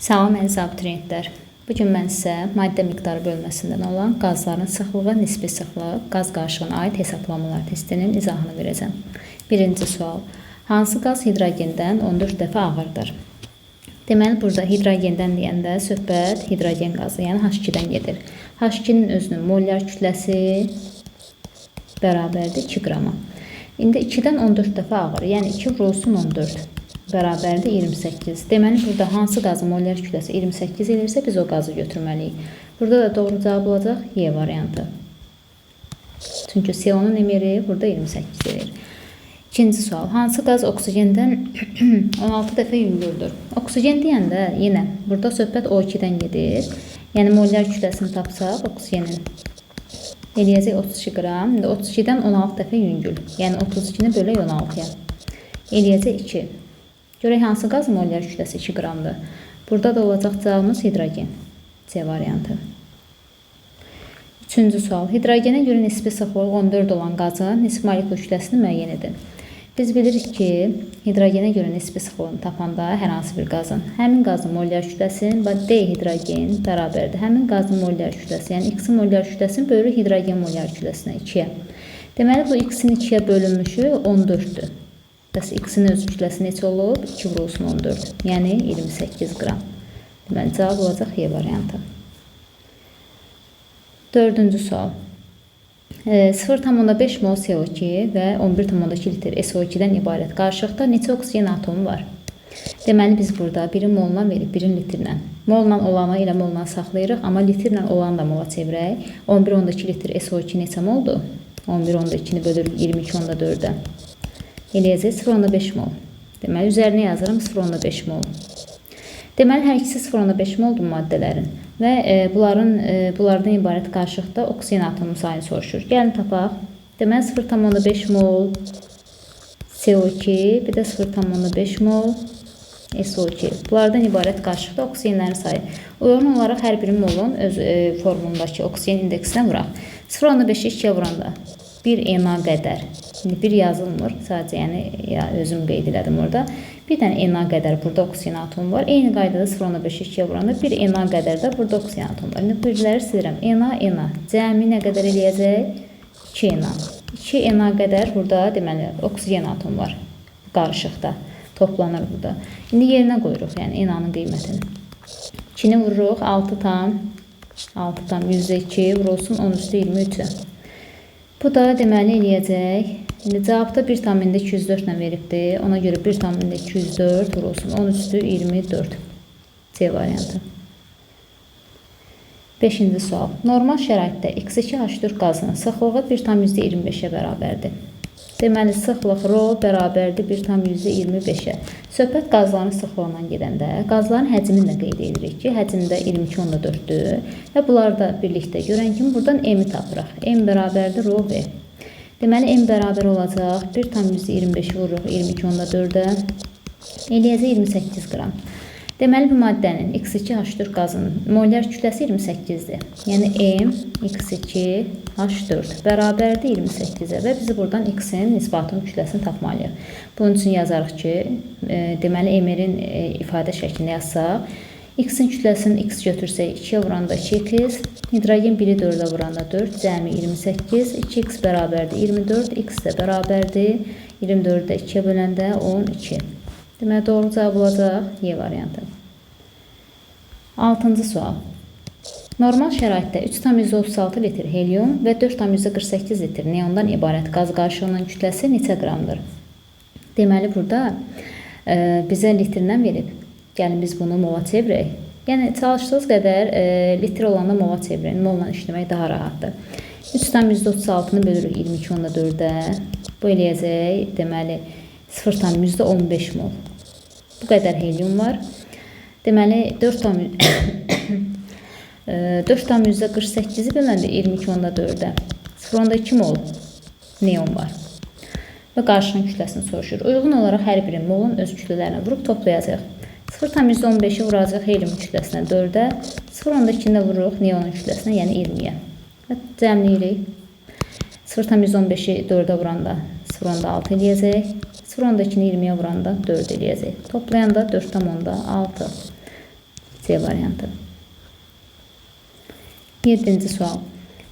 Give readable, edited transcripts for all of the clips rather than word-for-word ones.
Salam əziz abituriyentlər. Bu gün mən sizə maddə miqdarı bölməsindən olan qazların sıxlığı, nisbi sıxlıq, qaz qarışığına aid hesablamalar testinin izahını verəcəm. Birinci sual. Hansı qaz hidrogendən 14 dəfə ağırdır? Deməli, burada hidrogendən deyəndə söhbət hidrogen qazı, yəni H2-dən gedir. H2-nin özünün molyar kütləsi bərabərdir 2 qrama. İndi 2-dən 14 dəfə ağır, yəni 2 vurulsun 14 bərabərdir 28. Deməli, burada hansı qazın molyar kütləsi 28 elirsə, biz o qazı götürməliyik. Burada da doğru cavab olacaq Y variantı. Çünki CO-nun emiri burada 28 edir. İkinci sual. Hansı qaz oksigendən 16 dəfə yüngüldür? Oksigen deyəndə yenə burada söhbət O2-dən gedir. Yəni molyar kütləsini tapsaq oksigenin eləyəcək 32 qram. İndi 32-dən 16 dəfə yüngül. Yəni 32-ni bölək 16-ya. Eləyəcək 2. Görək hansı qaz molyar kütləsi 2 qramdır. Burada da olacaq cavabımız hidrogen. C variantı. Üçüncü sual. Hidrogenə görə nisbi sıxlığı 14 olan qazın nisbi molekul kütləsini müəyyən edin. Biz bilirik ki, hidrogenə görə nisbi sıxlığını tapanda hər hansı bir qazın, həmin qazın molyar kütləsinin D hidrogen bərabərdir. Həmin qazın molyar kütləsi, yəni X-in molyar kütləsini bölürük hidrogen molyar kütləsinə 2-yə. Deməli, bu X-in 2-yə bölünmüşü 14-dür. Bəs X-in öz kütləsi neçə olub? 2 vurulsun 14, yəni 28 qram. Deməli, cavab olacaq Y variantı. Dördüncü sual. 0,5 mol CO2 və 11,2 litr SO2-dən ibarət qarışıqda neçə oksigen atomu var? Deməli, biz burada biri molla verib, birini litrlə. Molla olanı elə molla saxlayırıq, amma litrlə olanı da mola çevirək. 11,2 litr SO2 neçə moldur? 11,2-ni bölürük 22,4-ə. Eləyəcək 0,5 mol. Deməli, üzərinə yazıram 0,5 mol. Deməli, hər ikisi 0,5 moldur maddələrin və bunlardan ibarət qarışıqda oksigen atomu sayını soruşur. Gəlin tapaq. Deməli, 0,5 mol CO2, bir də 0,5 mol SO2. Bunlardan ibarət qarışıqda oksigenlərin sayı. Uyğun olaraq hər biri molun öz formulundakı oksigen indeksinə vuraq. 0,5-i 2-yə vuranda 1 Na qədər. İndi 1 yazılmır. Sadəcə yəni ya özüm qeyd elədim orada. Bir dənə Na qədər burada oksigen atomu var. Eyni qaydada 0,5-i 2-yə vuranda 1 Na qədər də burada oksigen atomu var. İndi birləri silirəm. Na, Na. Cəmi nə qədər eləyəcək? 2 Na. 2 Na qədər burada deməli oksigen atomu var qarışıqda. Toplanır burada. İndi yerinə qoyuruq, yəni Na-nın qiymətini. 2-ni vururuq 6 tam 6 tam %2 vurulsun 10 üstü 23-ə. Bu da deməli eləyəcək. İndi cavabda 1,204 ilə veribdi. Ona görə 1,204 vurulsun 10 üstü 24. C variantı. Beşinci sual. Normal şəraitdə X2H4 qazının sıxlığı 1,25-ə bərabərdir. Deməli, sıxlıq rho bərabərdir 1,25-ə. Söhbət qazların sıxlığından gedəndə qazların həcmini də qeyd edirik ki, həcm də 22,4-dür və bunlar da birlikdə görən kimi buradan M-i tapırıq. M bərabərdir rho V. Deməli, M bərabər olacaq 1,25 vururuq 22,4-ə. Eləyəcək 28 qram. Deməli, bu maddənin X2H4 qazının molyar kütləsi 28-dir. Yəni, M X2H4 bərabərdir 28-ə və bizi buradan X-in nisbi atom kütləsini tapmalıyıq. Bunun üçün yazarıq ki, deməli, M-in ifadə şəklində yazsaq, X-in kütləsini X götürsək 2-yə vuranda 2x, hidrogen 1-i 4-ə vuranda 4, cəmi 28, 2x bərabərdir 24, X də bərabərdir 24-də 2-yə böləndə 12. Deməli, doğru cavab olacaq Y variantı. Altıncı sual. Normal şəraitdə 3,36 litr helium və 4,48 litr neondan ibarət qaz qarışığının kütləsi neçə qramdır? Deməli, burada bizə litrlə verib. Gəlin, biz bunu mola çevirək. Yəni, çalışdığınız qədər litr olanda mola çevirin. Molla işləmək daha rahatdır. 3,36-nı bölürük 22,4-ə. Bu eləyəcək, deməli, 0,15 mol. Bu qədər helium var. Deməli, 4,48-i böləndə 22,4-ə 0,2 mol neon var. Və qarışığın kütləsini soruşur. Uyğun olaraq hər biri molun öz kütlələrinə vurub toplayacaq. 0,15-i vuracaq heliumun kütləsinə 4-ə, 0,2-ni də vururuq neonun kütləsinə, yəni 20-yə. Və cəmləyirik. 0,15-i 4-ə vuranda 0,6 eləyəcək. 0,2-ni 20-yə vuranda 4 eləyəcək. Toplayanda 4,6. C variantı. 7-ci sual.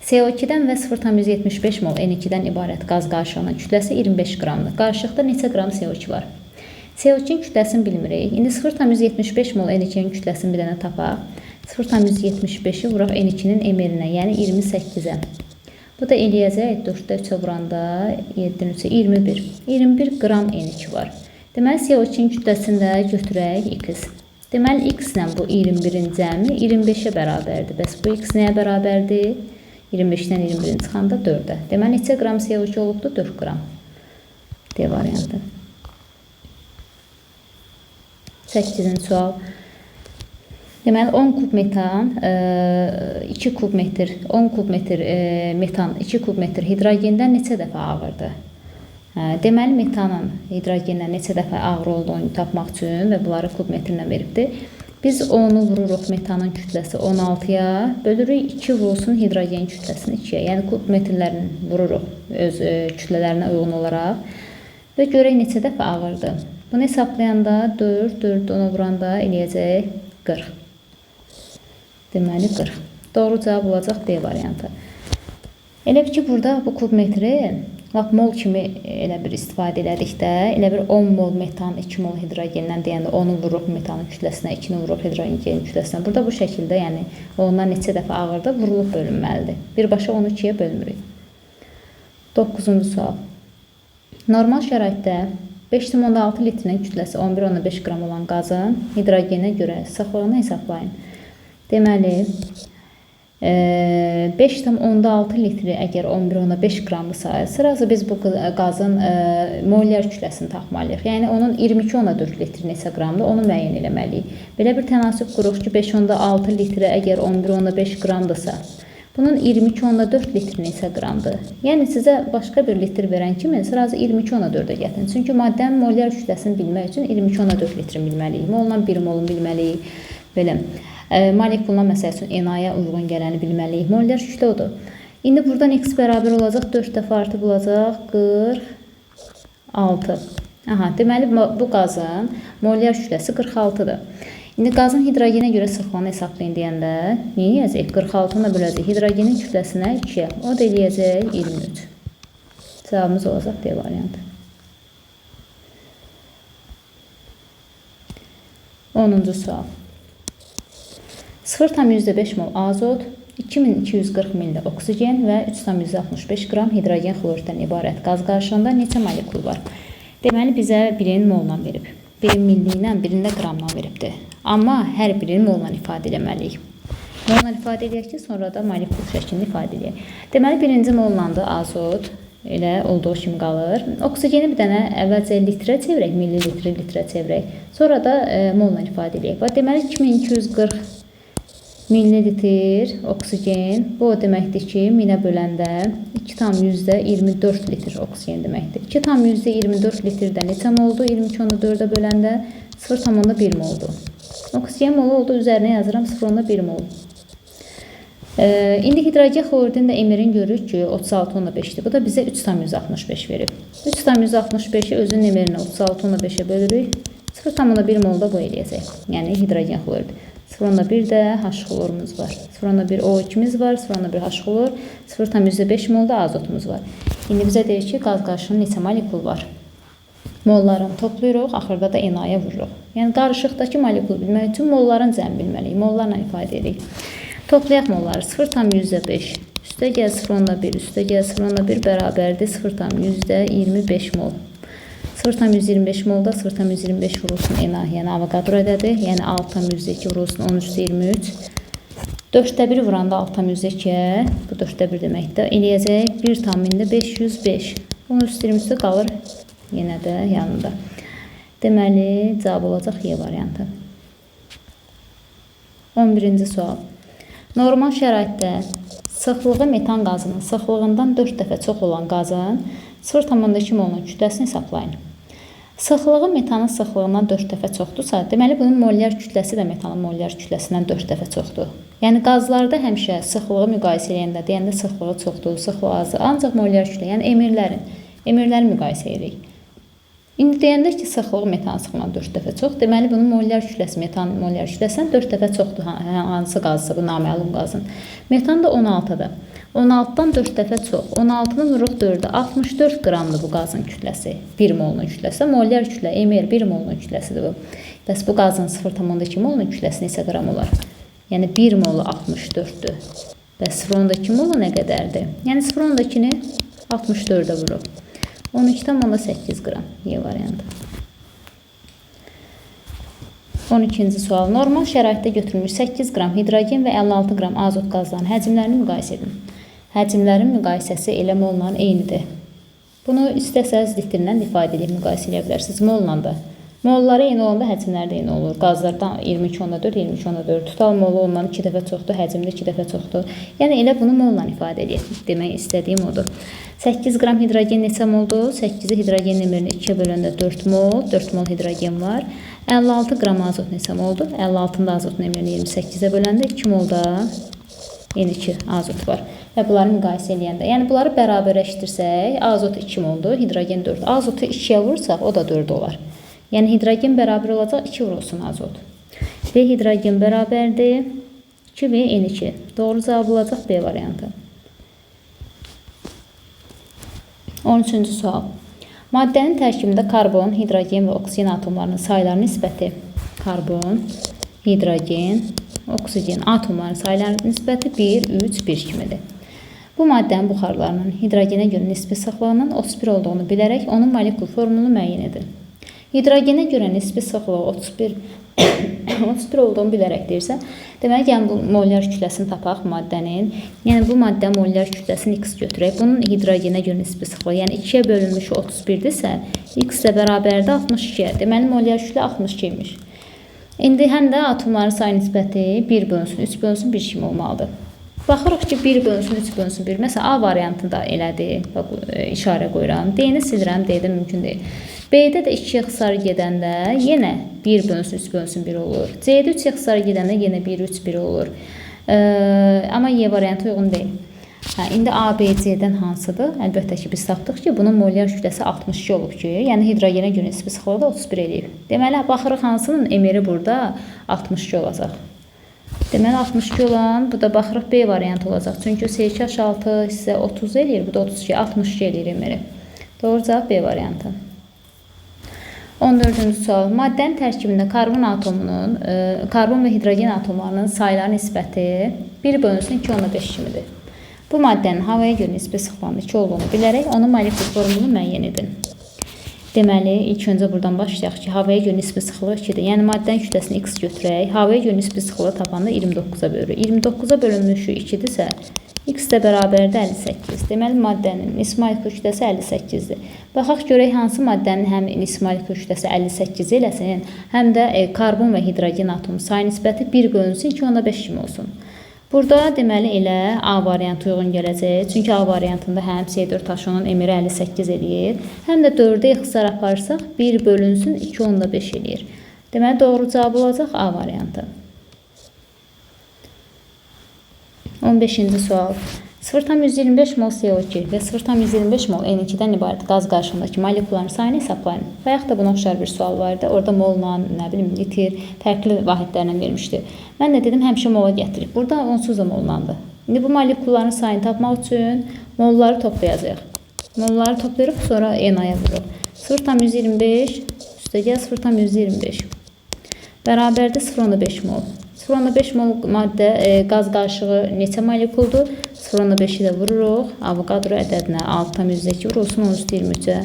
CO2-dən və 0,75 mol N2-dən ibarət qaz qarışığının kütləsi 25 qramdır. Qarışıqda neçə qram CO2 var? CO2-nin kütləsini bilmirik. İndi 0,75 mol N2-nin kütləsini bir dənə tapaq. 0,75-i vuraq N2-nin MR-inə, yəni 28-ə. Bu da eləyəcək 4-də 3-ə vuranda 7-nin 3-ə 21. 21 qram N2 var. Deməli, CO2-nin kütləsini də götürək x. Deməli, x ilə bu 21-in cəmi 25-ə bərabərdir. Bəs bu x nəyə bərabərdir? 25-dən 21-in çıxanda 4-ə. Deməli, neçə qram CO2 olubdur? 4 qram. D variantı. 8-ci sual. Deməli, 10 kub metan, 2 kub metr, 10 kub metr metan, 2 kub metr hidrogendən neçə dəfə ağırdır? Deməli, metanın hidrogendən neçə dəfə ağır olduğunu tapmaq üçün və bunları kub metrlə veribdir. Biz 10-u vururuq metanın kütləsi 16-ya, bölürük 2 vurulsun hidrogen kütləsini 2-yə. Yəni, kub metrlərini vururuq öz kütlələrinə uyğun olaraq və görək neçə dəfə ağırdır. Bunu hesablayanda 4, 4 10-a vuranda eləyəcək 40. Deməli, 40. Doğru cavab olacaq D variantı. Elə bir ki, burada bu kub metri lap mol kimi elə bir istifadə elədik də, elə bir 10 mol metan, 2 mol hidrogendən deyəndə 10-u vururuq metanın kütləsinə, 2-ni vururuq hidrogenin kütləsinə. Burada bu şəkildə, yəni ondan neçə dəfə ağırdır, vurulub bölünməlidir. Birbaşa onu 2-yə bölmürük. 9-cu sual. Normal şəraitdə 5,6 litrinin kütləsi 11,5 qram olan qazın hidrogenə görə sıxlığını hesablayın. Deməli, 5,6 litri əgər 11,5 qramdırsa, sırası biz bu qazın molyar kütləsini tapmalıyıq. Yəni, onun 22,4 litri neçə qramdır, onu müəyyən eləməliyik. Belə bir tənasüb quruq ki, 5,6 litrə əgər 11,5 qramdırsa, bunun 22,4 litri neçə qramdır? Yəni, sizə başqa bir litr verən kimi sırası 22,4-ə gətirin. Çünki maddənin molyar kütləsini bilmək üçün 22,4 litrini bilməliyik. Molla 1 molunu bilməliyik. Belə. Molekuluna məsəl üçün NA-ya uyğun gələni bilməliyik. Molyar kütlə odur. İndi buradan x bərabər olacaq, 4 dəfə artıb olacaq 46. Aha, deməli, bu qazın molyar kütləsi 46-dır. İndi qazın hidrogenə görə sıxlığını hesablayın deyəndə nə eləyəcək? 46-nı böləcək hidrogenin kütləsinə 2-yə. O da eləyəcək 23. Cavabımız olacaq D variantı. 10-cu sual. 0,5 mol azot, 2240 milli oksigen və 3,65 qram hidrogen xloriddən ibarət qaz qarışığında neçə molekul var? Deməli, bizə birini molla verib. Birini milli ilə, birini də qramla veribdir. Amma hər birini molla ifadə eləməliyik. Molla ifadə eləyək ki, sonra da molekul şəklində ifadə eləyək. Deməli, birinci mollandı azot, elə olduğu kimi qalır. Oksigeni bir dənə əvvəlcə litrə çevirək, millilitri litrə çevirək. Sonra da molla ifadə eləyək. Bax, deməli, 2240 millilitr oksigen, bu o deməkdir ki, minə böləndə 2,24 litr oksigen deməkdir. 2,24 litrdə neçə moldu? 22,4-ə böləndə 0,1 moldu. Oksigen molu oldu, üzərinə yazıram 0,1 mol. İndi hidrogen xloridin də MR-ini görürük ki, 36,5-dir. Bu da bizə 3,65 verib. 3,65-i özünün MR-inə 36,5-ə bölürük. 0,1 mol da bu eləyəcək. Yəni hidrogen xlorid. 0,1 də H xlorumuz var. 0,1 O2-miz var, 0,1 H xlor, 0,5 mol da azotumuz var. İndi bizə deyir ki, qaz qarışığının neçə molekul var? Mollarını toplayırıq, axırda da NA-ya vururuq. Yəni, qarışıqdakı molekulu bilmək üçün molların cəmi bilməliyik. Mollarla ifadə edirik. Toplayaq molları. 0,5 üstə gəl 0,1, üstə gəl 0,1 bərabərdir 0,25 mol. 0,125 molda 0,125 vurulsun NA, yəni Avogadro ədədi, yəni 6,2 vurulsun 13,23. 4-də 1 vuranda 6,2-yə, bu 4-də 1 deməkdir, eləyəcək 1,505. 13,23-də qalır yenə də yanında. Deməli, cavab olacaq Y variantı. 11-ci sual. Normal şəraitdə sıxlığı metan qazının sıxlığından 4 dəfə çox olan qazın 0,2 molun kütləsini hesablayın. Sıxlığı metanın sıxlığından 4 dəfə çoxdursa, deməli bunun molyar kütləsi də metanın molyar kütləsindən 4 dəfə çoxdur. Yəni qazlarda həmişə sıxlığı müqayisə eləyəndə, deyəndə sıxlığı çoxdur, sıxlığı azdır. Ancaq molyar kütlə, yəni emirləri müqayisə edirik. İndi deyəndə ki, sıxlığı metan sıxlığından 4 dəfə çox, deməli bunun molyar kütləsi metan molyar kütləsindən 4 dəfə çoxdur. Hansı qazsa bu naməlum qazın. Metan da 16-dır. 16-dan 4 dəfə çox. 16-nı vururuq 4-ə. 64 qramdır bu qazın kütləsi. 1 molunun kütləsi. Molyar kütlə MR 1 molunun kütləsidir bu. Bəs bu qazın 0,2 molunun kütləsi neçə qram olar? Yəni 1 molu 64-dür. Bəs 0,2 molu nə qədərdir? Yəni 0,2-ni 64-ə vururuq. 12,8 qram. Y variantı. 12-ci sual. Normal şəraitdə götürülmüş 8 qram hidrogen və 56 qram azot qazlarının həcmlərini müqayisə edin. Həcmlərin müqayisəsi elə molla eynidir. Bunu istəsəz litrlə ifadə edib müqayisə edə bilərsiniz. Molla da. Molları eyni olanda həcmlər də eyni olur. Qazlardan 22,4, 22,4. Total molu ondan 2 dəfə çoxdur, həcmdə 2 dəfə çoxdur. Yəni elə bunu molla ifadə edək. Demək istədiyim odur. 8 qram hidrogen neçə moldur? 8-i hidrogen nömrəni 2-yə böləndə 4 mol. 4 mol hidrogen var. 56 qram azot neçə moldur? 56-nın da azot nömrəni 28-ə böləndə 2 molda N2 azot var. Və bunları müqayisə eləyəndə, yəni bunları bərabərləşdirsək, azot 2 moldur, hidrogen 4. Azotu 2-yə vursaq, o da 4 olar. Yəni hidrogen bərabər olacaq 2 vurulsun azot. V hidrogen bərabərdir 2V N2. Doğru cavab olacaq B variantı. 13-cü sual. Maddənin tərkibində karbon, hidrogen və oksigen atomlarının sayları nisbəti. Karbon, hidrogen, oksigen atomlarının sayları nisbəti 1, 3, 1 kimidir. Bu maddənin buxarlarının hidrogenə görə nisbi sıxlığının 31 olduğunu bilərək onun molekul formulunu müəyyən edin. Hidrogenə görə nisbi sıxlığı 31 olduğunu bilərək deyirsə, deməli, yəni bu molyar kütləsini tapaq maddənin. Yəni bu maddə molyar kütləsini x götürək. Bunun hidrogenə görə nisbi sıxlığı, yəni 2-yə bölünmüş 31-dirsə, x də bərabərdir 62-yə. Deməli, molyar kütlə 62 imiş. İndi həm də atomların sayı nisbəti 1 bölünsün, 3 bölünsün, 1 kimi olmalıdır. Baxırıq ki, 1 bölünsün, 3 bölünsün, 1. Məsələn, A variantında elədir. Bax, işarə qoyuram. D-ni silirəm, D-də mümkün deyil. B-də də 2 ixtisarı gedəndə yenə 1 bölünsün, 3 bölünsün, 1 olur. C-də 3 ixtisarı gedəndə yenə 1, 3, 1 olur. Amma Y variantı uyğun deyil. Hə, indi A, B, C-dən hansıdır? Əlbəttə ki, biz tapdıq ki, bunun molyar kütləsi 62 olub ki, yəni hidrogenə görə nisbi sıxlığı da 31 eləyib. Deməli, baxırıq hansının MR-i burada 62 olacaq. Deməli, 62 olan, bu da baxırıq B variantı olacaq. Çünki C2H6 hissə 30 eləyir, bu da 32, 62 eləyir MR-i. Doğru cavab B variantı. 14-cü sual. Maddənin tərkibində karbon atomunun, karbon və hidrogen atomlarının sayları nisbəti 1 bölünsün 2,5 kimidir. Bu maddənin havaya görə nisbi sıxlığının 2 olduğunu bilərək onun molekul formulunu müəyyən edin. Deməli, ilk öncə buradan başlayaq ki, havaya görə nisbi sıxlığı 2-dir. Yəni, maddənin kütləsini x götürək. Havaya görə nisbi sıxlığı tapanda 29-a bölürük. 29-a bölünmüşü 2-dirsə, x də bərabərdir 58. Deməli, maddənin nisbi molekul kütləsi 58-dir. Baxaq görək hansı maddənin həm nisbi molekul kütləsi 58 eləsin, həm də karbon və hidrogen atomu sayı nisbəti 1 bölünsün 2,5 kimi olsun. Burada deməli elə A variantı uyğun gələcək. Çünki A variantında həm C4H10-un MR-i 58 eləyir, həm də 4-ə ixtisar aparsaq 1 bölünsün 2,5 eləyir. Deməli, doğru cavab olacaq A variantı. 15-ci sual. 0,125 mol CO2 və 0,125 mol N2-dən ibarət qaz qarışığındakı molekulların sayını hesablayın. Bayaq da buna oxşar bir sual var idi. Orada molla, nə bilim, litr, fərqli vahidlərlə vermişdi. Mən də dedim, həmişə mola gətirib. Burada onsuz da mollandı. İndi bu molekulların sayını tapmaq üçün molları toplayacağıq. Molları toplayırıq, sonra N-aya vururuq. 0,125 üstəgəl 0,125 bərabərdir 0,5 mol. 0,5 mol maddə qaz qarışığı neçə molekuldur? 0,5-i də vururuq. Avogadro ədədinə 6,2 vurulsun 10,23-ə.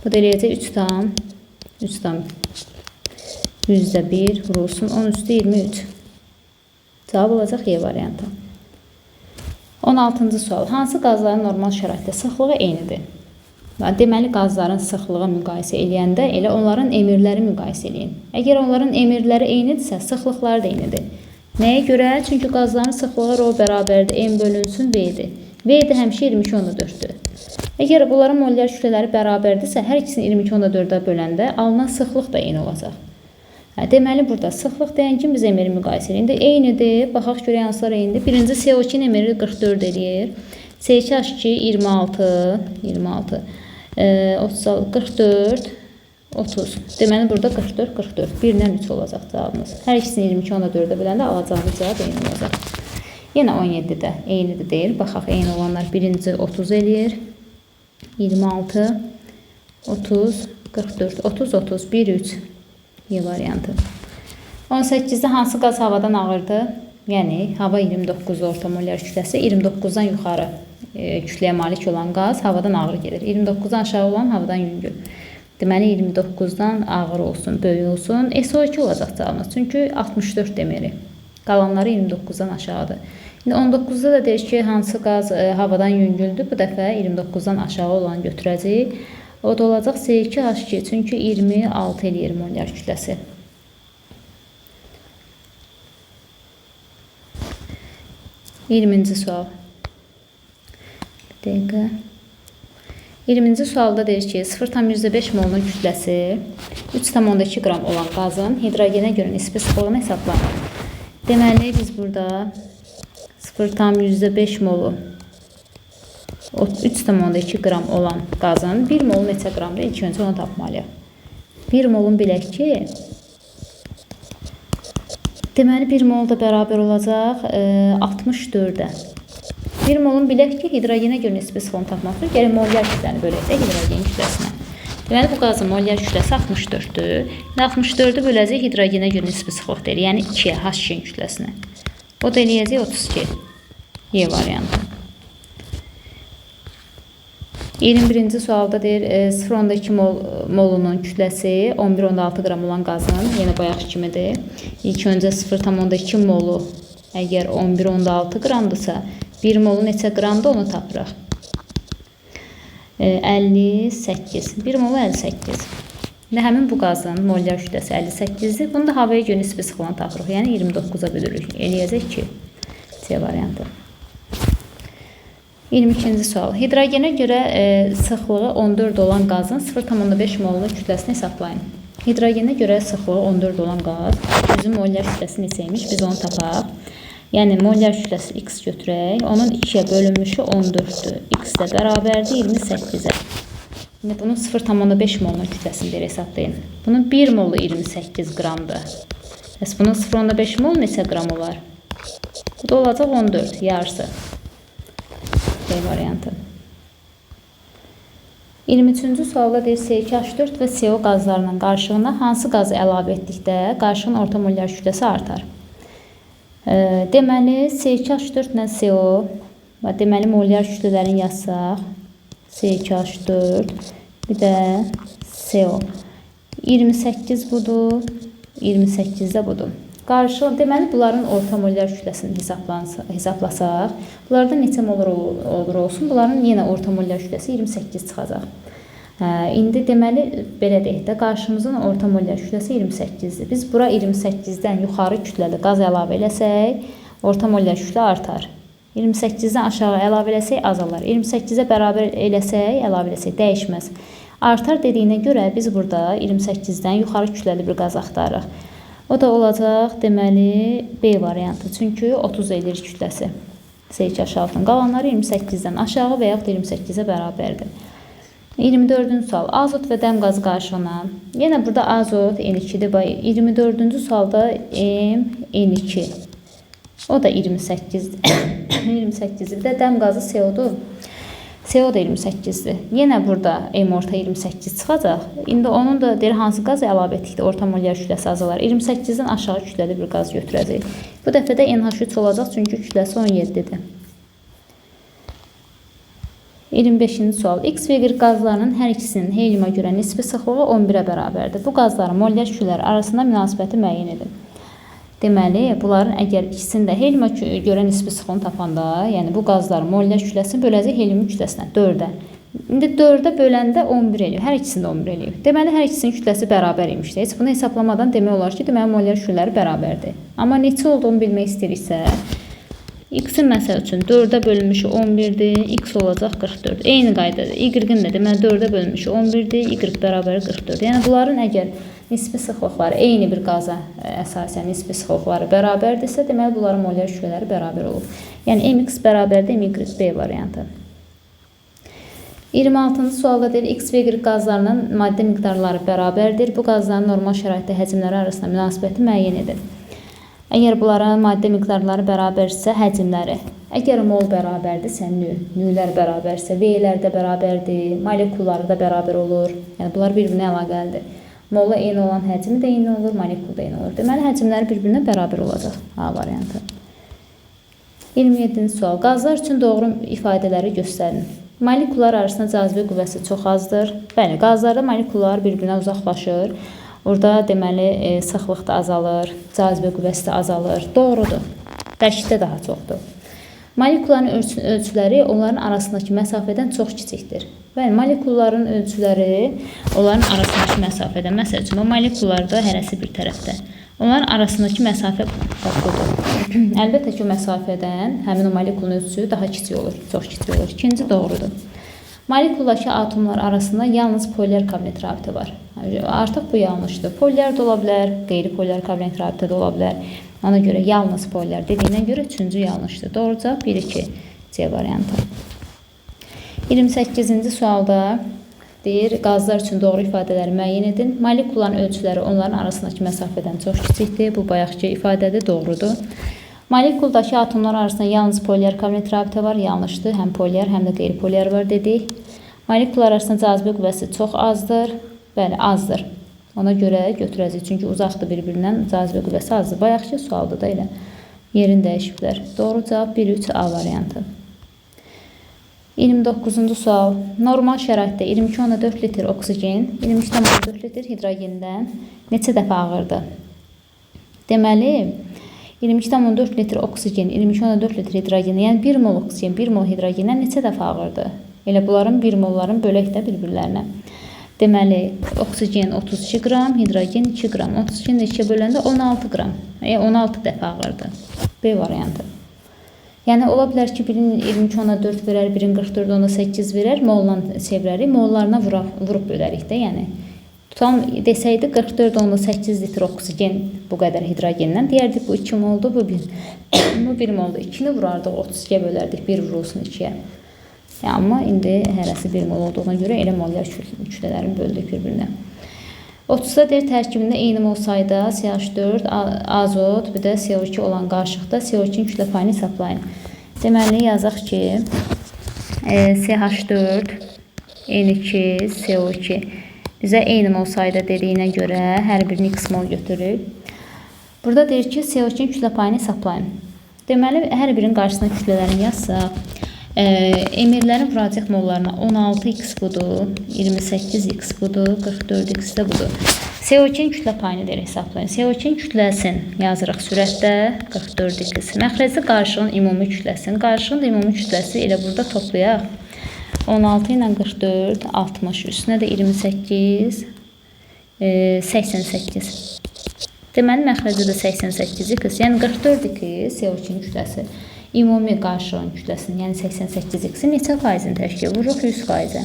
Bu da eləyəcək 3,1 vurulsun 10,23. Cavab olacaq Y variantı. 16-cı sual. Hansı qazların normal şəraitdə sıxlığı eynidir? Deməli, qazların sıxlığı müqayisə eləyəndə elə onların emirləri müqayisə eləyin. Əgər onların emirləri eynidirsə, sıxlıqları da eynidir. Nəyə görə? Çünki qazların sıxlığı rho bərabərdir M bölünsün V-dir. V də həmişə 22,4-dür. Əgər bunların molyar kütlələri bərabərdirsə, hər ikisini 22,4-ə böləndə alınan sıxlıq da eyni olacaq. Deməli, burada sıxlıq deyən kimi biz emiri müqayisə eləyin. İndi eynidir. Baxaq görək hansılar eynidir. Birinci CO2-nin emiri 44 eləyir. C2H2 26, 26. 36, 44, 30. Deməli, burada 44, 44. 1 ilə 3 olacaq cavabımız. Hər ikisini 22,4-ə böləndə alacağımız cavab eyni olacaq. Yenə 17-də eynidir deyir. Baxaq, eyni olanlar birinci 30 eləyir. 26, 30, 44, 30, 30, 1, 3. Y variantı. 18-də hansı qaz havadan ağırdır? Yəni, hava 29 orta molyar kütləsi, 29-dan yuxarı kütləyə malik olan qaz havadan ağır gedir. 29-dan aşağı olan havadan yüngül. Deməli, 29-dan ağır olsun, böyük olsun. SO2 olacaq cavabımız. Çünki 64 deməli. Qalanları 29-dan aşağıdır. İndi 19-da da deyir ki, hansı qaz havadan yüngüldür? Bu dəfə 29-dan aşağı olanı götürəcəyik. O da olacaq C2H2. Çünki 26 eləyir molyar kütləsi. 20-ci sual. Bir dəqiqə. 20-ci sualda deyir ki, 0,5 molunun kütləsi 3,2 qram olan qazın hidrogenə görə nisbi sıxlığını hesablayın. Deməli, biz burada 0,5 molu 3,2 qram olan qazın 1 molu neçə qramdır? İlk öncə onu tapmalıyıq. 1 molun bilək ki, deməli 1 mol da bərabər olacaq 64-ə. 1 molun bilək ki, hidrogenə görə nisbi sıxlığını tapmaq üçün gəlin molyar kütləni bölək də hidrogen kütləsinə. Deməli, bu qazın molyar kütləsi 64-dür. İndi 64-ü böləcək hidrogenə görə nisbi sıxlıq deyir. Yəni 2-yə, H2-nin kütləsinə. O da eləyəcək 32. Y variantı. 21-ci sualda deyir, 0,2 molunun kütləsi 11,6 qram olan qazın, yenə bayaq kimidir. İlk öncə 0,2 molu əgər 11,6 qramdırsa, 1 molu neçə qramdır onu tapırıq. 58. 1 molu 58. İndi həmin bu qazın molyar kütləsi 58-dir. Bunu da havaya görə nisbi sıxlığını tapırıq. Yəni 29-a bölürük. Eləyəcək ki, C variantı. 22-ci sual. Hidrogenə görə sıxlığı 14 olan qazın 0,5 molunun kütləsini hesablayın. Hidrogenə görə sıxlığı 14 olan qaz, bizim molyar kütləsi neçə imiş? Biz onu tapaq. Yəni, molyar kütləsi x götürək. Onun 2-yə bölünmüşü 14-dür. X də bərabərdir 28-ə. İndi bunun 0,5 molunun kütləsini deyir, hesablayın. Bunun 1 molu 28 qramdır. Bəs bunun 0,5 mol neçə qram olar? Bu da olacaq 14, yarısı. B variantı. 23-cü sualda deyir, C2H4 və CO qazlarının qarışığına hansı qazı əlavə etdikdə qarışığın orta molyar kütləsi artar? Deməli, C2H4 ilə CO, deməli, molyar kütlələrini yazsaq, C2H4, bir də CO. 28 budur, 28 də budur. Qarışıq, deməli, bunların orta molyar kütləsini hesablasaq, bunlarda neçə mol olur olsun, bunların yenə orta molyar kütləsi 28 çıxacaq. İndi deməli, belə deyək də, qarşımızın orta molyar kütləsi 28-dir. Biz bura 28-dən yuxarı kütləli qaz əlavə eləsək, orta molyar kütlə artar. 28-dən aşağı əlavə eləsək, azalar. 28-ə bərabər eləsək, əlavə eləsək, dəyişməz. Artar dediyinə görə biz burada 28-dən yuxarı kütləli bir qaz axtarırıq. O da olacaq, deməli, B variantı. Çünki 30 eləyir kütləsi. C2H6-nın qalanları 28-dən aşağı və yaxud 28-ə bərabərdir. 24-cü sual. Azot və dəm qazı qarışığına. Yenə burada azot N2-dir. 24-cü sualda M N2. O da 28-dir. 28-dir. Bir də dəm qazı CO-dur. CO da 28-dir. Yenə burada M orta 28 çıxacaq. İndi onun da deyir, hansı qaz əlavə etdikdə orta molyar kütləsi azalar. 28-dən aşağı kütləli bir qaz götürəcək. Bu dəfə də NH3 olacaq, çünki kütləsi 17-dir. 25-ci sual. X və Y qazlarının hər ikisinin heliuma görə nisbi sıxlığı 11-ə bərabərdir. Bu qazların molyar kütlələri arasında münasibəti müəyyən edin. Deməli, bunların əgər ikisini də heliuma görə nisbi sıxlığını tapanda, yəni bu qazların molyar kütləsini böləcək heliumun kütləsinə 4-ə. İndi 4-ə böləndə 11 eləyib. Hər ikisini də 11 eləyib. Deməli, hər ikisinin kütləsi bərabər imiş. Heç bunu hesablamadan demək olar ki, deməli, molyar kütlələri bərabərdir. Amma neçə olduğunu bilmək istəyiriksə, X-in məsəl üçün 4-ə bölünmüşü 11-dir, X olacaq 44. Eyni qaydadır. Y-in də deməli 4-ə bölünmüşü 11-dir, Y bərabər 44. Yəni bunların əgər nisbi sıxlıqları eyni bir qaza əsasən nisbi sıxlıqları bərabərdirsə, deməli bunların molyar kütlələri bərabər olur. Yəni MX bərabərdir MYB variantı. 26-cı sualda deyir, X və Y qazlarının maddə miqdarları bərabərdir. Bu qazların normal şəraitdə həcmləri arasında münasibəti müəyyən edin. Əgər bunların maddə miqdarları bərabərsə, həcmləri. Əgər mol bərabərdirsə, nü, nülər bərabərsə, V-lər də bərabərdir, molekulları da bərabər olur. Yəni, bunlar bir-birinə əlaqəlidir. Mola eyni olan həcmi də eyni olur, molekul da eyni olur. Deməli, həcmləri bir-birinə bərabər olacaq. A variantı. 27-ci sual. Qazlar üçün doğru ifadələri göstərin. Molekullar arasında cazibə qüvvəsi çox azdır. Bəli, qazlarda molekullar bir-birinə uzaqlaşır. Orada deməli, sıxlıq da azalır, cazibə qüvvəsi də azalır. Doğrudur. Bərkdə daha çoxdur. Molekulların ölçüləri onların arasındakı məsafədən çox kiçikdir. Bəli, molekulların ölçüləri onların arasındakı məsafədən. Məsəl üçün, o molekullar da hərəsi bir tərəfdə. Onların arasındakı məsafə budur. Əlbəttə ki, o məsafədən həmin o molekulun ölçüsü daha kiçik olur, çox kiçik olur. İkinci doğrudur. Molekuldakı atomlar arasında yalnız polyar kovalent rabitə var. Artıq bu yanlışdır. Polyar da ola bilər, qeyri-polyar kovalent rabitə də ola bilər. Ona görə yalnız polyar dediyinə görə üçüncü yanlışdır. Doğru cavab 1-2 C variantı. 28-ci sualda deyir, qazlar üçün doğru ifadələri müəyyən edin. Molekulların ölçüləri onların arasındakı məsafədən çox kiçikdir. Bu bayaqki ifadədir, doğrudur. Molekuldakı atomlar arasında yalnız polyar kovalent rabitə var, yanlışdır. Həm polyar, həm də qeyri-polyar var dedik. Molekullar arasında cazibə qüvvəsi çox azdır. Bəli, azdır. Ona görə götürəcəyik. Çünki uzaqdır bir-birindən, cazibə qüvvəsi azdır. Bayaqki sualda da elə yerini dəyişiblər. Doğru cavab 1-3 A variantı. 29-cu sual. Normal şəraitdə 22,4 litr oksigen, 23,4 litr hidrogendən neçə dəfə ağırdır? Deməli, 22,4 litr oksigen, 22,4 litr hidrogen, yəni 1 mol oksigen, 1 mol hidrogendən neçə dəfə ağırdır? Elə bunların 1 molların bölək də bir-birlərinə. Deməli, oksigen 32 qram, hidrogen 2 qram. 32-ni də 2-yə böləndə 16 qram. 16 dəfə ağırdır. B variantı. Yəni, ola bilər ki, birinin 22,4 verər, birinin 44,8 verər, molla çevirərik, mollarına vurub bölərik də, yəni. Tutalım, desəydi 44,8 litr oksigen bu qədər hidrogendən, deyərdik bu 2 moldur, bu 1, bu 1 moldur. 2-ni vurardıq, 32-yə bölərdik, 1 vurulsun 2-yə. Yəni, amma indi hərəsi 1 mol olduğuna görə elə mollar kütlələrini böldük bir-birinə. 30-da deyir, tərkibində eyni mol sayda CH4, azot, bir də CO2 olan qarışıqda CO2-nin kütlə payını hesablayın. Deməli, yazaq ki, CH4, N2, CO2. Bizə eyni mol sayda dediyinə görə hər birini x mol götürürük. Burada deyir ki, CO2-nin kütlə payını hesablayın. Deməli, hər birinin qarşısına kütlələrini yazsaq, emirlərin vuracaq mollarına 16x budur, 28x budur, 44x də budur. CO2-nin kütlə payını deyir, hesablayın. CO2-nin kütləsini yazırıq sürətdə 44x. Məxrəci qarışığın ümumi kütləsini, qarışığın da ümumi kütləsi elə burada toplayaq. 16 ilə 44, 60, üstünə də 28, 88. Deməli, məxrəci də 88x, yəni 44x CO2-nin kütləsi. Ümumi qarışığın kütləsinin, yəni 88x-in neçə faizini təşkil vururuq? 100%-ə.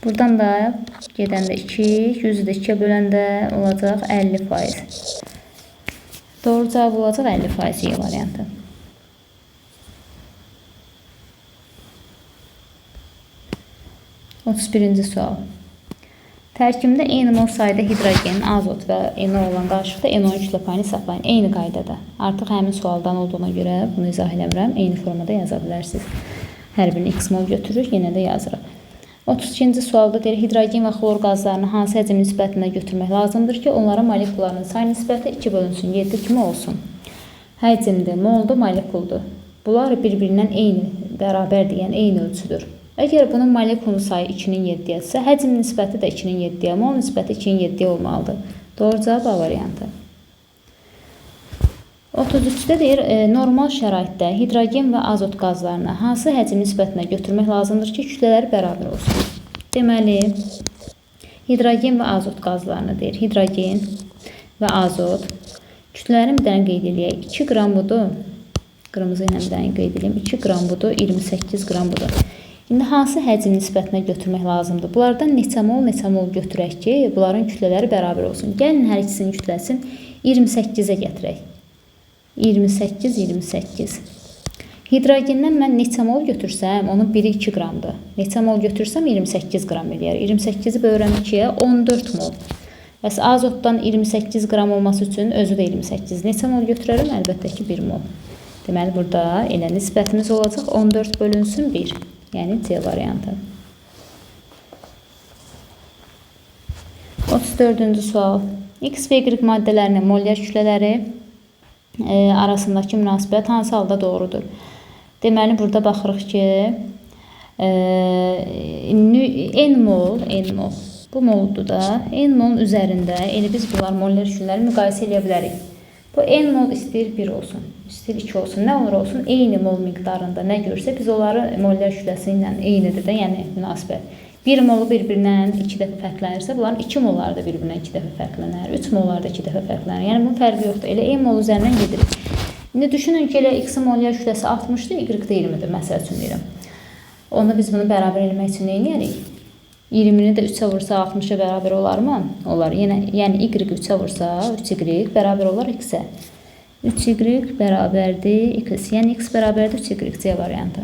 Buradan da gedəndə 2, 100-ü də 2-yə böləndə olacaq 50%. Doğru cavab olacaq 50% Y variantı. 31-ci sual. Tərkibində eyni mol sayda hidrogen, azot və NO olan qarışıqda NO-nun kütlə payını hesablayın. Eyni qaydada. Artıq həmin sualdan olduğuna görə bunu izah eləmirəm. Eyni formada yaza bilərsiniz. Hər birini x mol götürürük, yenə də yazırıq. 32-ci sualda deyir, hidrogen və xlor qazlarını hansı həcm nisbətində götürmək lazımdır ki, onların molekullarının say nisbəti 2 bölünsün 7 kimi olsun. Həcmdir, moldur, molekuldur. Bunlar bir-birindən eyni, bərabərdir, yəni eyni ölçüdür. Əgər bunun molekulun sayı 2-nin 7-yədirsə, həcm nisbəti də 2-nin 7-yə, mol nisbəti 2-nin 7-yə olmalıdır. Doğru cavab A variantı. 33-də deyir, normal şəraitdə hidrogen və azot qazlarını hansı həcm nisbətinə götürmək lazımdır ki, kütlələri bərabər olsun? Deməli, hidrogen və azot qazlarını deyir. Hidrogen və azot. Kütlələrini bir dənə qeyd eləyək. 2 qram budur. Qırmızı ilə bir dənə qeyd eləyim. 2 qram budur, 28 qram budur. İndi hansı həcm nisbətinə götürmək lazımdır? Bunlardan neçə mol, neçə mol götürək ki, bunların kütlələri bərabər olsun. Gəlin hər ikisinin kütləsini 28-ə gətirək. 28, 28. Hidrogendən mən neçə mol götürsəm, onun biri 2 qramdır. Neçə mol götürsəm 28 qram eləyər. 28-i bölürəm 2-yə, 14 mol. Bəs azotdan 28 qram olması üçün özü də 28. Neçə mol götürərəm? Əlbəttə ki, 1 mol. Deməli, burada elə nisbətimiz olacaq 14 bölünsün 1. Yəni C variantı. 34-cü sual. X və Y maddələrinin molyar kütlələri arasındakı münasibət hansı halda doğrudur? Deməli, burada baxırıq ki, N mol, bu moldur da, N molun üzərində, elə biz bunlar molyar kütlələri müqayisə eləyə bilərik. Bu N mol istəyir 1 olsun, istəyir 2 olsun, nə olur olsun, eyni mol miqdarında nə görsə, biz onları molyar kütləsi ilə eynidir də, yəni münasibət. 1 molu bir-birindən 2 dəfə fərqlənirsə, bunların 2 molları da bir-birindən 2 dəfə fərqlənər, 3 molları da 2 dəfə fərqlənər. Yəni, bunun fərqi yoxdur. Elə M mol üzərindən gedirik. İndi düşünün ki, elə X-in molyar kütləsi 60-dır, Y də 20-dir, məsəl üçün deyirəm. Onda biz bunu bərabər eləmək üçün nə eləyərik? 20-ni də 3-ə vursa 60-a bərabər olarmı? Olar. Yəni Y 3-ə vursa 3Y bərabər olar X-ə. 3Y bərabərdir X. Yəni X bərabərdir 3Y C variantı.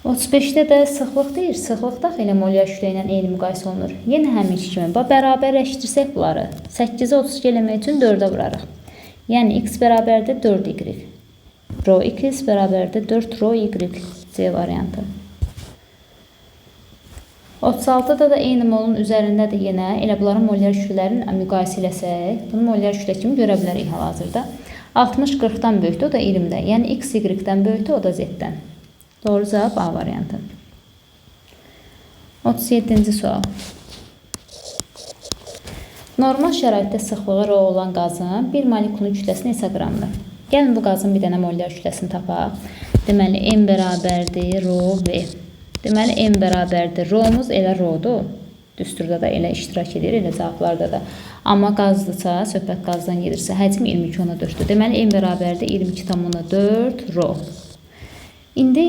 35-də də sıxlıq deyir. Sıxlıq da elə molyar kütlə ilə eyni müqayisə olunur. Yenə həminki kimi. Bax, bərabərləşdirsək bunları. 8-i 32 eləmək üçün 4-ə vurarıq. Yəni X bərabərdir 4Y. Rho X bərabərdir 4 rho Y. C variantı. 36-da da eyni molun üzərindədir yenə. Elə bunların molyar kütlələrini müqayisə eləsək, bunu molyar kütlə kimi görə bilərik hal-hazırda. 60 40-dan böyükdür, o da 20-dən. Yəni X Y-dən böyükdür, o da Z-dən. Doğru cavab A variantı. 37-ci sual. Normal şəraitdə sıxlığı rho olan qazın bir molekulun kütləsi neçə qramdır? Gəlin bu qazın bir dənə molyar kütləsini tapaq. Deməli, M bərabərdir rho V. Deməli, M bərabərdir. Rho-muz elə rho-dur. Düsturda da elə iştirak edir, elə cavablarda da. Amma qazdısa, söhbət qazdan gedirsə, həcm 22,4-dür. Deməli, M bərabərdir 22,4 rho. İndi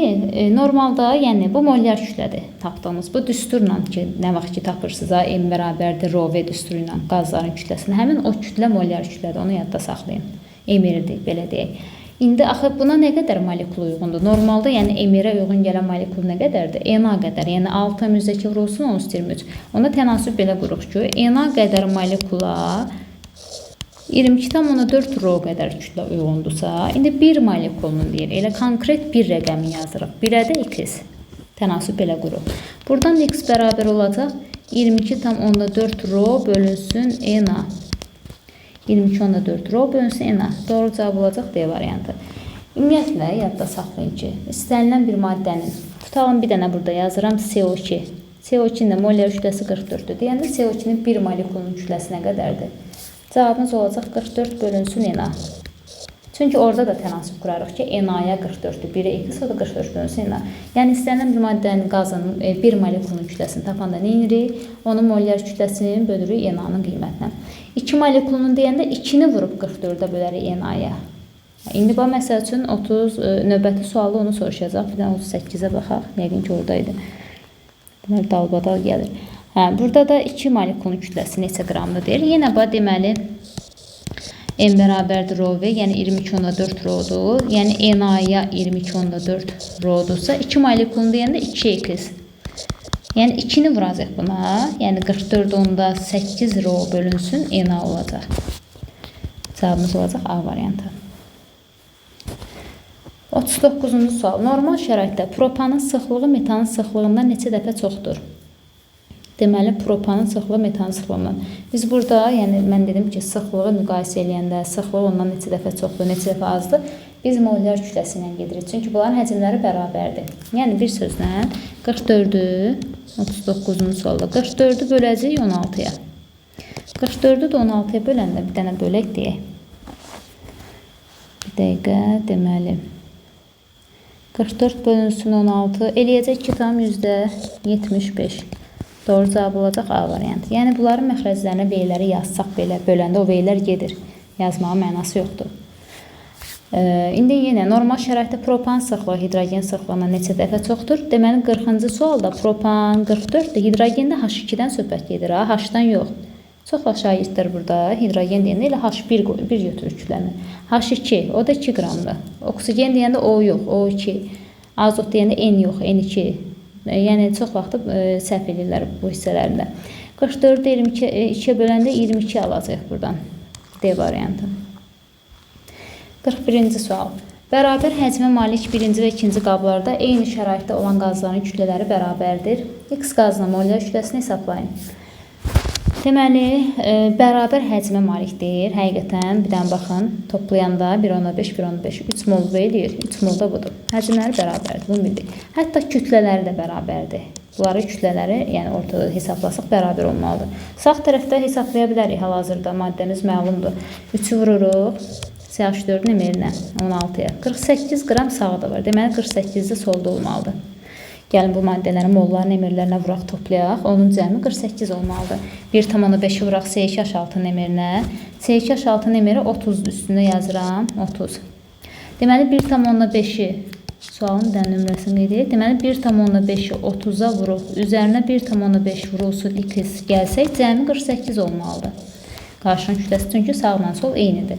normalda, yəni bu molyar kütlədir tapdığımız. Bu düsturla ki, nə vaxt ki tapırsınız, M bərabərdir rho V düsturu ilə qazların kütləsini. Həmin o kütlə molyar kütlədir, onu yadda saxlayın. MR-dir, belə deyək. İndi axı buna nə qədər molekul uyğundur? Normalda, yəni MR-ə uyğun gələn molekul nə qədərdir? Na qədər, yəni 6,2 vurulsun 10,23. Onda tənasüb belə quruq ki, Na qədər molekula 22,4 rho qədər kütlə uyğundursa, indi bir molekulunun deyir, elə konkret bir rəqəmi yazırıq. 1-ə də X. Tənasüb belə quruq. Buradan da X bərabər olacaq 22,4 rho bölünsün Na. 22,4 rho bölünsün Na. Doğru cavab olacaq D variantı. Ümumiyyətlə, yadda saxlayın ki, istənilən bir maddənin, tutalım bir dənə burada yazıram CO2. CO2-nin də molyar kütləsi 44-dür. Deyəndə CO2-nin bir molekulunun kütləsi nə qədərdir? Cavabımız olacaq 44 bölünsün Na. Çünki orada da tənasüb qurarıq ki, Na-ya 44-dür. 1-ə X, o da 44 bölünsün Na. Yəni, istənilən bir maddənin qazın bir molekulunun kütləsini tapanda nə edirik? Onun molyar kütləsini bölürük Na-nın qiymətinə. 2 molekulunun deyəndə 2-ni vurub 44-ə bölərik Na-ya. İndi bu məsəl üçün 30 növbəti sualda onu soruşacaq. Bir dənə 38-ə baxaq. Yəqin ki, oradaydı. Bunlar dalbadal gəlir. Hə, burada da 2 molekulun kütləsi neçə qramdır deyir. Yenə bax, deməli, M bərabərdir rho V, yəni 22,4 rho-dur. Yəni Na-ya 22,4 rho-dursa, 2 molekulun deyəndə 2x. Yəni 2-ni vuracaq buna. Yəni 44,8 rho bölünsün Na olacaq. Cavabımız olacaq A variantı. 39-cu sual. Normal şəraitdə propanın sıxlığı metanın sıxlığından neçə dəfə çoxdur? Deməli, propanın sıxlığı metanın sıxlığından. Biz burada, yəni mən dedim ki, sıxlığı müqayisə eləyəndə sıxlıq ondan neçə dəfə çoxdur, neçə dəfə azdır. Biz molyar kütləsi ilə gedirik. Çünki bunların həcmləri bərabərdir. Yəni, bir sözlə 44-ü, 39-cu sualda 44-ü böləcəyik 16-ya. 44-ü də 16-ya böləndə bir dənə bölək deyək. Bir dəqiqə, deməli, 44 bölünsün 16 eləyəcək 2,75. Doğru cavab olacaq A variantı. Yəni, bunların məxrəclərinə V-ləri yazsaq belə, böləndə o V-lər gedir. Yazmağın mənası yoxdur. İndi yenə normal şəraitdə propan sıxlığı hidrogen sıxlığından neçə dəfə çoxdur? Deməli, 40-cı sualda propan 44-dür. Hidrogendə H2-dən söhbət gedir, ha, H-dan yox. Çox vaxt şagirdlər burada hidrogen deyəndə elə H1 qoyur, 1 götürür kütləni. H2, o da 2 qramdır. Oksigen deyəndə O yox, O2. Azot deyəndə N yox, N2. Yəni çox vaxt səhv edirlər bu hissələrində. 44-ü 2-yə böləndə 22 alacaq buradan. D variantı. 41-ci sual. Bərabər həcmə malik birinci və ikinci qablarda eyni şəraitdə olan qazların kütlələri bərabərdir. X qazının molyar kütləsini hesablayın. Deməli, bərabər həcmə malik deyir. Həqiqətən, bir dənə baxın, toplayanda 1,5, 1,5, 3 mol bu eləyir. 3 mol da budur. Həcmləri bərabərdir, bunu bildik. Hətta kütlələri də bərabərdir. Bunları kütlələri, yəni ortada hesablasaq bərabər olmalıdır. Sağ tərəfdə hesablaya bilərik hal-hazırda, maddəmiz məlumdur. 3-ü vururuq CH4-ün emerinə, 16-ya. 48 qram sağda var. Deməli, 48-də solda olmalıdır. Gəlin bu maddələrin molların emirlərinə vuraq, toplayaq. Onun cəmi 48 olmalıdır. 1,5-i vuraq C2H6-nın emerinə. C2H6-nın emeri 30 üstündə yazıram. 30. Deməli, 1,5-i sualın dən nömrəsini qeyd edək. Deməli, 1,5-i 30-a vuruq. Üzərinə 1,5 vurulsun x gəlsək, cəmi 48 olmalıdır. Qarşının kütləsi çünki sağla sol eynidir.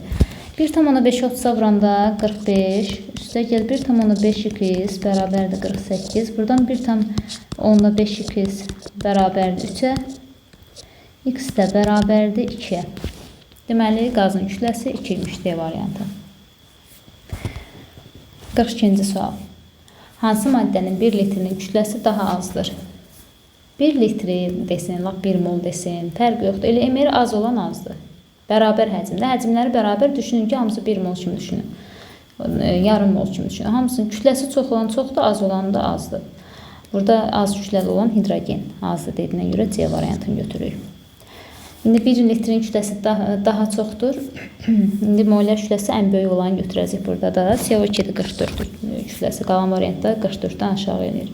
1,5-i 30-a vuranda 45, üstə gəl 1,5 x bərabərdir 48. Buradan 1,5 x bərabərdir 3-ə, x də bərabərdir 2-yə. Deməli, qazın kütləsi 2 imiş D variantı. 42-ci sual. Hansı maddənin 1 litrinin kütləsi daha azdır? 1 litri desin, lap 1 mol desin, fərqi yoxdur. Elə emeri az olan azdır. Bərabər həcmdə. Həcmləri bərabər düşünün ki, hamısı 1 mol kimi düşünün. Yarım mol kimi düşünün. Hamısının kütləsi çox olan çoxdur, az olan da azdır. Burada az kütləli olan hidrogen azdır dediyinə görə C variantını götürürük. İndi 1 litrin kütləsi daha çoxdur. İndi molyar kütləsi ən böyük olanı götürəcək burada da. CO2-dir 44 kütləsi. Qalan variantda 44-dən aşağı eləyir.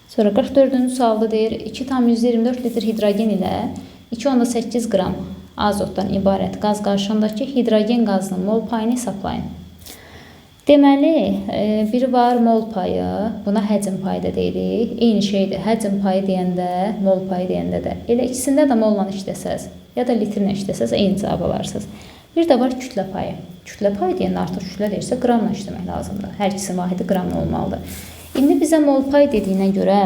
Sonra 44-cü sualda deyir 2,24 litr hidrogen ilə 2,8 qram azotdan ibarət qaz qarşısındakı hidrogen qazının mol payını hesablayın. Deməli, biri var mol payı, buna həcm payı da deyirik. Eyni şeydir, həcm payı deyəndə, mol payı deyəndə də. Elə ikisində də molla işləsəz, ya da litrlə işləsəz, eyni cavab alarsınız. Bir də var kütlə payı. Kütlə payı deyəndə artıq kütlə deyirsə, qramla işləmək lazımdır. Hər ikisinin vahidi qramla olmalıdır. İndi bizə mol payı dediyinə görə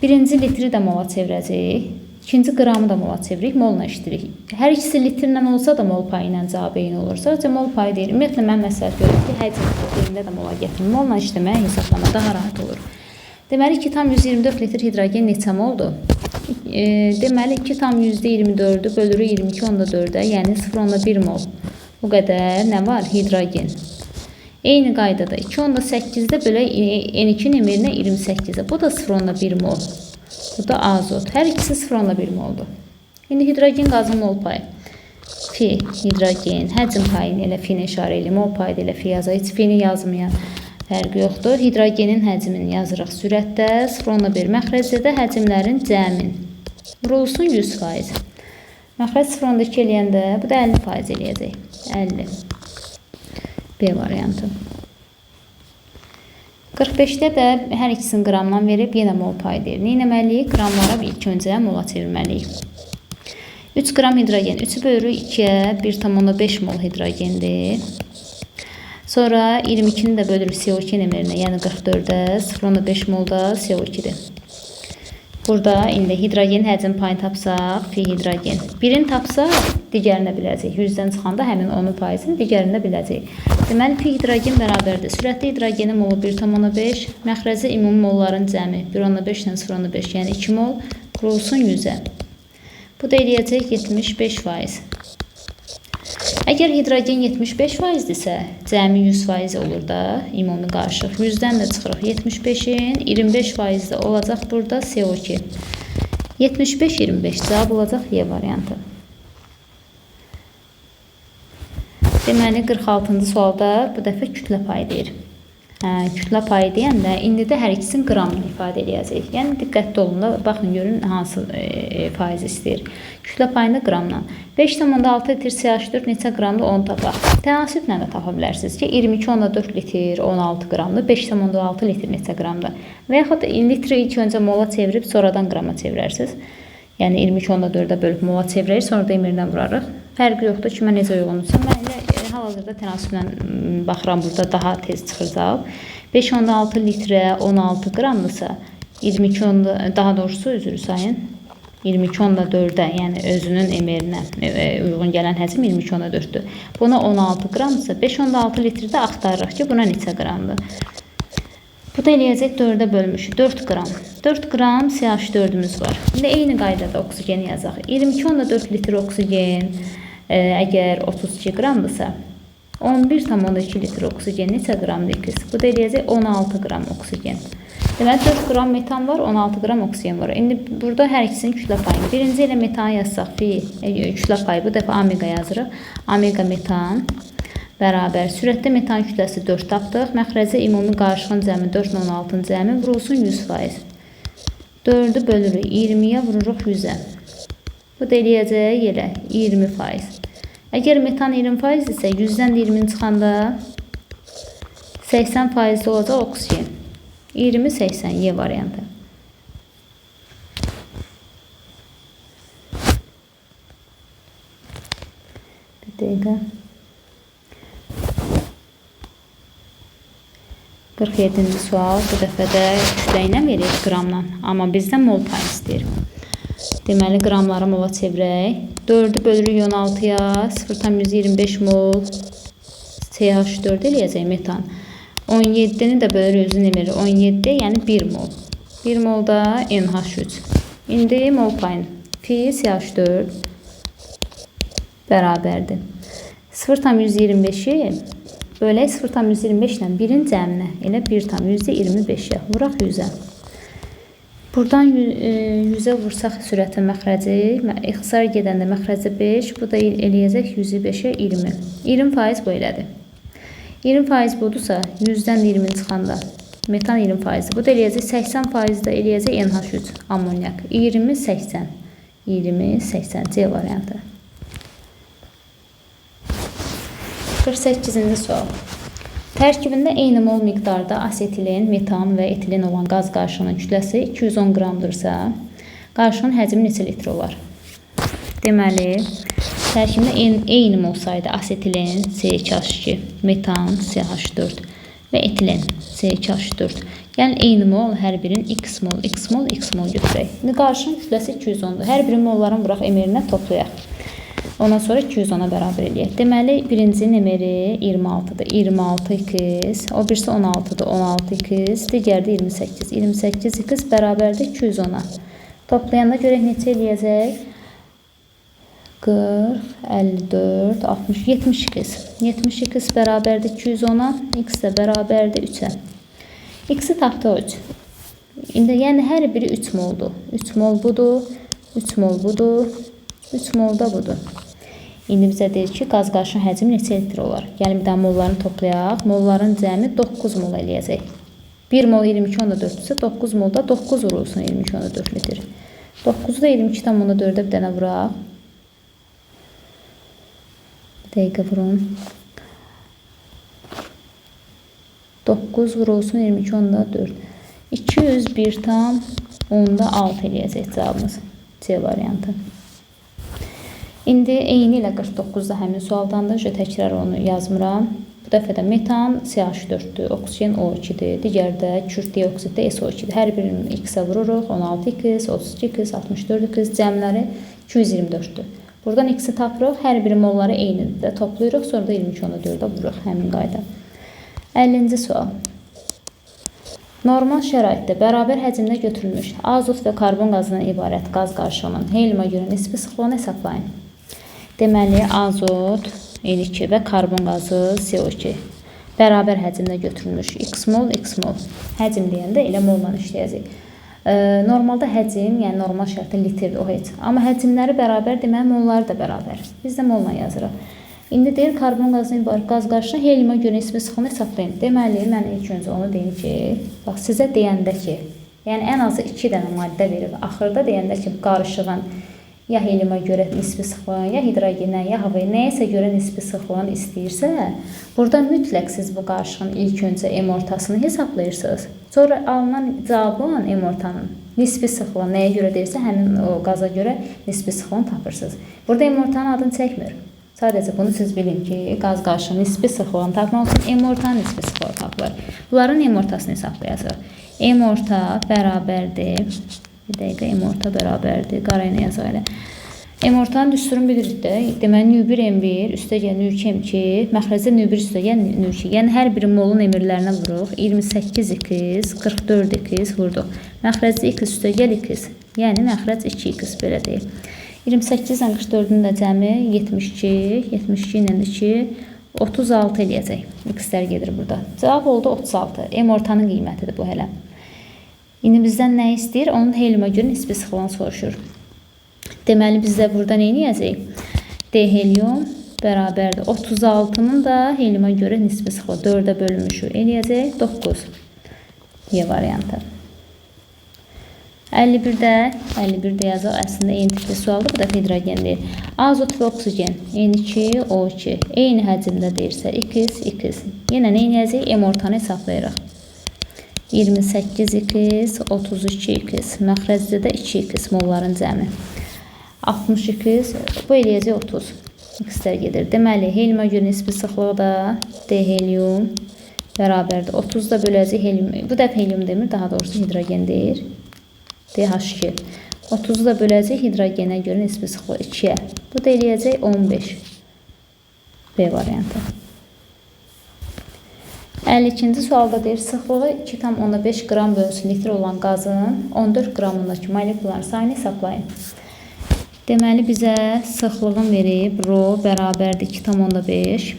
birinci litri də mola çevirəcəyik. İkinci qramı da mola çeviririk, molla işləyirik. Hər ikisi litrlə olsa da mol payı ilə cavab eyni olur. Sadəcə mol payı deyir. Ümumiyyətlə, mən məsləhət görürəm ki, həcm deyəndə də mola gətirin. Molla işləməyə, hesablama daha rahat olur. Deməli, 2,24 litr hidrogen neçə moldur? Deməli, 2,24-ü bölürük 22,4-ə, yəni 0,1 mol. Bu qədər nə var? Hidrogen. Eyni qaydada 2,8-də bölək N2-nin emerinə 28-ə. Bu da 0,1 mol. Bu da azot. Hər ikisi 0,1 moldur. İndi hidrogen qazın mol payı. Fi hidrogen. Həcm payını elə fi-ni işarə eləyim. Mol payı da elə fi yazaq. Heç fi-ni yazmayan fərqi yoxdur. Hidrogenin həcmini yazırıq sürətdə. 0,1 məxrəcdə də həcmlərin cəmin. Vurulsun 100%. Məxrəc 0,2 eləyəndə bu da 50% eləyəcək. 50. B variantı. 45-də də hər ikisini qramdan verib yenə mol payı deyir. Nə etməliyik? Qramlara ilk öncə mola çevirməliyik. 3 qram hidrogen. 3-ü bölürük 2-yə 1,5 mol hidrogendir. Sonra 22-ni də bölürük CO2 emerinə, yəni 44-ə 0,5 mol da CO2-dir. Burada indi hidrogen həcm payını tapsaq, fi hidrogen. Birini tapsaq, digərini də biləcəyik. 100-dən çıxanda həmin onun faizini digərini də biləcəyik. Deməli, fi hidrogen bərabərdir. Sürətli hidrogenin molu 1,5, məxrəci ümumi molların cəmi 1,5 ilə 0,5, yəni 2 mol vurulsun 100-ə. Bu da eləyəcək 75%. Əgər hidrogen 75%dirsə, cəmi 100% olur da, ümumi qarışıq. 100-dən də çıxırıq 75-in, 25% də olacaq burada CO2. 75-25 cavab olacaq Y variantı. Deməli, 46-cı sualda bu dəfə kütlə payı deyir. Kütlə payı deyəndə indi də hər ikisini qramla ifadə eləyəcəyik. Yəni diqqətli olun da, baxın görün hansı faiz istəyir. Kütlə payını qramla. 5,6 litr CH4 neçə qramdır onu tapaq. Tənasüblə də tapa bilərsiniz ki, 22,4 litr 16 qramdır, 5,6 litr neçə qramdır. Və yaxud litri ilk öncə mola çevirib sonradan qrama çevirərsiniz. Yəni 22,4-ə bölüb mola çevirək, sonra da MR-dən vurarıq. Fərqi yoxdur ki, mən necə uyğundursa. Mən elə hal-hazırda tənasüblə baxıram, burada daha tez çıxır cavab. 5,6 litrə 16 qramdırsa, 22, daha doğrusu üzr sayın, 22,4-ə, yəni özünün MR-inə uyğun gələn həcm 22,4-dür. Buna 16 qramdırsa, 5,6 litrdə axtarırıq ki, buna neçə qramdır? Bu da eləyəcək 4-ə bölmüş. 4 qram. 4 qram CH4-ümüz var. İndi eyni qaydada oksigeni yazaq. 22,4 litr oksigen əgər 32 qramdırsa, 11,2 litr oksigen neçə qramdır X? Bu da eləyəcək 16 qram oksigen. Deməli 4 qram metan var, 16 qram oksigen var. İndi burada hər ikisinin kütlə payını. Birinci elə metan yazsaq, fi kütlə payı bu dəfə omega yazırıq. Omega metan bərabər. Sürətdə metan kütləsi 4 tapdıq. Məxrəcə ümumi qarışığın cəmi 4 ilə 16-nın cəmi vurulsun 100%. 4-ü bölürük 20-yə vururuq 100-ə. Bu da eləyəcək elə 20%. Əgər metan 20% isə 100-dən də 20-ni çıxanda 80% olacaq oksigen. 20-80 Y variantı. Bir dəqiqə. 47-ci sual bu dəfə də kütlə ilə verir qramla. Amma bizdən mol payı istəyir. Deməli, qramları mola çevirək. 4-ü bölürük 16-ya, 0,125 mol CH4 eləyəcək metan. 17-ni də bölürük özünün emiri 17, yəni 1 mol. 1 mol da NH3. İndi mol payını fi CH4 bərabərdir. 0,125-i bölək 0,125 ilə 1-in cəminə, elə 1,25-ə vuraq 100-ə. Buradan 100-ə vursaq sürətin məxrəci, ixtisar gedəndə məxrəci 5, bu da eləyəcək 105-ə 20. 20% bu elədir. 20% budursa, 100-dən 20 çıxanda metan 20%-dir. Bu da eləyəcək 80% də eləyəcək NH3 amonyak. 20-80. 20-80 C variantı. 48-ci sual. Tərkibində eyni mol miqdarda asetilen, metan və etilen olan qaz qarışığının kütləsi 210 qramdırsa, qarışığın həcmi neçə litr olar? Deməli, tərkibində eyni mol sayda asetilen, C2H2, metan, CH4 və etilen, C2H4. Yəni, eyni mol hər birinin X mol, X mol, X mol götürək. İndi qarışığın kütləsi 210-dur. Hər birinin molların vuraq MR-inə toplayaq. Ondan sonra 210-a bərabər eləyək. Deməli, birincinin MR-i 26-dır. 26x, o birisi 16-dır. 16x, digəri də 28. 28x bərabərdir 210-a. Toplayanda görək neçə eləyəcək? 40, 54, 60, 70x. 70x bərabərdir 210-a, x də bərabərdir 3-ə. X-i tapdıq 3. İndi, yəni hər biri 3 moldur. 3 mol budur, 3 mol budur, 3 mol da budur. İndi bizə deyir ki, qaz qarışığının həcmi neçə litr olar? Gəlin bir daha mollarını toplayaq. Molların cəmi 9 mol eləyəcək. 1 mol 22,4-dürsə, 9 molda 9 vurulsun 22,4 litr. 9-u da 22,4-ə bir dənə vuraq. Bir dəqiqə vurun. 9 vurulsun 22,4. 201,6 eləyəcək cavabımız. C variantı. İndi eyni ilə 49-da həmin sualdandır. Təkrar onu yazmıram. Bu dəfə də metan CH4-dür, oksigen O2-dir, digəri də kükürt dioksidi SO2-dir. Hər birini X-ə vururuq. 16x, 32x, 64x, cəmləri 224-dür. Buradan X-i tapırıq. Hər biri molları eynidir də toplayırıq. Sonra da 22,4-ə vururuq həmin qayda. 50-ci sual. Normal şəraitdə bərabər həcmdə götürülmüş azot və karbon qazından ibarət qaz qarışığının heliuma görə nisbi sıxlığını hesablayın. Deməli, azot N2 və karbon qazı CO2 bərabər həcmdə götürülmüş. X mol, X mol. Həcm deyəndə elə molla işləyəcək. Normalda həcm, yəni normal şəraitdə litrdir o heç. Amma həcmləri bərabər, deməli molları da bərabər. Biz də molla yazırıq. İndi deyir, karbon qazından ibarət qaz qarışığına heliuma görə nisbi sıxlığını hesablayın. Deməli, mən ilk öncə onu deyim ki, bax sizə deyəndə ki, yəni ən azı 2 dənə maddə verir. Axırda deyəndə ki, qarışığın ya heliuma görə nisbi sıxlığını, ya hidrogenə, ya havaya, nəyəsə görə nisbi sıxlığını istəyirsə, burada mütləq siz bu qarışığın ilk öncə M ortasını hesablayırsınız. Sonra alınan cavabın M-ortanın nisbi sıxlığı nəyə görə deyirsə, həmin o qaza görə nisbi sıxlığını tapırsınız. Burada M-ortanın adını çəkmir. Sadəcə bunu siz bilin ki, qaz qarışığının nisbi sıxlığını tapmaq üçün M-ortanın nisbi sıxlığı tapılır. Bunların M-ortasını hesablayacağıq. M-orta bərabərdir. Bir dəqiqə, M-orta bərabərdir. Qara ilə yazaq elə. M-ortanın düsturunu bilirik də. Deməli, nü1 M1, üstəgəl nü2 M2, məxrəcdə nü1 üstəgəl nü2. Yəni, hər biri molun emirlərinə vururuq. 28x, 44x vurduq. Məxrəcdə x üstəgəl x. Yəni, məxrəc 2x belə deyil. 28 ilə 44-ün də cəmi 72, 72 ilə 2, 36 eləyəcək. X-lər gedir burada. Cavab oldu 36. M-ortanın qiymətidir bu hələ. İndi bizdən nə istəyir? Onun heliuma görə nisbi sıxlığını soruşur. Deməli, biz də burada nə eləyəcəyik? D helium bərabərdir. 36-nın da heliuma görə nisbi sıxlığı 4-ə bölünmüşü eləyəcək 9. Y variantı. 51-də, 51-də yazaq. Əslində eyni tipli sualdır. Bu dəfə hidrogen deyil. Azot və oksigen. N2, O2. Eyni həcmdə deyirsə X, X. Yenə nə eləyəcəyik? M-ortanı hesablayırıq. 28x, 32x. Məxrəcdə də 2x molların cəmi. 62x, bu eləyəcək 30. X-lər gedir. Deməli, heliuma görə nisbi sıxlığı da D helium bərabərdir. 30 da böləcək helium. Bu dəfə helium demir, daha doğrusu hidrogen deyir. DH2. 30-u da böləcək hidrogenə görə nisbi sıxlığı 2-yə. Bu da eləyəcək 15. B variantı. 52-ci sualda deyir, sıxlığı 2,5 qram bölünsün litr olan qazın 14 qramındakı molekulların sayını hesablayın. Deməli, bizə sıxlığın verib, rho bərabərdir 2,5.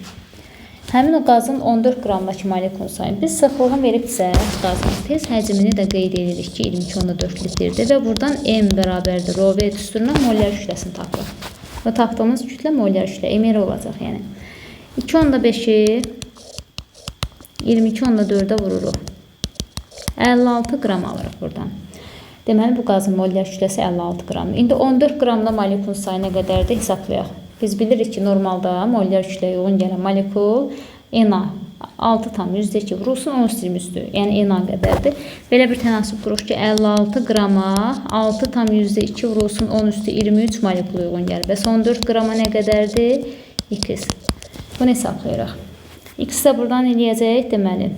Həmin o qazın 14 qramdakı molekulun sayını. Biz sıxlığın veribsə qazın tez həcmini də qeyd edirik ki, 22,4 litrdir və buradan M bərabərdir rho V düsturundan molyar kütləsini tapırıq. Və tapdığımız kütlə molyar kütlə, MR olacaq yəni. 2,5-i 22,4-ə vururuq. 56 qram alırıq buradan. Deməli, bu qazın molyar kütləsi 56 qramdır. İndi 14 qramda molekulun sayı nə qədərdir hesablayaq. Biz bilirik ki, normalda molyar kütləyə uyğun gələn molekul Na 6,2 vurulsun 10 üstü, yəni Na qədərdir. Belə bir tənasüb quruq ki, 56 qrama 6,2 vurulsun 10 üstü 23 molekul uyğun gəlir. Bəs 14 qrama nə qədərdir? X. Bunu hesablayırıq. X də buradan eləyəcək, deməli,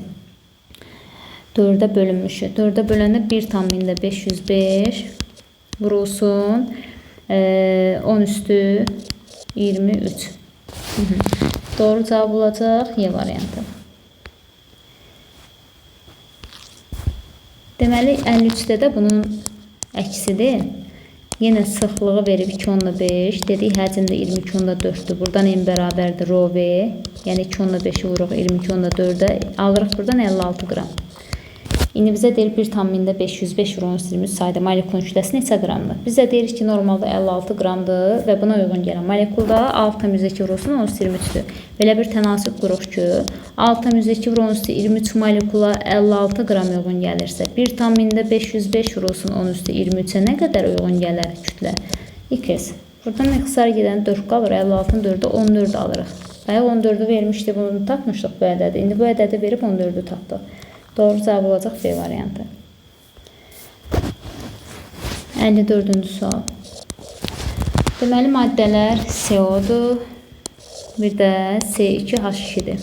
4-ə bölünmüşü. 4-ə böləndə 1,505 vurulsun 10 üstü 23. Doğru cavab olacaq Y variantı. Deməli, 53-də də bunun əksidir. Yenə sıxlığı verib 2,5. Dedik, həcm də 22,4-dür. Buradan M bərabərdir rho V. Yəni 2,5-i vururuq 22,4-ə. Alırıq buradan 56 qram. İndi bizə deyir 1,505 vurulsun 23 sayda molekulun kütləsi neçə qramdır? Bizə deyirik ki, normalda 56 qramdır və buna uyğun gələn molekulda 6,2 vurulsun 23-dür. Belə bir tənasüb quruq ki, 6,2 vurulsun 23 molekula 56 qram uyğun gəlirsə, 1,505 vurulsun 23-ə nə qədər uyğun gələr kütlə? X. Buradan ixtisar gedən 4 qalır, 56-nın 4-ü 14 alırıq. Bayaq 14-ü vermişdi, bunu tapmışdıq bu ədədi. İndi bu ədədi verib 14-ü tapdıq. Doğru cavab olacaq B variantı. 54-cü sual. Deməli, maddələr CO-dur, bir də C2H2-dir.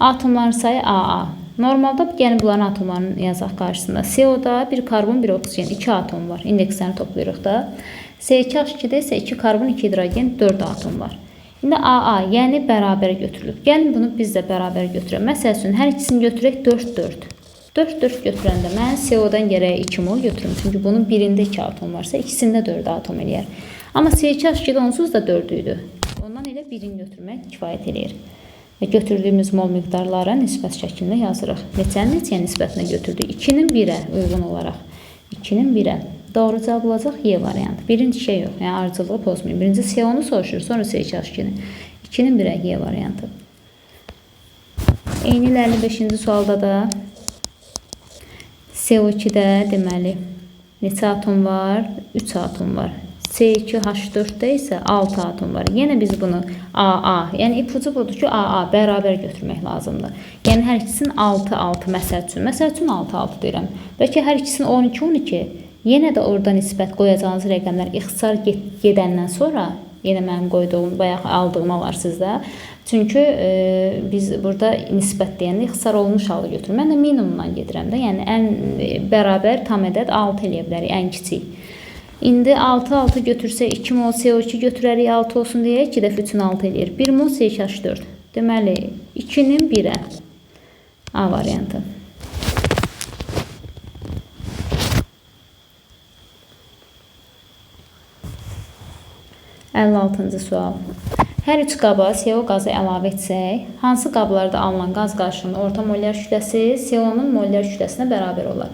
Atomların sayı AA. Normalda yəni bunların atomlarını yazaq qarşısında. CO-da bir karbon, bir oksigen, 2 atom var. İndekslərini toplayırıq da. C2H2-də isə 2 karbon, 2 hidrogen, 4 atom var. İndi AA, yəni bərabər götürülüb. Gəlin bunu biz də bərabər götürək. Məsəl üçün, hər ikisini götürək 4-4. 4-4 götürəndə mən CO-dan gərək 2 mol götürüm. Çünki bunun birində 2 atom varsa, ikisində 4 atom eləyər. Amma C2H2-də onsuz da 4 idi. Ondan elə birini götürmək kifayət eləyir. Və götürdüyümüz mol miqdarlara nisbət şəklində yazırıq. Neçənin neçəyə nisbətinə götürdük? 2-nin 1-ə uyğun olaraq. 2-nin 1-ə. Doğru cavab olacaq Y variantı. Birinci şey yox, yəni ardıcıllığı pozmayın. Birinci CO-nu soruşur, sonra C2H2-ni. 2-nin 1-ə Y variantı. Eyni ilə 55-ci sualda da CO2-də deməli neçə atom var? 3 atom var. C2H4-də isə 6 atom var. Yenə biz bunu AA, yəni ipucu budur ki, AA bərabər götürmək lazımdır. Yəni hər ikisinin 6, 6 məsəl üçün. Məsəl üçün 6, 6 deyirəm. Bəlkə hər ikisinin 12, 12. Yenə də orada nisbət qoyacağınız rəqəmlər ixtisar gedəndən sonra, yenə mənim qoyduğum, bayaq aldığıma var sizdə. Çünki biz burada nisbət deyəndə ixtisar olunmuş halı götürürəm. Mən də minimumdan gedirəm də. Yəni ən bərabər tam ədəd 6 eləyə bilərik, ən kiçik. İndi 6, 6 götürsək 2 mol CO2 götürərik 6 olsun deyə 2 dəfə 3-ün 6 eləyir. 1 mol C2H4. Deməli 2-nin 1-ə. A variantı. 56-cı sual. Hər üç qaba CO qazı əlavə etsək, hansı qablarda alınan qaz qarşılığının orta molyar kütləsi CO-nun molyar kütləsinə bərabər olar?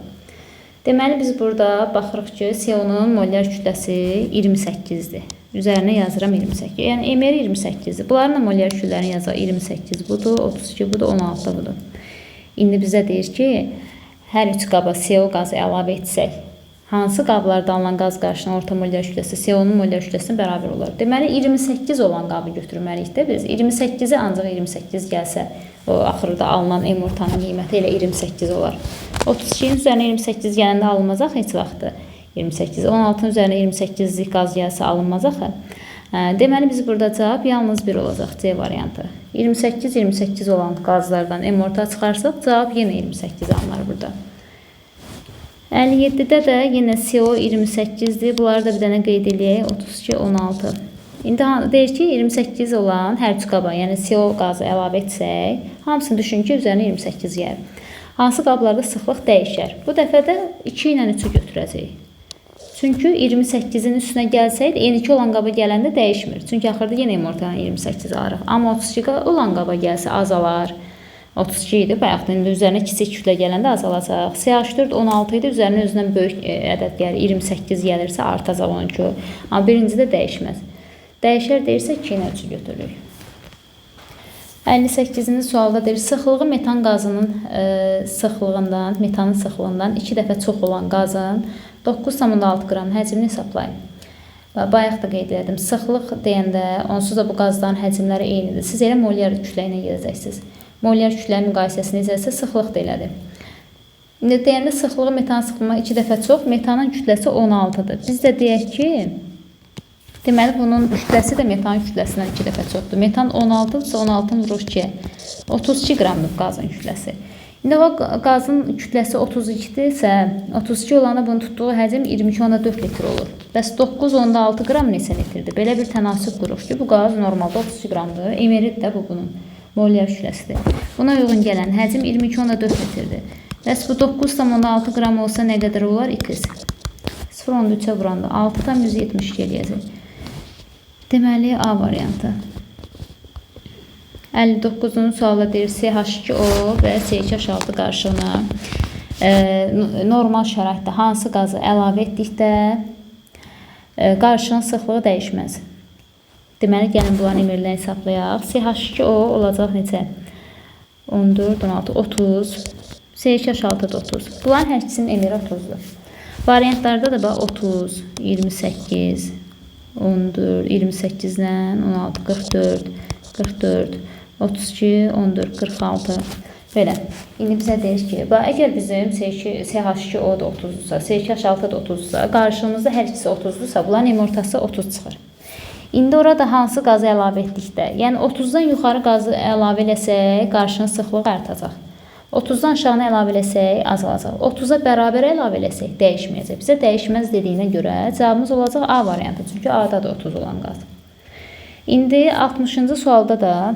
Deməli, biz burada baxırıq ki, CO-nun molyar kütləsi 28-dir. Üzərinə yazıram 28. Yəni, MR 28-dir. Bunların da molyar kütlələrini yazaq 28 budur, 32 budur, 16 budur. İndi bizə deyir ki, hər üç qaba CO qazı əlavə etsək, hansı qablarda alınan qaz qarşılığının orta molyar kütləsi CO-nun molyar kütləsinə bərabər olar? Deməli, 28 olan qabı götürməliyik də biz. 28-ə ancaq 28 gəlsə, o axırda alınan M ortanın qiyməti elə 28 olar. 32-nin üzərinə 28 gələndə alınmaz axı heç vaxtı. 28, 16-nın üzərinə 28-lik qaz gəlsə alınmaz axı. Deməli, biz burada cavab yalnız 1 olacaq, C variantı. 28, 28 olan qazlardan M orta çıxarsaq, cavab yenə 28 alınır burada. 57-də də yenə CO 28-dir. Bunları da bir dənə qeyd eləyək. 32, 16. İndi deyir ki, 28 olan hər üç qaba, yəni CO qazı əlavə etsək, hamısını düşün ki, üzərinə 28 gəlir. Hansı qablarda sıxlıq dəyişər? Bu dəfə də 2 ilə 3-ü götürəcəyik. Çünki 28-in üstünə gəlsəydi, N2 olan qaba gələndə dəyişmir. Çünki axırda yenə M ortadan 28 alırıq. Amma 32 olan qaba gəlsə azalar. 32 idi, bayaqdan indi üzərinə kiçik kütlə gələndə azalacaq. CH4 16 idi, üzərinə özündən böyük ədəd gəlir, 28 gəlirsə artacaq 12. Amma birinci də dəyişməz. Dəyişər deyirsə 2 ilə 3-ü götürürük. 58-ci sualda deyir, sıxlığı metan qazının sıxlığından, metanın sıxlığından 2 dəfə çox olan qazın 9,6 qram həcmini hesablayın. Bayaq da qeyd elədim. Sıxlıq deyəndə onsuz da bu qazların həcmləri eynidir. Siz elə molyar kütlə ilə gedəcəksiniz. Molyar kütlə müqayisəsi necəsə sıxlıq da elədir. İndi deyəndə sıxlığı metan sıxlığına 2 dəfə çox, metanın kütləsi 16-dır. Biz də deyək ki, deməli bunun kütləsi də metanın kütləsindən 2 dəfə çoxdur. Metan 16-dırsa 16-nı vururuq 2-yə. 32 qramdır qazın kütləsi. İndi o qazın kütləsi 32-dirsə, 32 olanda bunun tutduğu həcm 22,4 litr olur. Bəs 9,6 qram neçə litrdir? Belə bir tənasüb qururuq ki, bu qaz normalda 32 qramdır. MR-dir də bu bunun. Molyar kütləsidir. Buna uyğun gələn həcm 22,4 litrdir. Bəs bu 9,6 qram olsa nə qədər olar? X. 0,3-ə vuranda 6,172 eləyəcək. Deməli, A variantı. 59-cu sualda deyir CH2O və C2H6 qarşığına normal şəraitdə hansı qazı əlavə etdikdə qarşığın sıxlığı dəyişməz. Deməli, gəlin bunların MR-lərini hesablayaq. CH2O olacaq neçə? 14, 16, 30. C2H6 da 30. Bunların hər ikisinin MR-i 30-dur. Variantlarda da bax 30, 28, 14, 28 ilə 16, 44, 44, 32, 14, 46. Belə. İndi bizə deyir ki, bax, əgər bizim CH2O da 30-dursa, C2H6 da 30-dursa, qarşımızda hər ikisi 30-dursa, bunların M ortası 30 çıxır. İndi orada hansı qazı əlavə etdikdə, yəni 30-dan yuxarı qazı əlavə eləsək, qarşının sıxlığı artacaq. 30-dan aşağını əlavə eləsək, azalacaq. 30-a bərabər əlavə eləsək, dəyişməyəcək. Bizə dəyişməz dediyinə görə cavabımız olacaq A variantı. Çünki A-da da 30 olan qaz. İndi 60-cı sualda da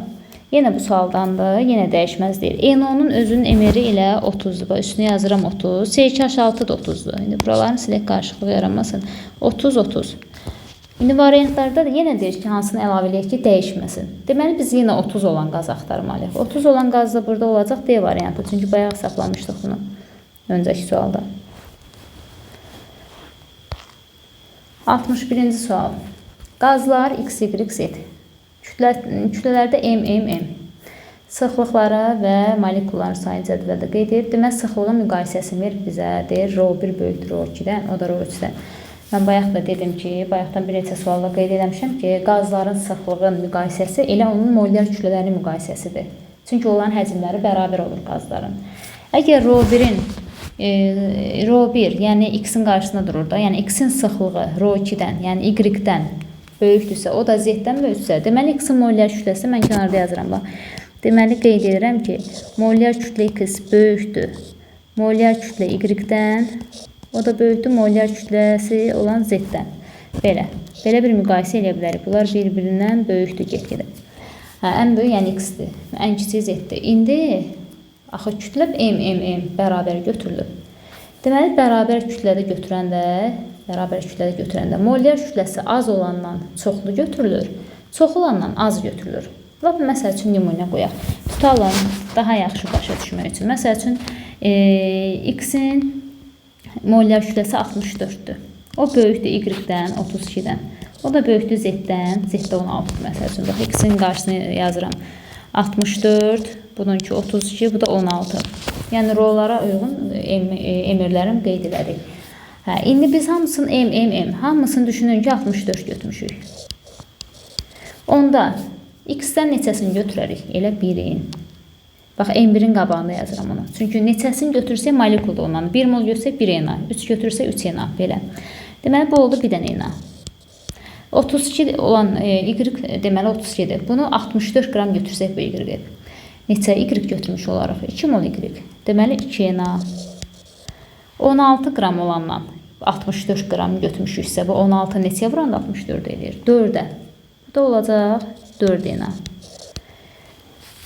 yenə bu sualdandır, yenə dəyişməz deyir. NO-nun özünün MR-i ilə 30-dur. Bax, üstünə yazıram 30. C2H6 da 30-dur. İndi buraların silək qarışıqlığı yaranmasın. 30, 30. İndi variantlarda da yenə deyir ki, hansını əlavə eləyək ki, dəyişməsin. Deməli, biz yenə 30 olan qaz axtarmalıyıq. 30 olan qaz da burada olacaq D variantı. Çünki bayaq hesaplamışdıq bunu öncəki sualda. 61-ci sual. Qazlar X, Y, Z. Kütlələrdə M, M, M. Sıxlıqlara və molekulların sayı cədvəldə qeyd edib. Deməli, sıxlığın müqayisəsini verir bizə. Deyir, Rho 1 böyükdür Rho 2-dən, o da Rho 3-dən. Mən bayaq da dedim ki, bayaqdan bir neçə sualla qeyd eləmişəm ki, qazların sıxlığının müqayisəsi elə onun molyar kütlələrinin müqayisəsidir. Çünki onların həcmləri bərabər olur qazların. Əgər Rho1-in Rho1, yəni X-in qarşısında durur da, yəni X-in sıxlığı Rho2-dən, yəni Y-dən böyükdürsə, o da Z-dən böyükdürsə, deməli X-in molyar kütləsi mən kənarda yazıram bax. Deməli qeyd edirəm ki, molyar kütlə X böyükdür molyar kütlə Y-dən, o da böyükdür molyar kütləsi olan Z-dən. Belə. Belə bir müqayisə eləyə bilərik. Bunlar bir-birindən böyükdür get-gedə. Hə, ən böyük yəni X-dir, ən kiçiyi Z-dir. İndi axı kütlə M, M, M bərabər götürülüb. Deməli bərabər kütlədə götürəndə, molyar kütləsi az olandan çoxlu götürülür, çox olandan az götürülür. Lap məsəl üçün nümunə qoyaq. Tutalım daha yaxşı başa düşmək üçün. Məsəl üçün X-in molyar kütləsi 64-dür. O böyükdür Y-dən, 32-dən. O da böyükdür Z-dən, Z-də 16-dır məsəl üçün. Bax, X-in qarşısını yazıram. 64, bununki 32, bu da 16. Yəni rolara uyğun emirlərin qeyd elədik. Hə, indi biz hamısını M, M, M, hamısını düşünün ki, 64 götürmüşük. Onda X-dən neçəsini götürərik? Elə 1-in. Bax, M1-in qabağında yazıram onu. Çünki neçəsini götürsək molekulda ondan. 1 mol götürsək 1 Na, 3 götürsək 3 Na, belə. Deməli, bu oldu bir dənə Na. 32 olan Y deməli 32-dir. Bunu 64 qram götürsək bu Y-i. Neçə Y götürmüş olaraq? 2 mol Y. Deməli, 2 Na. 16 qram olandan 64 qram götürmüşüksə, bu 16 neçəyə vuranda 64 eləyir? 4-ə. Bu da olacaq 4 Na.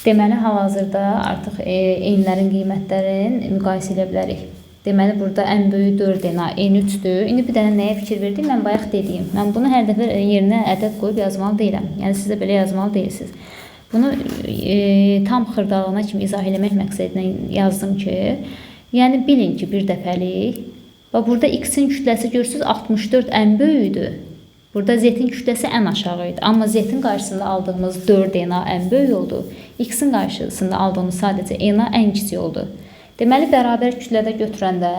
Deməli, hal-hazırda artıq n-lərin qiymətlərini müqayisə edə bilərik. Deməli, burada ən böyük 4 Na, N3-dür. İndi bir dənə nəyə fikir verdik? Mən bayaq dediyim. Mən bunu hər dəfə yerinə ədəd qoyub yazmalı deyiləm. Yəni, siz də belə yazmalı deyilsiniz. Bunu tam xırdalığına kimi izah eləmək məqsədi ilə yazdım ki, yəni bilin ki, bir dəfəlik. Bax, burada X-in kütləsi görürsünüz, 64 ən böyüdür. Burada Z-in kütləsi ən aşağı idi. Amma Z-in qarşısında aldığımız 4 Na ən böyük oldu. X-in qarşısında aldığımız sadəcə Na ən kiçik oldu. Deməli, bərabər kütlədə götürəndə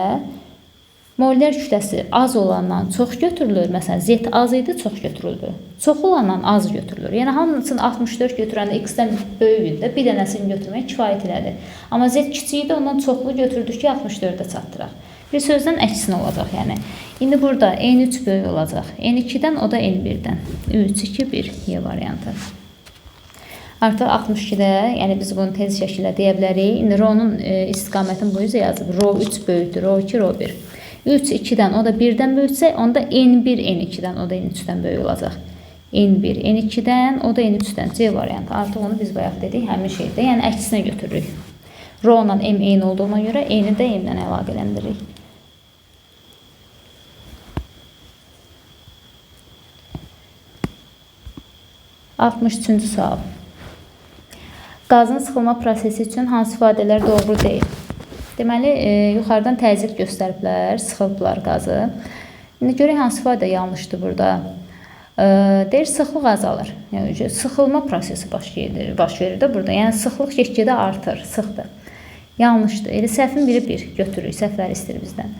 molyar kütləsi az olandan çox götürülür. Məsələn, Z az idi, çox götürüldü. Çox olandan az götürülür. Yəni, hamısını 64 götürəndə X-dən böyük idi də, bir dənəsini götürmək kifayət elədi. Amma Z kiçik idi, ondan çoxlu götürdük ki, 64-ə çatdıraq. Bir sözdən əksinə olacaq, yəni. İndi burada N3 böyük olacaq. N2-dən, o da N1-dən. 3, 2, 1 Y variantı. Artıq 62-də, yəni biz bunu tez şəkildə deyə bilərik. İndi Rho-nun istiqamətini bu üzə yazıb. Rho 3 böyükdür, Rho 2, Rho 1. 3, 2-dən, o da 1-dən böyüksə, onda N1, N2-dən, o da N3-dən böyük olacaq. N1, N2-dən, o da N3-dən. C variantı. Artıq onu biz bayaq dedik, həmin şeydə. Yəni əksinə götürürük. Rho ilə M eyni olduğuna görə N-i də M-lə əlaqələndiririk. 63-cü sual. Qazın sıxılma prosesi üçün hansı ifadələr doğru deyil? Deməli, yuxarıdan təzyiq göstəriblər, sıxılıblar qazı. İndi görək hansı ifadə yanlışdır burada. Deyir, sıxlıq azalır. Yəni, sıxılma prosesi baş verir də burada. Yəni, sıxlıq get-gedə artır, sıxdır. Yanlışdır. Elə səhvin biri bir götürürük, səhvləri istəyir bizdən.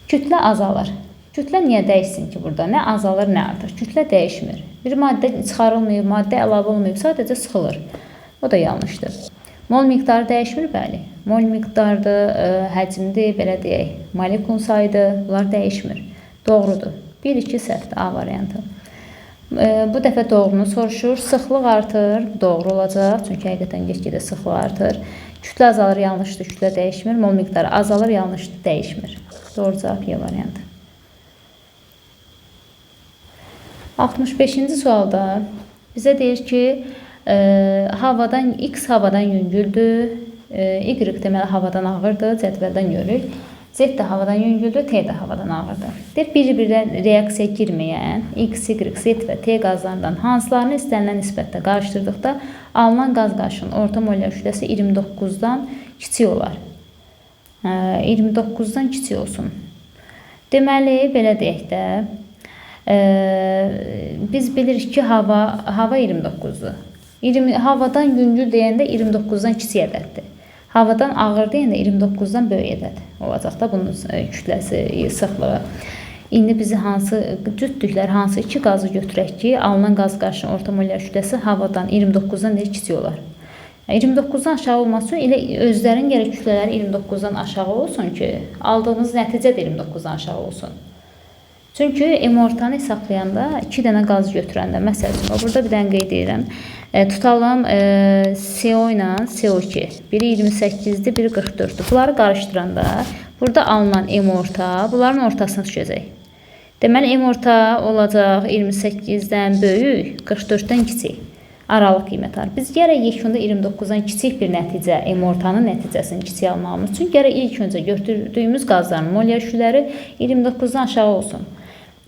Kütlə azalır. Kütlə niyə dəyişsin ki burada? Nə azalır, nə artır? Kütlə dəyişmir. Bir maddə çıxarılmayıb, maddə əlavə olmayıb, sadəcə sıxılır. O da yanlışdır. Mol miqdarı dəyişmir, bəli. Mol miqdarıdır, həcmdir, belə deyək. Molekul sayıdır, bunlar dəyişmir. Doğrudur. 1-2 səhvdir, A variantı. Bu dəfə doğrunu soruşur. Sıxlıq artır, doğru olacaq. Çünki həqiqətən get-gedə sıxlıq artır. Kütlə azalır, yanlışdır, kütlə dəyişmir. Mol miqdarı azalır, yanlışdır, dəyişmir. Doğru cavab Y variantı. 65-ci sualda bizə deyir ki, havadan X havadan yüngüldür, Y deməli havadan ağırdır, cədvəldən görürük. Z də havadan yüngüldür, T də havadan ağırdır. Deyir, bir-birinə reaksiya girməyən X, Y, Z və T qazlarından hansılarını istənilən nisbətdə qarışdırdıqda alınan qaz qarışığının orta molyar kütləsi 29-dan kiçik olar. 29-dan kiçik olsun. Deməli, belə deyək də, biz bilirik ki, hava 29-dur. Havadan yüngül deyəndə 29-dan kiçik ədəddir. Havadan ağır deyəndə 29-dan böyük ədəd olacaq da bunun kütləsi, sıxlığı. İndi bizi hansı cütlüklər, hansı iki qazı götürək ki, alınan qaz qarşısının orta molyar kütləsi havadan 29-dan deyir kiçik olar. 29-dan aşağı olması üçün elə özlərin gərək kütlələri 29-dan aşağı olsun ki, aldığımız nəticə də 29-dan aşağı olsun. Çünki M-ortanı hesablayanda 2 dənə qaz götürəndə, məsəl üçün, burada bir dənə qeyd edirəm. Tutalım CO ilə CO2. Biri 28-dir, biri 44-dür. Bunları qarışdıranda burada alınan M-orta bunların ortasına düşəcək. Deməli, M-orta olacaq 28-dən böyük, 44-dən kiçik. Aralıq qiymət var. Biz gərək yekunda 29-dan kiçik bir nəticə, M-ortanın nəticəsini kiçik almağımız üçün gərək ilk öncə götürdüyümüz qazların molyar kütlələri 29-dan aşağı olsun.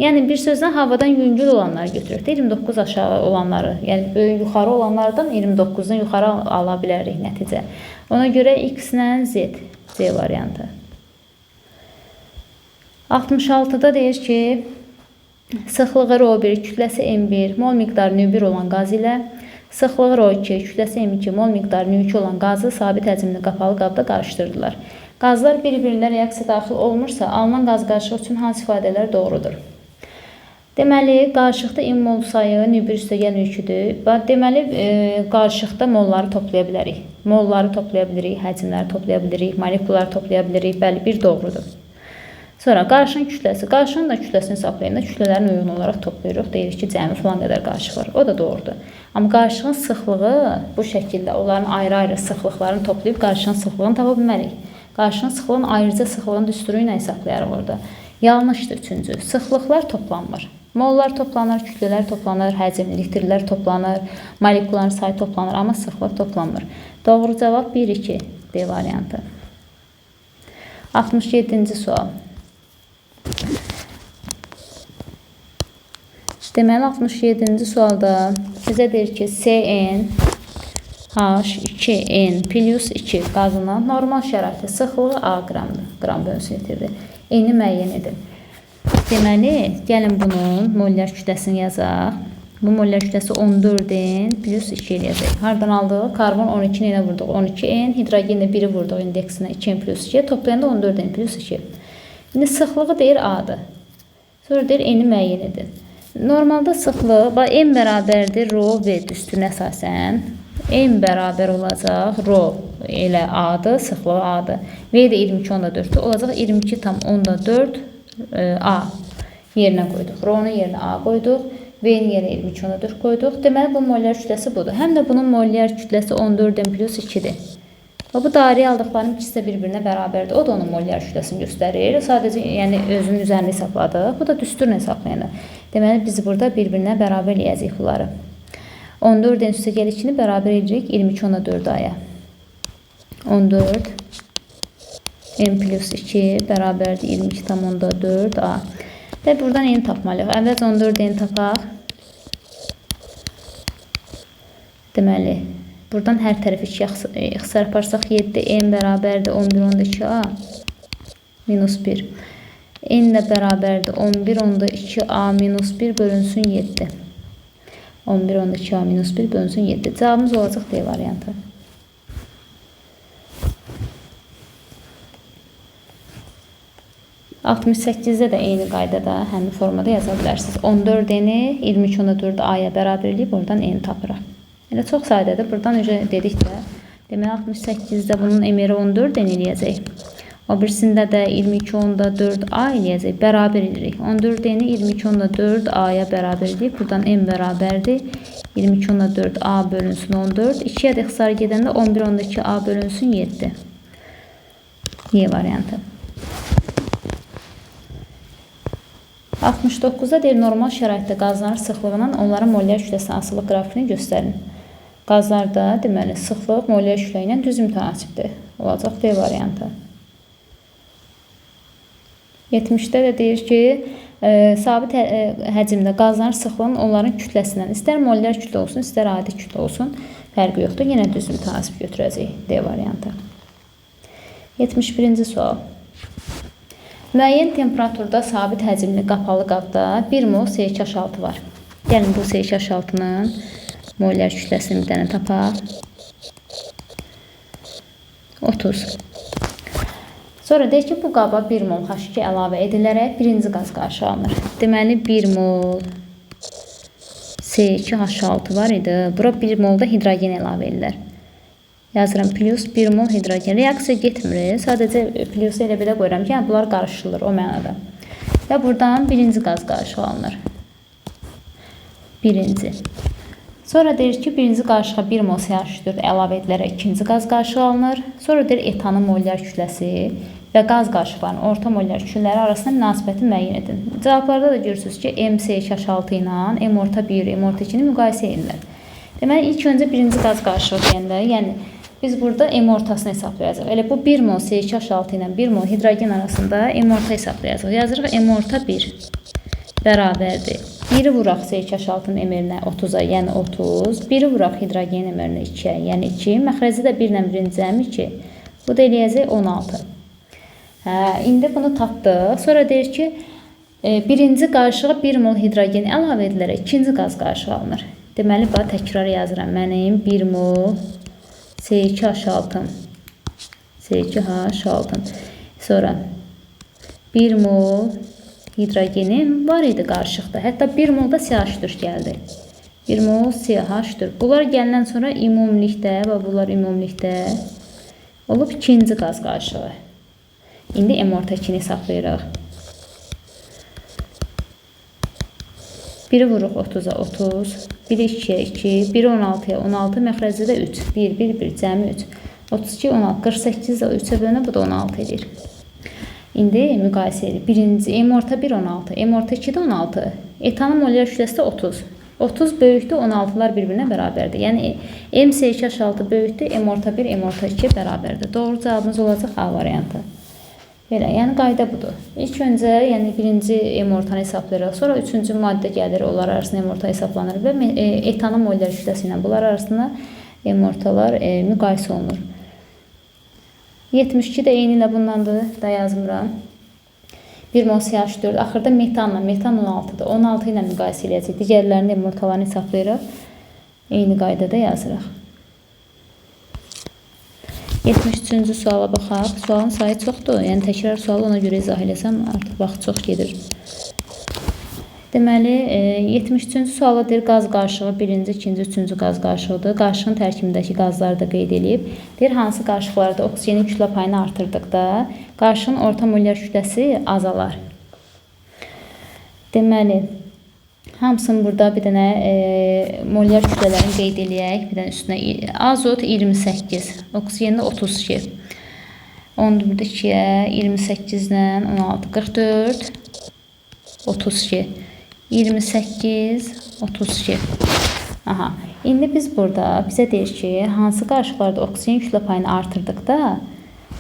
Yəni, bir sözlə havadan yüngül olanları götürürük də, 29 aşağı olanları, yəni böyük yuxarı olanlardan 29-dan yuxarı ala bilərik nəticə. Ona görə X ilə Z, C variantı. 66-da deyir ki, sıxlığı ρ1, kütləsi M1, mol miqdarı nü1 olan qaz ilə sıxlığı ρ2, kütləsi M2, mol miqdarı nü2 olan qazı sabit həcmli qapalı qabda qarışdırdılar. Qazlar bir-birinə reaksiya daxil olmursa, alınan qaz qarışığı üçün hansı ifadələr doğrudur? Deməli, qarışıqda M mol sayı nü1 üstəgəl nü2-dir. Deməli, qarışıqda molları toplaya bilərik. Molları toplaya bilirik, həcmləri toplaya bilirik, molekulları toplaya bilirik. Bəli, bir doğrudur. Sonra qarışığın kütləsi. Qarışığın da kütləsini hesablayanda kütlələrin uyğun olaraq toplayırıq. Deyirik ki, cəmi filan qədər qarışıq var. O da doğrudur. Amma qarışığın sıxlığı bu şəkildə onların ayrı-ayrı sıxlıqlarını toplayıb qarışığın sıxlığını tapa bilmərik. Qarışığın sıxlığını ayrıca sıxlığın düsturu ilə hesablayarıq orada. Yanlışdır üçüncü. Sıxlıqlar toplanmır. Mollar toplanır, kütlələr toplanır, həcm, litrlər toplanır, molekulların sayı toplanır, amma sıxlıq toplanmır. Doğru cavab 1-2 D variantı. 67-ci sual. Deməli, 67-ci sualda bizə deyir ki, SN H2N plus 2 qazının normal şəraitdə sıxlığı A qramdır, qram bölünsün litrdir. N-i müəyyən edin. Deməli, gəlin bunun molyar kütləsini yazaq. Bu molyar kütləsi 14N plus 2 eləyəcək. Hardan aldıq? Karbon 12 ilə vurduq 12N, hidrogenlə 1-i vurduq indeksinə 2N plus 2, toplayanda 14N plus 2. İndi sıxlığı deyir A-dır. Sonra deyir N-i müəyyən edin. Normalda sıxlıq, M bərabərdir rho V düsturuna əsasən. M bərabər olacaq rho elə A-dır, sıxlığı A-dır. V də 22,4-dür. Olacaq 22,4 A yerinə qoyduq. Rho-nun yerinə A qoyduq. V-nin yerinə 22,4 qoyduq. Deməli, bu molyar kütləsi budur. Həm də bunun molyar kütləsi 14N plus 2-dir. Və bu dairəyə aldıqlarım ikisi də bir-birinə bərabərdir. O da onun molyar kütləsini göstərir. Sadəcə yəni özünün üzərində hesabladıq. Bu da düsturla hesablayanda. Deməli, biz burada bir-birinə bərabər eləyəcəyik bunları. 14N üstəgəl 2-ni bərabər edirik 22,4 A-ya. 14 N plus 2 bərabərdir 22,4 A. Və buradan N tapmalıyıq. Əvvəlcə 14 N tapaq. Deməli, buradan hər tərəf 2 ixtisar aparsaq 7 N bərabərdir 11,2 A minus 1. N də bərabərdir 11,2 A minus 1 bölünsün 7. 11,2 A minus 1 bölünsün 7. Cavabımız olacaq D variantı. 68-də də eyni qaydada, həmin formada yaza bilərsiniz. 14N-i 22,4 A-ya bərabər eləyib, oradan N tapırıq. Elə çox sadədir. Buradan öncə dedik də, deməli 68-də bunun MR-i 14N eləyəcək. O birisində də 22,4 A eləyəcək. Bərabər edirik. 14N-i 22,4 A-ya bərabər edib. Buradan M bərabərdir. 22,4 A bölünsün 14. 2-yə də ixtisar gedəndə 11,2 A bölünsün 7. Y variantı. 69-da deyir, normal şəraitdə qazların sıxlığından onların molyar kütləsinin asılılıq qrafikini göstərin. Qazlarda, deməli, sıxlıq molyar kütlə ilə düz mütənasibdir. Olacaq D variantı. 70-də də deyir ki, sabit həcmdə qazların sıxlığının onların kütləsindən, istər molyar kütlə olsun, istər adi kütlə olsun, fərqi yoxdur. Yenə düz mütənasib götürəcəyik D variantı. 71-ci sual. Müəyyən temperaturda sabit həcmli qapalı qabda 1 mol C2H6 var. Gəlin bu C2H6-nın molyar kütləsini bir dənə tapaq. 30. Sonra deyir ki, bu qaba 1 mol H2 əlavə edilərək birinci qaz qarışığı alınır. Deməli, 1 mol C2H6 var idi. Bura 1 mol da hidrogen əlavə edilir. Yazıram, plus 1 mol hidrogen. Reaksiya getmir. Sadəcə plusu elə belə qoyuram ki, yəni bunlar qarışılır o mənada. Və buradan birinci qaz qarışığı alınır. Birinci. Sonra deyir ki, birinci qarışığa 1 mol CH4 əlavə edilərək ikinci qaz qarışığı alınır. Sonra deyir, etanın molyar kütləsi və qaz qarışıqlarının orta molyar kütlələri arasında münasibəti müəyyən edin. Cavablarda da görürsünüz ki, MC2H6 ilə M orta 1, M orta 2-ni müqayisə edirlər. Deməli, ilk öncə birinci qaz qarışığı deyəndə, yəni biz burada M ortasını hesablayacağıq. Elə bu 1 mol C2H6 ilə 1 mol hidrogen arasında M orta hesablayacağıq. Yazırıq M orta 1 bərabərdir. 1-i vuraq C2H6-nın M-rinə 30-a, yəni 30. 1-i vuraq hidrogen M-rinə 2-yə, yəni 2. Məxrəci də 1 ilə 1-in cəmi 2. Bu da eləyəcək 16. Hə, indi bunu tapdıq. Sonra deyir ki, birinci qarışığa 1 mol hidrogen əlavə edilərək ikinci qaz qarışığı alınır. Deməli, bax, təkrar yazıram. Mənim 1 mol C2H6. C2H6. Sonra 1 mol hidrogenim var idi qarışıqda. Hətta 1 mol da CH4 gəldi. 1 mol CH4. Bunlar gələndən sonra ümumilikdə və bunlar ümumilikdə olub ikinci qaz qarışığı. İndi M orta 2-ni hesablayırıq. 1-i vuruq 30-a 30, 1-i 2-yə 2, 1-i 16-ya 16, məxrəcdə də 3. 1, 1, 1, cəmi 3. 32, 16, 48 də 3-ə bölünə, bu da 16 edir. İndi müqayisə edirik. Birinci M orta 1, 16, M orta 2 də 16. Etanın molyar kütləsi də 30. 30 böyükdür, 16-lar bir-birinə bərabərdir. Yəni MC2H6 böyükdür, M orta 1, M orta 2 bərabərdir. Doğru cavabımız olacaq A variantı. Belə, yəni qayda budur. İlk öncə, yəni birinci M ortanı hesablayırıq. Sonra üçüncü maddə gəlir, onlar arasında M orta hesablanır və etanın molyar kütləsi ilə bunlar arasında M ortalar müqayisə olunur. 72 də eyni ilə bundandır, da yazmıram. 1 mol CH4, axırda metanla, metan 16-dır. 16 ilə müqayisə eləyəcək. Digərlərinin M ortalarını hesablayırıq. Eyni qaydada yazırıq. 73-cü suala baxaq. Sualın sayı çoxdur. Yəni təkrar sualı ona görə izah eləsəm artıq vaxt çox gedir. Deməli, 73-cü suala deyir, qaz qarışığı birinci, ikinci, üçüncü qaz qarışığıdır. Qarışığın tərkibindəki qazları da qeyd eləyib. Deyir, hansı qarışıqlarda oksigenin kütlə payını artırdıqda qarışığın orta molyar kütləsi azalar. Deməli, hamısını burada bir dənə molyar kütlələrini qeyd eləyək. Bir dənə üstünə azot 28, oksigen də 32. Onu da burada 2-yə, 28 ilə 16, 44, 32. 28, 32. Aha. İndi biz burada bizə deyir ki, hansı qarışıqlarda oksigen kütlə payını artırdıqda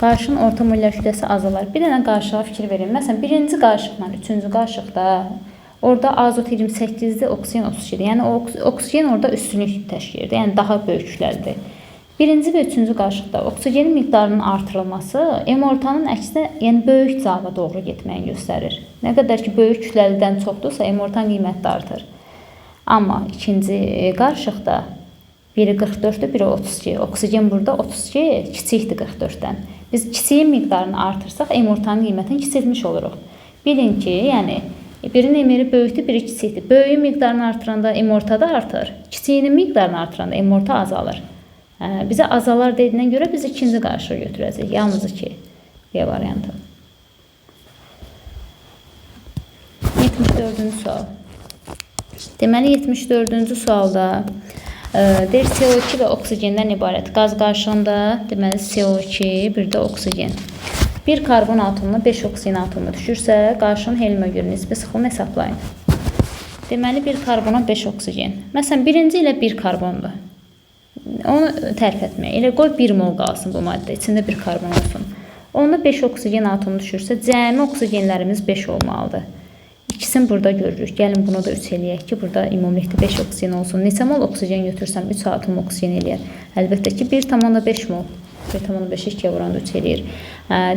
qarışığın orta molyar kütləsi azalar. Bir dənə qarışığa fikir verin. Məsələn, birinci qarışıqla üçüncü qarışıqda orada azot 28-dir, oksigen 32-dir. Yəni oksigen orada üstünlük təşkil edir. Yəni daha böyük kütləlidir. Birinci və üçüncü qarışıqda oksigenin miqdarının artırılması M ortanın əksinə, yəni böyük cavaba doğru getməyini göstərir. Nə qədər ki, böyük kütləlidən çoxdursa, M ortanın qiyməti də artır. Amma ikinci qarışıqda biri 44-dür, biri 32. Oksigen burada 32, kiçikdir 44-dən. Biz kiçiyin miqdarını artırsaq, M ortanın qiymətini kiçiltmiş oluruq. Bilin ki, yəni birinin M-ri böyükdür, biri kiçikdir. Böyüyün miqdarını artıranda M orta da artır. Kiçiyinin miqdarını artıranda M orta azalır. Bizə azalar dediyinə görə biz ikinci qarışığı götürəcəyik. Yalnız 2 B variantı. 74-cü sual. Deməli, 74-cü sualda deyir CO2 və oksigendən ibarət qaz qarışığında, deməli CO2, bir də oksigen. Bir karbon atomuna 5 oksigen atomu düşürsə, qarışığın helium'a görə nisbi sıxlığını hesablayın. Deməli, bir karbona 5 oksigen. Məsələn, birinci ilə 1 karbondur. Onu tərif etməyə. Elə qoy 1 mol qalsın bu maddə. İçində bir karbon olsun. Onda 5 oksigen atomu düşürsə, cəmi oksigenlərimiz 5 olmalıdır. İkisini burada görürük. Gəlin bunu da 3 eləyək ki, burada ümumilikdə 5 oksigen olsun. Neçə mol oksigen götürsəm 3 atom oksigen eləyər. Əlbəttə ki, 1,5 mol. 1,5-i 2-yə vuranda 3 eləyir.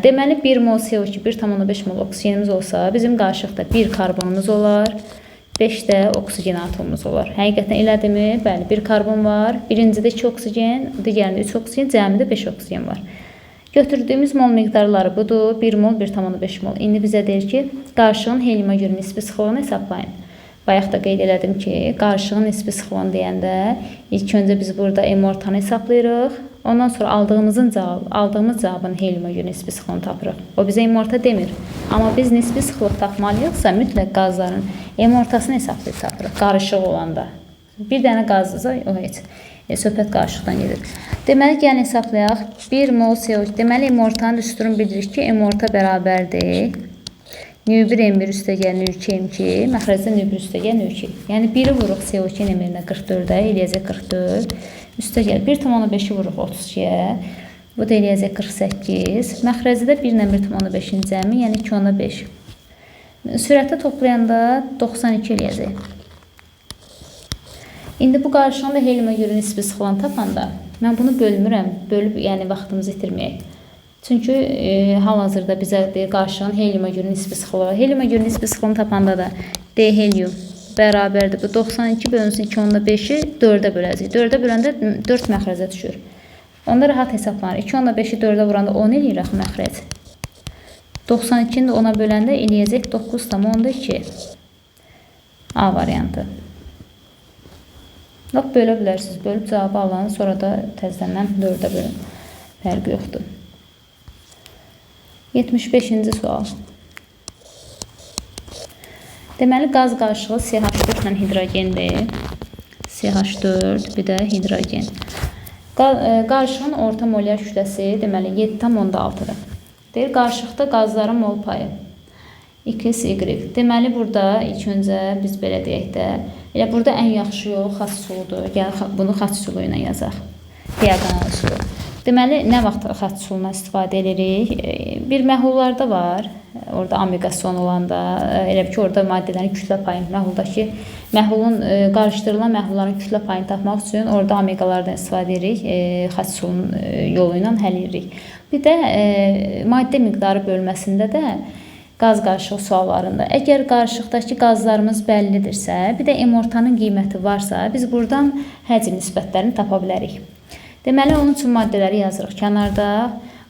Deməli, 1 mol CO2, 1,5 mol oksigenimiz olsa, bizim qarışıqda 1 karbonumuz olar. 5 də oksigen atomumuz olar. Həqiqətən elədimi? Bəli, 1 karbon var. Birincidə 2 oksigen, digərində 3 oksigen, cəmidə 5 oksigen var. Götürdüyümüz mol miqdarları budur. 1 mol, 1,5 mol. İndi bizə deyir ki, qarışığın heliuma görə nisbi sıxlığını hesablayın. Bayaq da qeyd elədim ki, qarışığın nisbi sıxlığını deyəndə ilk öncə biz burada M-ortanı hesablayırıq. Ondan sonra aldığımız cavabın heliuma görə nisbi sıxlığını tapırıq. O bizə M-orta demir. Amma biz nisbi sıxlıq tapmalıyıqsa, mütləq qazların M-ortasını hesablayıb tapırıq, qarışıq olanda. Bir dənə qazdırsa, o heç. Söhbət qarışıqdan gedir. Deməli, gəlin hesablayaq. 1 mol CO2. Deməli, M-ortanın düsturunu bilirik ki, M-orta bərabərdir. Nü1 M1 üstəgəl nü2 M2, məxrəcdə nü1 üstəgəl nü2. Yəni, 1-i vuruq CO2-nin M1-nə 44-ə, eləyəcək 44. Üstəgəl 1,5-i vuruq 32-yə, bu da eləyəcək 48. Məxrəcdə də 1 ilə 1,5-in cəmi, yəni 2,5. Sürətdə toplayanda 92 eləyəcək. İndi bu qarışığın da heliuma görə nisbi sıxlığını tapanda, mən bunu bölmürəm, bölüb yəni vaxtımızı itirməyək. Çünki hal-hazırda bizə deyir, qarışığın heliuma görə nisbi sıxlığı. Heliuma görə nisbi sıxlığını tapanda da D helium bərabərdir. Bu 92 bölünsün 2,5-i 4-ə böləcək. 4-ə böləndə 4 məxrəcə düşür. Onda rahat hesablanır. 2,5-i 4-ə vuranda 10 eləyir axı məxrəc. 92-ni də 10-a böləndə eləyəcək 9,2. A variantı. Lap bölə bilərsiniz. Bölüb cavabı alın, sonra da təzədən 4-ə bölün. Fərqi yoxdur. 75-ci sual. Deməli, qaz qarışığı CH4 ilə hidrogendir. CH4, bir də hidrogen. Qarışığın orta molyar kütləsi, deməli, 7,6-dır. Deyir, qarışıqda qazların mol payı. X, Y. Deməli, burada ilk öncə biz belə deyək də, elə burada ən yaxşı yol xaç üsuludur. Gəl, bunu xaç üsulu ilə yazaq. Diaqonal üsulu. Deməli, nə vaxt xaç üsulundan istifadə edirik? Bir məhlullarda var. Orada amiqasyon olanda, elə ki, orada maddələrin kütlə payını, məhluldakı məhlulun, qarışdırılan məhlulların kütlə payını tapmaq üçün orada amiqalardan istifadə edirik. Xaç üsulunun yolu ilə həll edirik. Bir də maddə miqdarı bölməsində də qaz qarışığı suallarında. Əgər qarışıqdakı qazlarımız bəllidirsə, bir də M-ortanın qiyməti varsa, biz buradan həcm nisbətlərini tapa bilərik. Deməli, onun üçün maddələri yazırıq kənarda.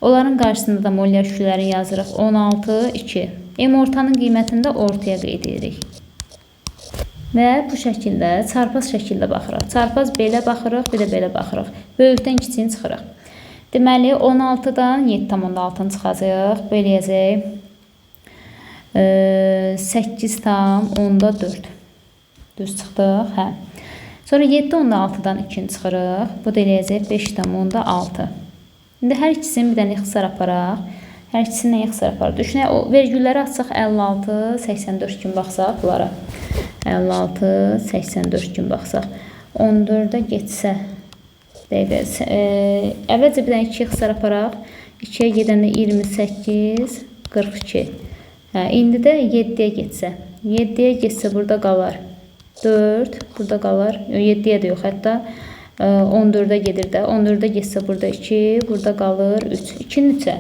Onların qarşısında da molyar kütlələrini yazırıq. 16, 2. M-ortanın qiymətini də ortaya qeyd edirik. Və bu şəkildə, çarpaz şəkildə baxırıq. Çarpaz belə baxırıq, bir də belə baxırıq. Böyükdən kiçiyini çıxırıq. Deməli, 16-dan 7,6-nı çıxacaq. Belə eləyəcək. 8,4. Düz çıxdıq. Hə. Sonra 7,6-dan 2-ni çıxırıq. Bu da eləyəcək 5,6. İndi hər ikisini bir dənə ixtisar aparaq. Hər ikisini ixtisar aparaq. Düşünək, o vergülləri açsaq 56, 84 kimi baxsaq bunlara. 56, 84 kimi baxsaq. 14-ə getsə, dəqiqə, əvvəlcə bir dənə 2 ixtisar aparaq. 2-yə gedəndə 28, 42. Hə, indi də 7-yə getsə. 7-yə getsə burada qalar 4, burada qalar. 7-yə də yox, hətta 14-ə gedir də. 14-ə getsə burada 2, burada qalır 3. 2-nin 3-ə.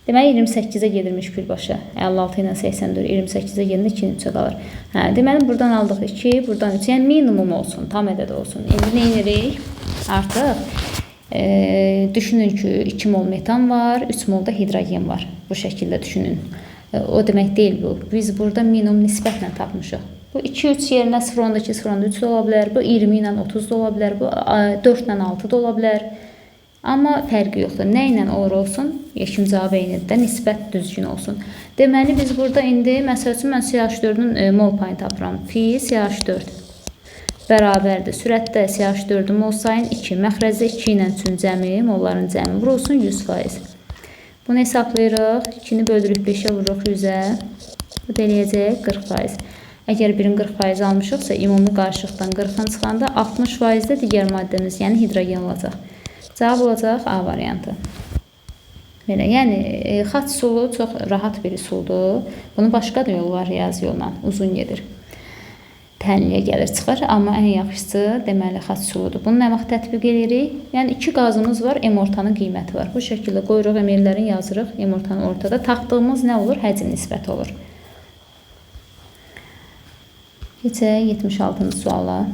Deməli, 28-ə gedirmiş birbaşa. 56 ilə 84, 28-ə gedəndə 2-nin 3-ə qalır. Hə, deməli, buradan aldıq 2, buradan 3. Yəni, minimum olsun, tam ədəd olsun. İndi nə edirik? Artıq düşünün ki, 2 mol metan var, 3 mol da hidrogen var. Bu şəkildə düşünün. O demək deyil bu. Biz burada minimum nisbətlə tapmışıq. Bu 2, 3 yerinə 0,2, 0,3 də ola bilər. Bu 20 ilə 30 da ola bilər. Bu 4 ilə 6 da ola bilər. Amma fərqi yoxdur. Nə ilə olur olsun, yekun cavabı eynidir də, nisbət düzgün olsun. Deməli, biz burada indi, məsəl üçün, mən CH4-ün mol payını tapıram. Fi CH4 bərabərdir. Sürətdə CH4-ün mol sayın 2. Məxrəcdə 2 ilə 3-ün cəmi, molların cəmi vurulsun 100%. Bunu hesablayırıq. 2-ni bölürük 5-ə, vururuq 100-ə. Bu da eləyəcək 40%. Əgər birin 40% almışıqsa, ümumi qarışıqdan 40-ın çıxanda 60% də digər maddəmiz, yəni hidrogen olacaq. Cavab olacaq A variantı. Belə, yəni xaç üsulu çox rahat bir üsuldur. Bunun başqa da yolu var, riyazi yolla, uzun gedir. Tənliyə gəlir, çıxır. Amma ən yaxşısı deməli xaç üsuludur. Bunu nə vaxt tətbiq edirik? Yəni 2 qazımız var, M-ortanın qiyməti var. Bu şəkildə qoyuruq, M-lerin yazırıq, M-ortanı ortada. Taxtdığımız nə olur? Həcm nisbəti olur. Keçək 76-cı suala.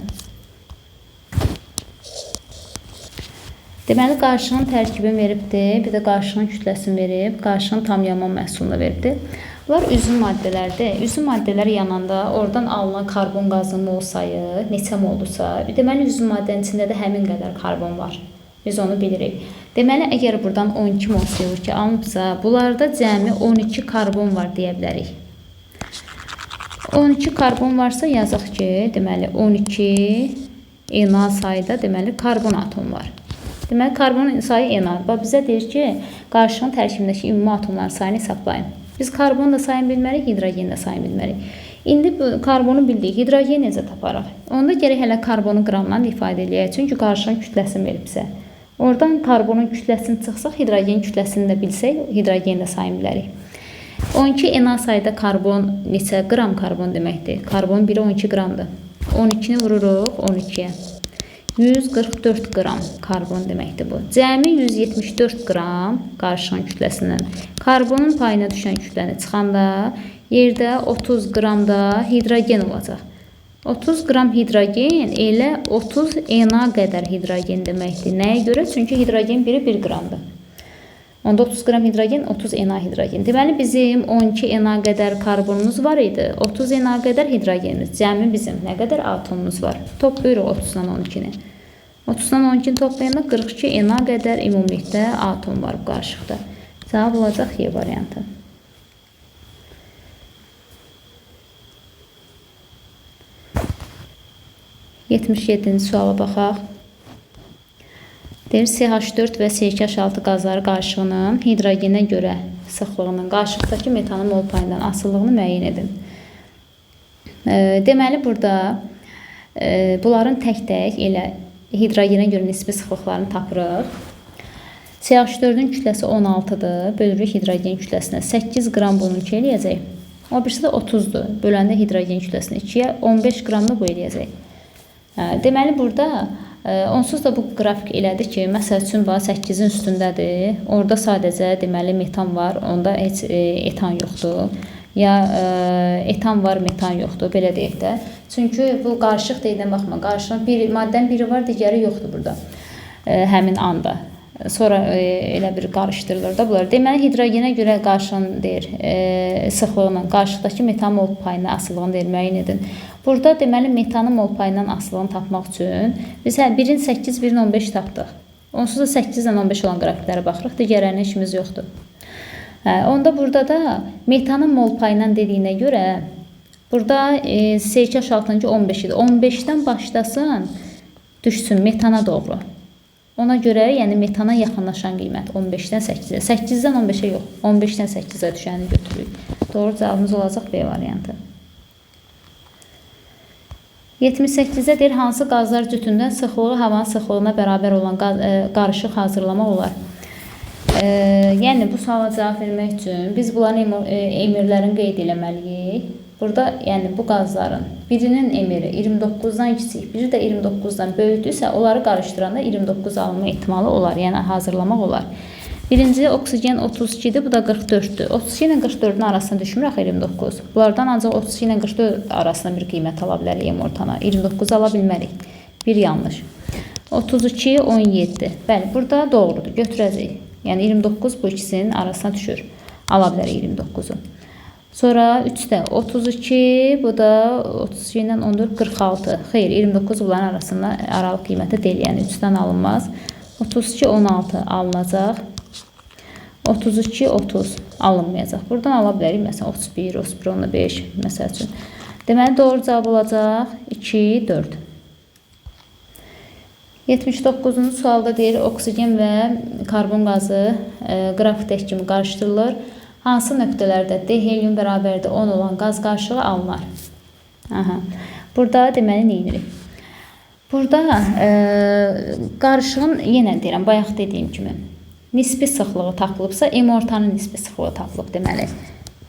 Deməli, qarışığın tərkibini veribdir, bir də qarışığın kütləsini verib, qarışığın tam yanma məhsulunu veribdir. Bunlar üzvü maddələrdir. Üzvü maddələr yananda oradan alınan karbon qazının mol sayı neçə moldursa, deməli, üzvü maddənin içində də həmin qədər karbon var. Biz onu bilirik. Deməli, əgər buradan 12 mol CO2 alınıbsa, bunlarda cəmi 12 karbon var deyə bilərik. 12 karbon varsa yazaq ki, deməli, 12 Na sayda deməli, karbon atomu var. Deməli, karbonun sayı Na. Bax, bizə deyir ki, qarışığın tərkibindəki ümumi atomların sayını hesablayın. Biz karbonu da sayını bilməliyik, hidrogeni də sayını bilməliyik. İndi bu karbonu bildik, hidrogeni necə taparıq? Onda gərək hələ karbonu qramla ifadə eləyək. Çünki qarışığın kütləsini verib bizə. Oradan karbonun kütləsini çıxsaq, hidrogen kütləsini də bilsək, hidrogeni də sayını bilərik. 12 Na sayda karbon neçə qram karbon deməkdir? Karbon biri 12 qramdır. 12-ni vururuq 12-yə. 144 qram karbon deməkdir bu. Cəmi 174 qram qarışığın kütləsindən. Karbonun payına düşən kütləni çıxanda yerdə 30 qram da hidrogen olacaq. 30 qram hidrogen elə 30 Na qədər hidrogen deməkdir. Nəyə görə? Çünki hidrogen biri 1 qramdır. Onda 30 qram hidrogen, 30 Na hidrogen. Deməli, bizim 12 Na qədər karbonumuz var idi. 30 Na qədər hidrogenimiz. Cəmi bizim nə qədər atomumuz var? Toplayırıq 30-dan 12-ni. 30-dan 12-ni toplayanda 42 Na qədər ümumilikdə atom var bu qarışıqda. Cavab olacaq Y variantı. 77-ci suala baxaq. Deyir, CH4 və C2H6 qazları qarışığının hidrogenə görə sıxlığının qarışıqdakı metanın mol payından asılılığını müəyyən edin. Deməli, burada bunların tək-tək elə hidrogenə görə nisbi sıxlıqlarını tapırıq. CH4-ün kütləsi 16-dır. Bölürük hidrogen kütləsinə. 8 qram bununki eləyəcək. O birisi də 30-dur. Böləndə hidrogen kütləsini 2-yə 15 qram da bu eləyəcək. Deməli, burada onsuz da bu qrafik elədir ki, məsəl üçün, 8-in üstündədir. Orada sadəcə deməli, metan var, onda heç etan yoxdur. Ya etan var, metan yoxdur, belə deyək də. Çünki bu qarışıq deyilən, baxma, qarışıq bir maddənin biri var, digəri yoxdur burada həmin anda. Sonra elə bir qarışdırılır da bunlar. Deməli, hidrogenə görə qarışığın deyir, sıxlığının, qarışıqdakı metan mol payına asılılığını deyir, müəyyən edin. Burada deməli, metanın mol payından asılılığını tapmaq üçün biz birin 8, birin 15 tapdıq. Onsuz da 8 ilə 15 olan qrafiklərə baxırıq, digərlərinin işimiz yoxdur. Onda burada da metanın mol payından dediyinə görə burada C2H6-cı 15 idi. 15-dən başlasın, düşsün metana doğru. Ona görə, yəni metana yaxınlaşan qiymət 15-dən 8-ə. 8-dən 15-ə yox, 15-dən 8-ə düşəni götürürük. Doğru cavabımız olacaq B variantı. 78-də deyir, hansı qazlar cütündən sıxlığı havanın sıxlığına bərabər olan qarışıq hazırlamaq olar? Yəni, bu suala cavab vermək üçün biz bunların emirlərini qeyd eləməliyik. Burada, yəni bu qazların birinin emiri 29-dan kiçik, biri də 29-dan böyükdürsə, onları qarışdıranda 29 alınma ehtimalı olar, yəni hazırlamaq olar. Birinci oksigen 32-dir, bu da 44-dür. 32 ilə 44-ün arasına düşmür axı 29. Bunlardan ancaq 32 ilə 44 arasında bir qiymət ala bilərik emortana. 29 ala bilmərik. Bir yanlış. 32, 17. Bəli, burada doğrudur, götürəcəyik. Yəni 29 bu ikisinin arasına düşür. Ala bilərik 29-u. Sonra 3-də 32, bu da 32 ilə 14, 46. Xeyr, 29 bunların arasında aralıq qiyməti deyil, yəni 3-dən alınmaz. 32, 16 alınacaq. 32, 30 alınmayacaq. Buradan ala bilərik, məsələn, 31, 31, 15, məsəl üçün. Deməli, doğru cavab olacaq 2, 4. 79-cu sualda deyir, oksigen və karbon qazı qrafikdəki kimi qarışdırılır. Hansı nöqtələrdə D helium bərabərdir 10 olan qaz qarışığı alınar? Aha. Burada deməli nə edirik? Burada qarışığın, yenə deyirəm, bayaq dediyim kimi, nisbi sıxlığı tapılıbsa, emortanın nisbi sıxlığı tapılıb deməli.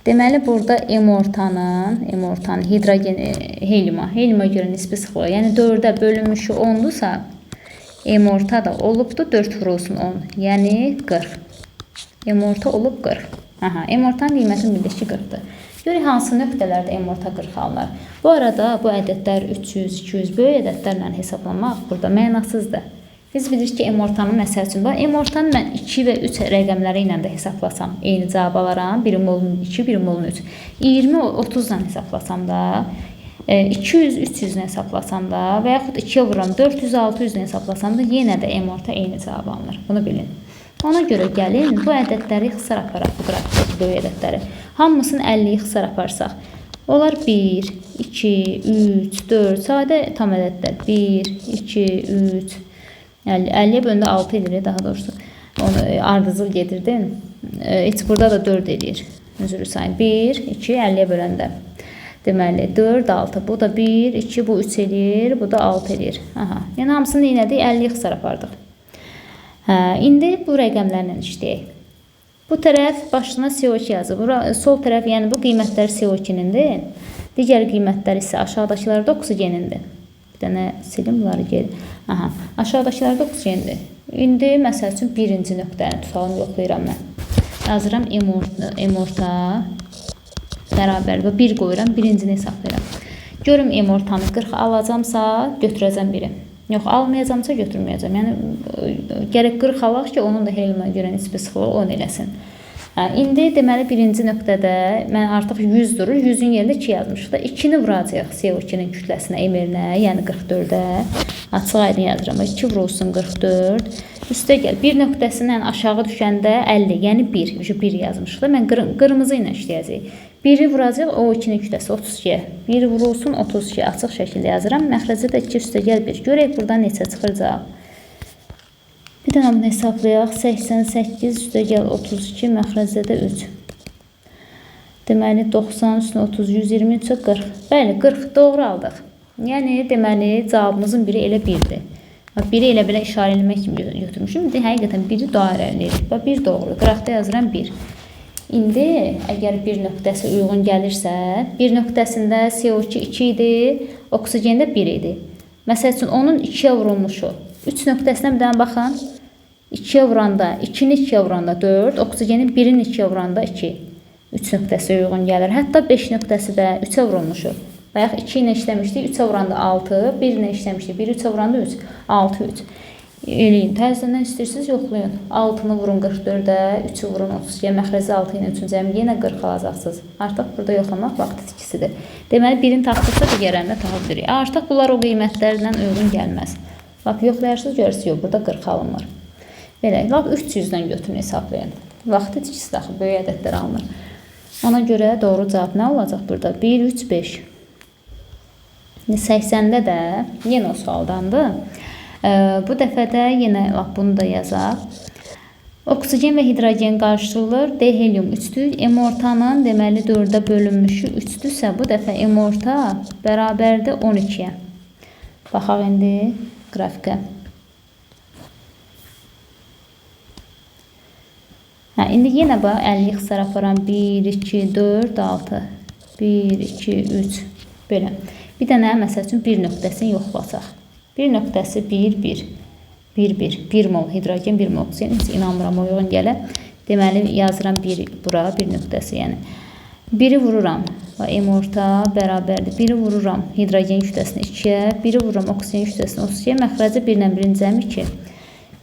Deməli, burada emortanın hidrogen, heliuma görə nisbi sıxlığı, yəni 4-ə bölünmüşü 10-dursa, emorta da olubdur 4 vurulsun 10, yəni 40. Emorta olub 40. Aha, emortanın qiymətini bildik ki, 40-dır. Görək hansı nöqtələrdə emorta 40 alınır. Bu arada bu ədədlər 300, 200 böyük ədədlərlə hesablamaq burada mənasızdır. Biz bilirik ki, M-ortanı məsəl üçün, M-ortanı mən 2 və 3 rəqəmləri ilə də hesablasam, eyni cavab alaram. 1 molun 2, 1 molun 3. 20, 30 ilə hesablasam da, 200, 300 ilə hesablasam da və yaxud 2-yə vururam, 400, 600 ilə hesablasam da yenə də M-orta eyni cavab alınır. Bunu bilin. Ona görə gəlin, bu ədədləri ixtisar aparaq, bu qrafikdəki böyük ədədləri. Hamısını 50-yi ixtisar aparsaq. Onlar 1, 2, 3, 4, sadə tam ədədlər. 1, 2, 3, 50-yə böləndə 6 edir, daha doğrusu. Onu ardıcıl gedirdim. Heç burada da 4 edir. Üzr sayın. 1, 2, 50-yə böləndə. Deməli, 4, 6. Bu da 1, 2, bu 3 eləyir, bu da 6 eləyir. Aha. Yəni, hamısını nə elədik? 50-yi ixtisar apardıq. Hə, indi bu rəqəmlərlə işləyək. Bu tərəf başına CO2 yazır. Bura, sol tərəf, yəni bu qiymətlər CO2-nindir. Digər qiymətlər isə aşağıdakılar da oksigenindir. Bir dənə silim bunları geri. Aha, aşağıdakılar da oksigendir. İndi məsəl üçün birinci nöqtəni tutalım, yoxlayıram mən. Yazıram M-orta bərabər. 1 qoyuram, birincini hesablayıram. Görüm M-ortanı 40 alacamsa götürəcəm biri. Yox, almayacamsa götürməyəcəm. Yəni, gərək 40 alaq ki, onun da heliuma görə nisbi sıxlığı 10 eləsin. Hə, indi deməli, birinci nöqtədə mən artıq 100 durur. 100-ün yerində 2 yazmışıq da. 2-ni vuracağıq CO2-nin kütləsinə, M-rinə, yəni 44-ə. Açıq aydın yazıram. 2 vurulsun 44. Üstə gəl. 1 nöqtəsindən aşağı düşəndə 50, yəni 1. 1 yazmışıq da. Mən qırmızı ilə işləyəcəyik. 1-i vuracaq O2-nin kütləsi 32-yə. 1 vurulsun 32. Açıq şəkildə yazıram. Məxrəcə də 2 üstə gəl 1. Görək buradan neçə çıxır cavab. Bir dənə bunu hesablayaq. 88 üstə gəl 32, məxrəcə də 3. Deməli, 90 üstünə 30, 123-ə 40. Bəli, 40 doğru aldıq. Yəni, deməli, cavabımızın biri elə 1-dir. Biri elə belə işarə eləmək kimi götürmüşüm. İndi həqiqətən biri dairələyir. Bax, 1 doğru. Qıraqda yazıram 1. İndi, əgər bir nöqtəsi uyğun gəlirsə, bir nöqtəsində CO2 2 idi, oksigen də 1 idi. Məsəl üçün, onun 2-yə vurulmuşu. 3 nöqtəsinə bir dənə baxın. 2-yə vuranda, 2-ni 2-yə vuranda 4, oksigenin 1-in 2-yə vuranda 2. 3 nöqtəsi uyğun gəlir. Hətta 5 nöqtəsi də 3-ə vurulmuşu. Bayaq 2 ilə işləmişdik, 3-ə vuranda 6, 1 ilə işləmişdik, 1-i 3-ə vuranda 3, 6, 3. Eləyin, təzədən istəyirsiniz, yoxlayın. 6-nı vurun 44-ə, 3-ü vurun 32-yə, məxrəci 6 ilə 3-ün cəmi yenə 40 alacaqsınız. Artıq burada yoxlamaq vaxt itkisidir. Deməli, birini tapdıqsa digərlərini də tapa bilirik. Artıq bunlar o qiymətlərlə uyğun gəlməz. Lap yoxlayarsınız, görürsünüz, yox, burada 40 alınmır. Belə, lap 300-dən götürün, hesablayın. Vaxt itkisidir axı, böyük ədədlər alınır. Ona görə doğru cavab nə olacaq burada? 1, 3, 5. 80-də də yenə o sualdandır. Bu dəfə də yenə lap bunu da yazaq. Oksigen və hidrogen qarışdırılır. D helium 3-dür. M-ortanın deməli 4-ə bölünmüşü 3-dürsə, bu dəfə M-orta bərabərdir 12-yə. Baxaq indi qrafikə. Hə, indi yenə bax 50 ixtisar aparam. 1, 2, 4, 6. 1, 2, 3. Belə. Bir dənə məsəl üçün 1 nöqtəsini yoxlasaq. 1 nöqtəsi 1, 1, 1, 1, 1 mol hidrogen, 1 mol oksigen. Heç inanmıram o uyğun gələ. Deməli, yazıram 1 bura, 1 nöqtəsi yəni. 1-i vururam. M-orta bərabərdir. 1-i vururam hidrogen kütləsini 2-yə, 1-i vururam oksigen kütləsini 32-yə. Məxrəci 1 ilə 1-in cəmi 2.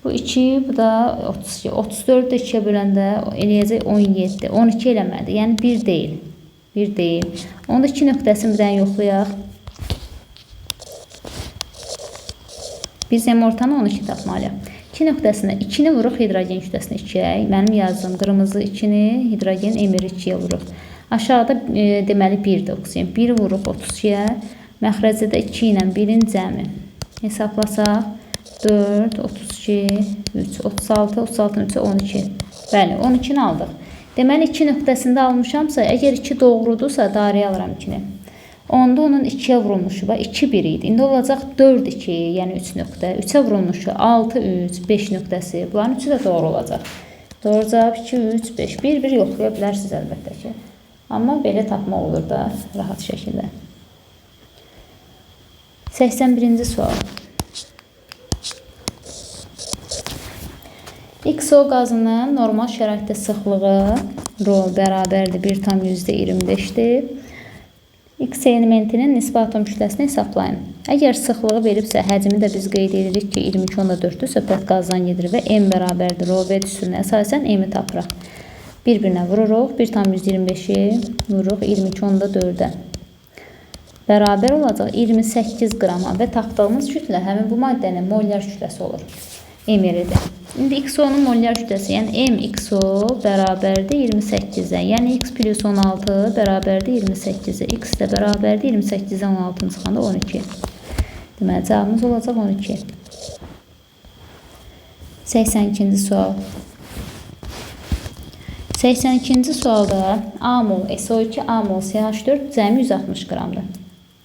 Bu 2, bu da 32. 34-ü də 2-yə böləndə eləyəcək 17. 12 eləmədi. Yəni 1 deyil. 1 deyil. Onda 2 nöqtəsini bir dənə yoxlayaq. Biz M-ortanı 12 tapmalıyıq. 2 nöqtəsinə 2-ni vuruq hidrogen kütləsini 2-yə. Mənim yazdığım qırmızı 2-ni hidrogen M-i 2-yə vuruq. Aşağıda deməli 1-dir oksigen. 1 vuruq 32-yə. Məxrəcdə də 2 ilə 1-in cəmi. Hesablasaq 4, 32, 3, 36, 36-nın 3-ü 12. Bəli, 12-ni aldıq. Deməli 2 nöqtəsində almışamsa, əgər 2 doğrudursa, dairəyə alıram 2-ni. Onda onun 2-yə vurulmuşu, bax 2, 1 idi. İndi olacaq 4, 2, yəni 3 nöqtə. 3-ə vurulmuşu 6, 3, 5 nöqtəsi. Bunların üçü də doğru olacaq. Doğru cavab 2, 3, 5. Bir-bir yoxlaya bilərsiniz əlbəttə ki. Amma belə tapmaq olur da rahat şəkildə. 81-ci sual. XO qazının normal şəraitdə sıxlığı rho bərabərdir 1,25-dir. X elementinin nisbi atom kütləsini hesablayın. Əgər sıxlığı veribsə, həcmi də biz qeyd edirik ki, 22,4-dür, söhbət qazdan gedir və M bərabərdir ρV düsturuna əsasən M-i tapırıq. Bir-birinə vururuq. 1,125-i vururuq 22,4-ə. Bərabər olacaq 28 qrama və tapdığımız kütlə həmin bu maddənin molyar kütləsi olur. MR-dir. İndi XO-nun molyar kütləsi, yəni MXO bərabərdir 28-ə. Yəni X plus 16 bərabərdir 28-ə. X də bərabərdir 28-dən 16-nı çıxanda 12. Deməli, cavabımız olacaq 12. 82-ci sual. 82-ci sualda A mol SO2, A mol CH4 cəmi 160 qramdır.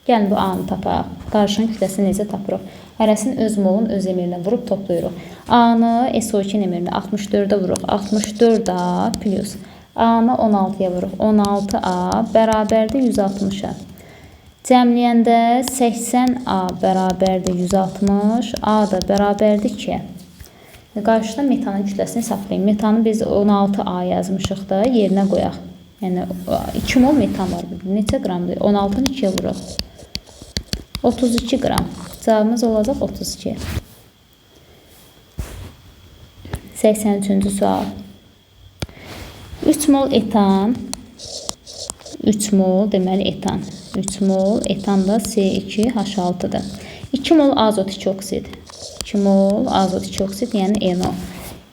Gəlin bu A-nı tapaq. Qarışığın kütləsini necə tapırıq? Hərəsinin öz molun öz emirinə vurub toplayırıq. A-nı SO2-nin emirinə 64-ə vururuq. 64A plus A-nı 16-ya vururuq. 16A bərabərdir 160-a. Cəmləyəndə 80A bərabərdir 160, A da bərabərdir 2-yə. Qarşıda metanın kütləsini hesablayın. Metanı biz 16A yazmışıq da, yerinə qoyaq. Yəni 2 mol metan var burada. Neçə qramdır? 16-nı 2-yə vururuq. 32 qram. Cavabımız olacaq 32. 83-cü sual. 3 mol etan, 3 mol deməli etan. 3 mol etan da C2H6-dır. 2 mol azot 2 oksid. 2 mol azot 2 oksid, yəni NO.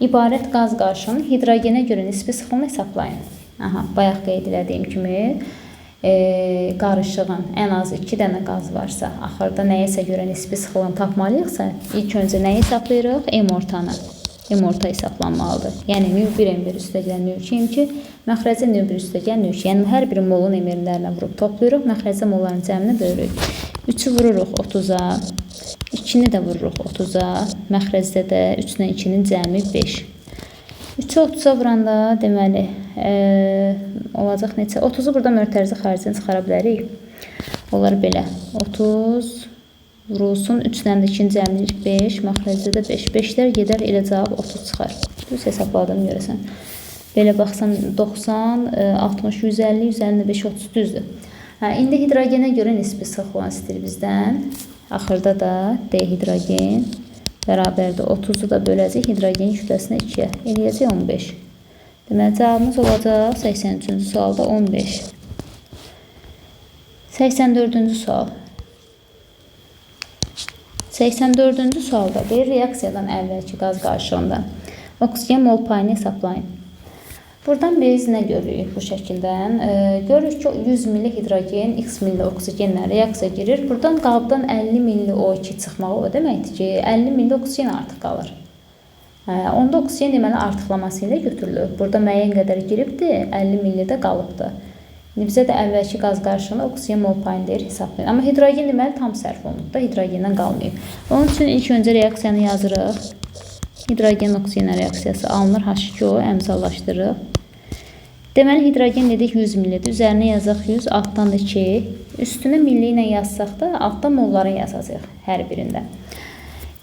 İbarət qaz qarışığının hidrogenə görə nisbi sıxlığını hesablayın. Aha, bayaq qeyd elədiyim kimi qarışığın ən az 2 dənə qaz varsa, axırda nəyəsə görə nisbi sıxlığını tapmalıyıqsa, ilk öncə nəyi hesablayırıq? M ortanı. M orta hesablanmalıdır. Yəni nü1 M1 üstəgəl nü2 M2, məxrəcə nü1 üstəgəl nü2. Yəni hər bir molun emirlərinə vurub toplayırıq, məxrəcə molların cəmini bölürük. 3-ü vururuq 30-a, 2-ni də vururuq 30-a, məxrəcdə də 3 ilə 2-nin cəmi 5. 3-ü 30-a vuranda deməli olacaq neçə? 30-u burada mötərizə xaricini çıxara bilərik. Olar belə. 30 vurulsun. 3 ilə də 2-nin cəmi 5, məxrəcdə də 5. 5-lər gedər, elə cavab 30 çıxar. Düz hesabladım görəsən. Belə baxsam 90, 60, 150, 155, 30 düzdür. Hə, indi hidrogenə görə nisbi sıxlığını istəyir bizdən. Axırda da D hidrogen bərabərdir 30-u da böləcək hidrogen kütləsinə 2-yə. Eləyəcək 15. Deməli, cavabımız olacaq 83-cü sualda 15. 84-cü sual. 84-cü sualda deyir, reaksiyadan əvvəlki qaz qarışığında oksigen mol payını hesablayın. Buradan biz nə görürük bu şəkildən? Görürük ki, 100 milli hidrogen X milli oksigenlə reaksiya girir. Buradan qabdan 50 milli O2 çıxmağı o deməkdir ki, 50 milli oksigen artıq qalır. Onda oksigen deməli artıqlaması ilə götürülür. Burada müəyyən qədər giribdi, 50 milli də qalıbdı. İndi bizə də əvvəlki qaz qarışığında oksigen mol payını deyir, hesablayın. Amma hidrogen deməli tam sərf olunub da, hidrogendən qalmayıb. Onun üçün ilk öncə reaksiyanı yazırıq. Hidrogen oksigenlə reaksiyası alınır, H2O əmsallaşdırırıq. Deməli, hidrogen dedik 100 millidir. Üzərinə yazaq 100, altdan da 2. Üstünə milli ilə yazsaq da, altdan molları yazacaq hər birində.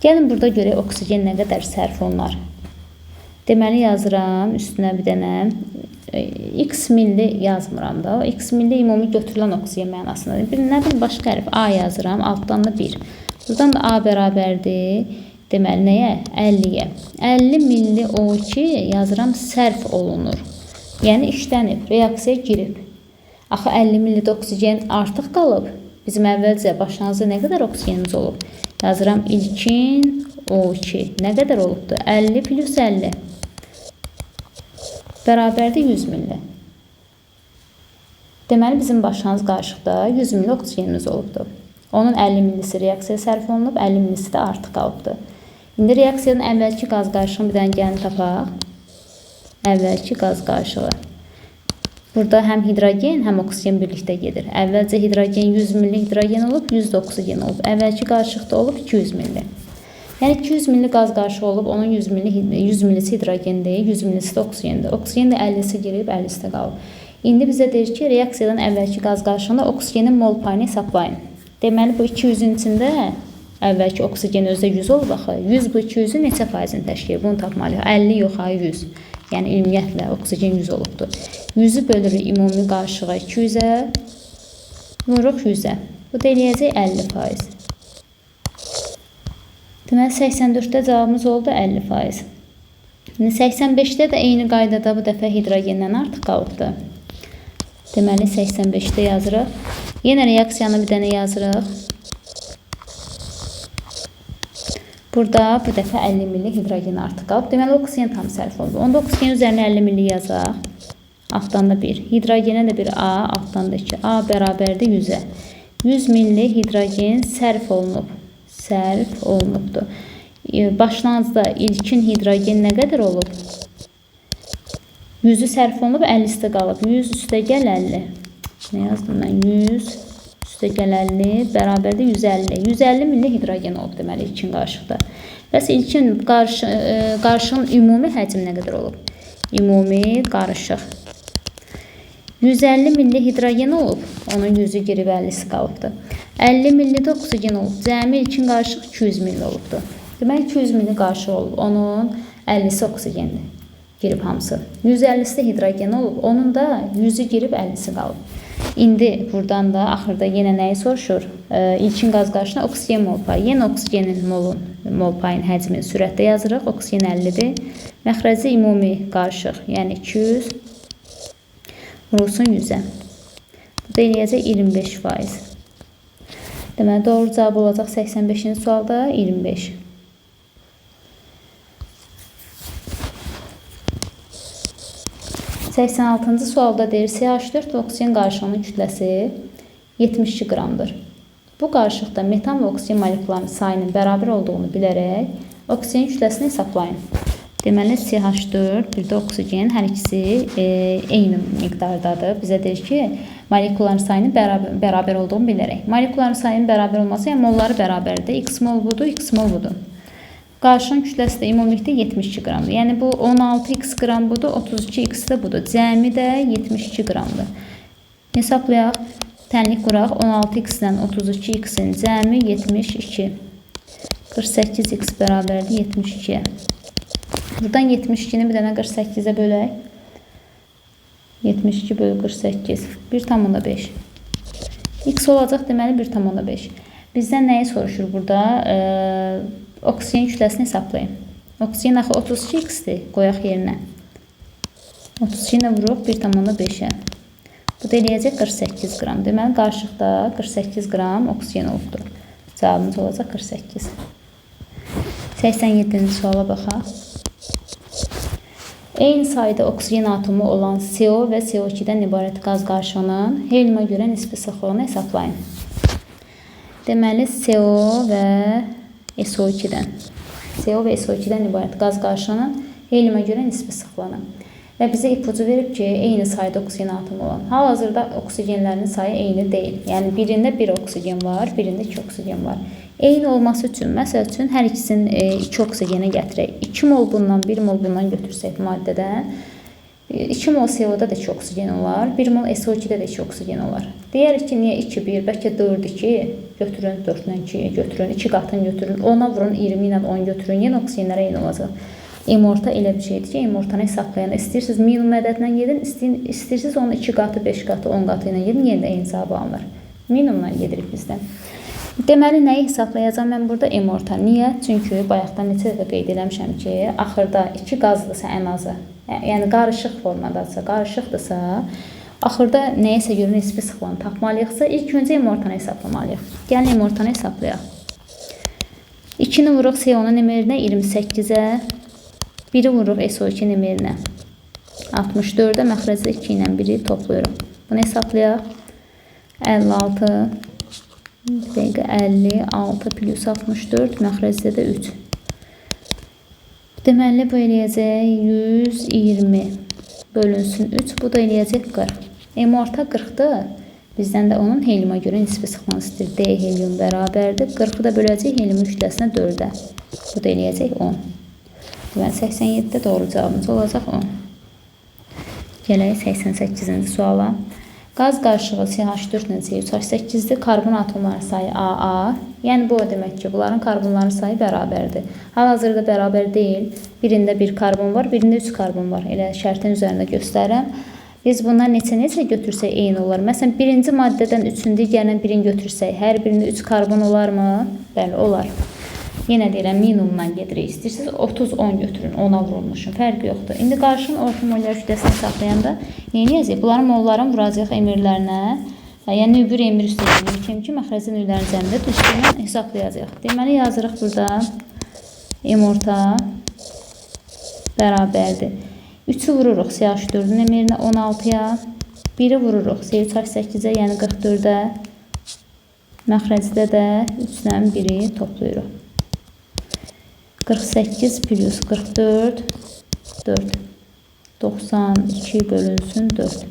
Gəlin burada görək oksigen nə qədər sərf olunar. Deməli, yazıram üstünə bir dənə X milli yazmıram da. O X milli ümumi götürülən oksigen mənasındadır. Bir, nə bilim, başqa hərf A yazıram, altdan da 1. Buradan da A bərabərdir. Deməli, nəyə? 50-yə. 50 milli O2 yazıram sərf olunur. Yəni, işlənib, reaksiyaya girib. Axı, 50 millidə oksigen artıq qalıb. Bizim əvvəlcə başlanğıcda nə qədər oksigenimiz olub? Yazıram ilkin O2. Nə qədər olubdur? 50 plus 50. Bərabərdir 100 milli. Deməli, bizim başlanğıc qarışıqda 100 milli oksigenimiz olubdur. Onun 50 millisi reaksiyaya sərf olunub, 50 millisi də artıq qalıbdır. İndi reaksiyanın əvvəlki qaz qarışığını bir dənə gəlin tapaq. Əvvəlki qaz qarışığı. Burada həm hidrogen, həm oksigen birlikdə gedir. Əvvəlcə hidrogen 100 milli hidrogen olub, 100 də oksigen olub. Əvvəlki qarışıqda olub 200 milli. Yəni 200 milli qaz qarışığı olub, onun 100 millisi hidrogendir, 100 millisi də oksigendir. Oksigen də 50-si girib, 50-si də qalıb. İndi bizə deyir ki, reaksiyadan əvvəlki qaz qarışığında oksigenin mol payını hesablayın. Deməli, bu 200-ün içində əvvəlki oksigen özdə 100 olub axı. 100 bu 200-ün neçə faizini təşkil edir? Bunu tapmalıyıq. 50 yox, 100. Yəni, ümumiyyətlə, oksigen 100 olubdur. 100-ü bölürük ümumi qarışığa 200-ə. Vuruq 100-ə. Bu da eləyəcək 50%. Deməli, 84-də cavabımız oldu 50%. İndi 85-də də eyni qaydada bu dəfə hidrogendən artıq qalıbdır. Deməli, 85-də yazırıq. Yenə reaksiyanı bir dənə yazırıq. Burada bu dəfə 50 milli hidrogen artıq qalıb. Deməli, oksigen tam sərf oldu. Onda oksigen üzərinə 50 milli yazaq. Altdan da 1. Hidrogenə də bir A, altdan da 2. A bərabərdir 100-ə. 100 milli hidrogen sərf olunub. Sərf olunubdur. Başlanğıcda ilkin hidrogen nə qədər olub? 100-ü sərf olunub, 50-si də qalıb. 100 üstə gəl 50. Nə yazdım mən? 100 üstə gəl 50 bərabərdir 150. 150 milli hidrogen olub deməli ilkin qarışıqda. Bəs ilkin qarışığın ümumi həcmi nə qədər olub? Ümumi qarışıq. 150 milli hidrogen olub, onun 100-ü girib 50-si qalıbdır. 50 milli də oksigen olub. Cəmi ilkin qarışıq 200 milli olubdur. Deməli 200 milli qarışıq olub. Onun 50-si oksigendir. Girib hamısı. 150-si də hidrogen olub. Onun da 100-ü girib 50-si qalıb. İndi buradan da axırda yenə nəyi soruşur? İlkin qaz qarışığına oksigen mol payı. Yenə oksigenin mol payının həcmini sürətdə yazırıq. Oksigen 50-dir. Məxrəci ümumi qarışıq, yəni 200 vurulsun 100-ə. Bu da eləyəcək 25%. Deməli, doğru cavab olacaq 85-ci sualda 25. 86-cı sualda deyir, CH4 və oksigen qarışığının kütləsi 72 qramdır. Bu qarışıqda metan və oksigen molekullarının sayının bərabər olduğunu bilərək oksigen kütləsini hesablayın. Deməli, CH4, bir də oksigen, hər ikisi eyni miqdardadır. Bizə deyir ki, molekulların sayının bərabər olduğunu bilərək. Molekulların sayının bərabər olması, yəni molları bərabərdir. X mol budur, X mol budur. Qarışığın kütləsi də ümumilikdə 72 qramdır. Yəni bu 16x qram budur, 32x də budur. Cəmi də 72 qramdır. Hesablayaq, tənlik quraq. 16x ilə 32x-in cəmi 72. 48x bərabərdir 72-yə. Buradan 72-ni bir dənə 48-ə bölək. 72 bölü 48. 1,5. X olacaq deməli 1,5. Bizdən nəyi soruşur burada? Oksigen kütləsini hesablayın. Oksigen axı 32x-dir. Qoyaq yerinə. 32 ilə vuruq 1,5-ə. Bu da eləyəcək 48 qram. Deməli, qarışıqda 48 qram oksigen olubdur. Cavabımız olacaq 48. 87-ci suala baxaq. Eyni sayda oksigen atomu olan CO və CO2-dən ibarət qaz qarışığının heliuma görə nisbi sıxlığını hesablayın. Deməli, CO və SO2-dən. CO və SO2-dən ibarət qaz qarışığının heliuma görə nisbi sıxlığını. Və bizə ipucu verib ki, eyni sayda oksigen atomu olan. Hal-hazırda oksigenlərin sayı eyni deyil. Yəni, birində 1 oksigen var, birində 2 oksigen var. Eyni olması üçün, məsəl üçün, hər ikisini 2 oksigenə gətirək. 2 mol bundan, 1 mol bundan götürsək maddədən, 2 mol CO-da da 2 oksigen olar, 1 mol SO2-də də 2 oksigen olar. Deyərik ki, niyə 2, 1, bəlkə 4, 2 götürün, 4 ilə 2 götürün, 2 qatını götürün, 10-a vurun, 20 ilə 10 götürün, yenə oksigenlərə eyni olacaq. Emorta elə bir şeydir ki, emortanı hesablayanda istəyirsiniz minimum ədədlə gedin, istəyirsiniz onun 2 qatı, 5 qatı, 10 qatı ilə gedin, yenə də eyni cavabı alınır. Minimumla gedirik bizdə. Deməli, nəyi hesablayacağam mən burada? Emorta. Niyə? Çünki bayaqdan neçə dəfə qeyd eləmişəm ki, axırda 2 qazdırsa ən azı, yəni qarışıq formadadırsa, qarışıqdırsa, axırda nəyəsə görə nisbi sıxlığını tapmalıyıqsa, ilk öncə emortanı hesablamalıyıq. Gəlin, emortanı hesablayaq. 2-ni vuruq CO-nun emerinə 28-ə, 1-i vuruq SO2-nin emerinə 64-ə, məxrəcdə 2 ilə 1-i toplayırıq. Bunu hesablayaq. 56, bir dəqiqə, 56 plus 64, məxrəcdə də 3. Deməli, bu eləyəcək 120 bölünsün 3, bu da eləyəcək 40. Emorta 40-dır. Bizdən də onun heliuma görə nisbi sıxlığını istəyir. D helium bərabərdir. 40-ı da böləcək heliumun kütləsinə 4-ə. Bu da eləyəcək 10. Deməli, 87-də doğru cavabımız olacaq 10. Gələk 88-ci suala. Qaz qarışığı CH4 ilə C3H8-dir. Karbon atomlarının sayı AA. Yəni, bu o demək ki, bunların karbonların sayı bərabərdir. Hal-hazırda bərabər deyil. Birində 1 karbon var, birində 3 karbon var. Elə şərtin üzərində göstərirəm. Biz bundan neçə-neçə götürsək eyni olar? Məsələn, birinci maddədən 3-ün, digərindən 1-in götürsək, hər birində 3 karbon olarmı? Bəli, olar. Yenə deyirəm, minimumdan gedirik. İstəyirsiniz 30-10 götürün, 10-a vurulmuşun, fərqi yoxdur. İndi qarşının orta mollər kütləsini hesablayanda nə edəcəyik? Bunların molların vuracağıq emirlərinə. Yəni, növ 1 emir üstə 2 M2 məxrəci növlərin cəmində düzgünlə hesablayacağıq. Deməli, yazırıq burada M orta bərabərdir. 3-ü vururuq CH4-ün emirinə 16-ya, 1-i vururuq C3H8-ə, yəni 44-ə, məxrəcdə də 3-lə 1-i toplayırıq. 48 plus 44, 4. 92 bölünsün 4.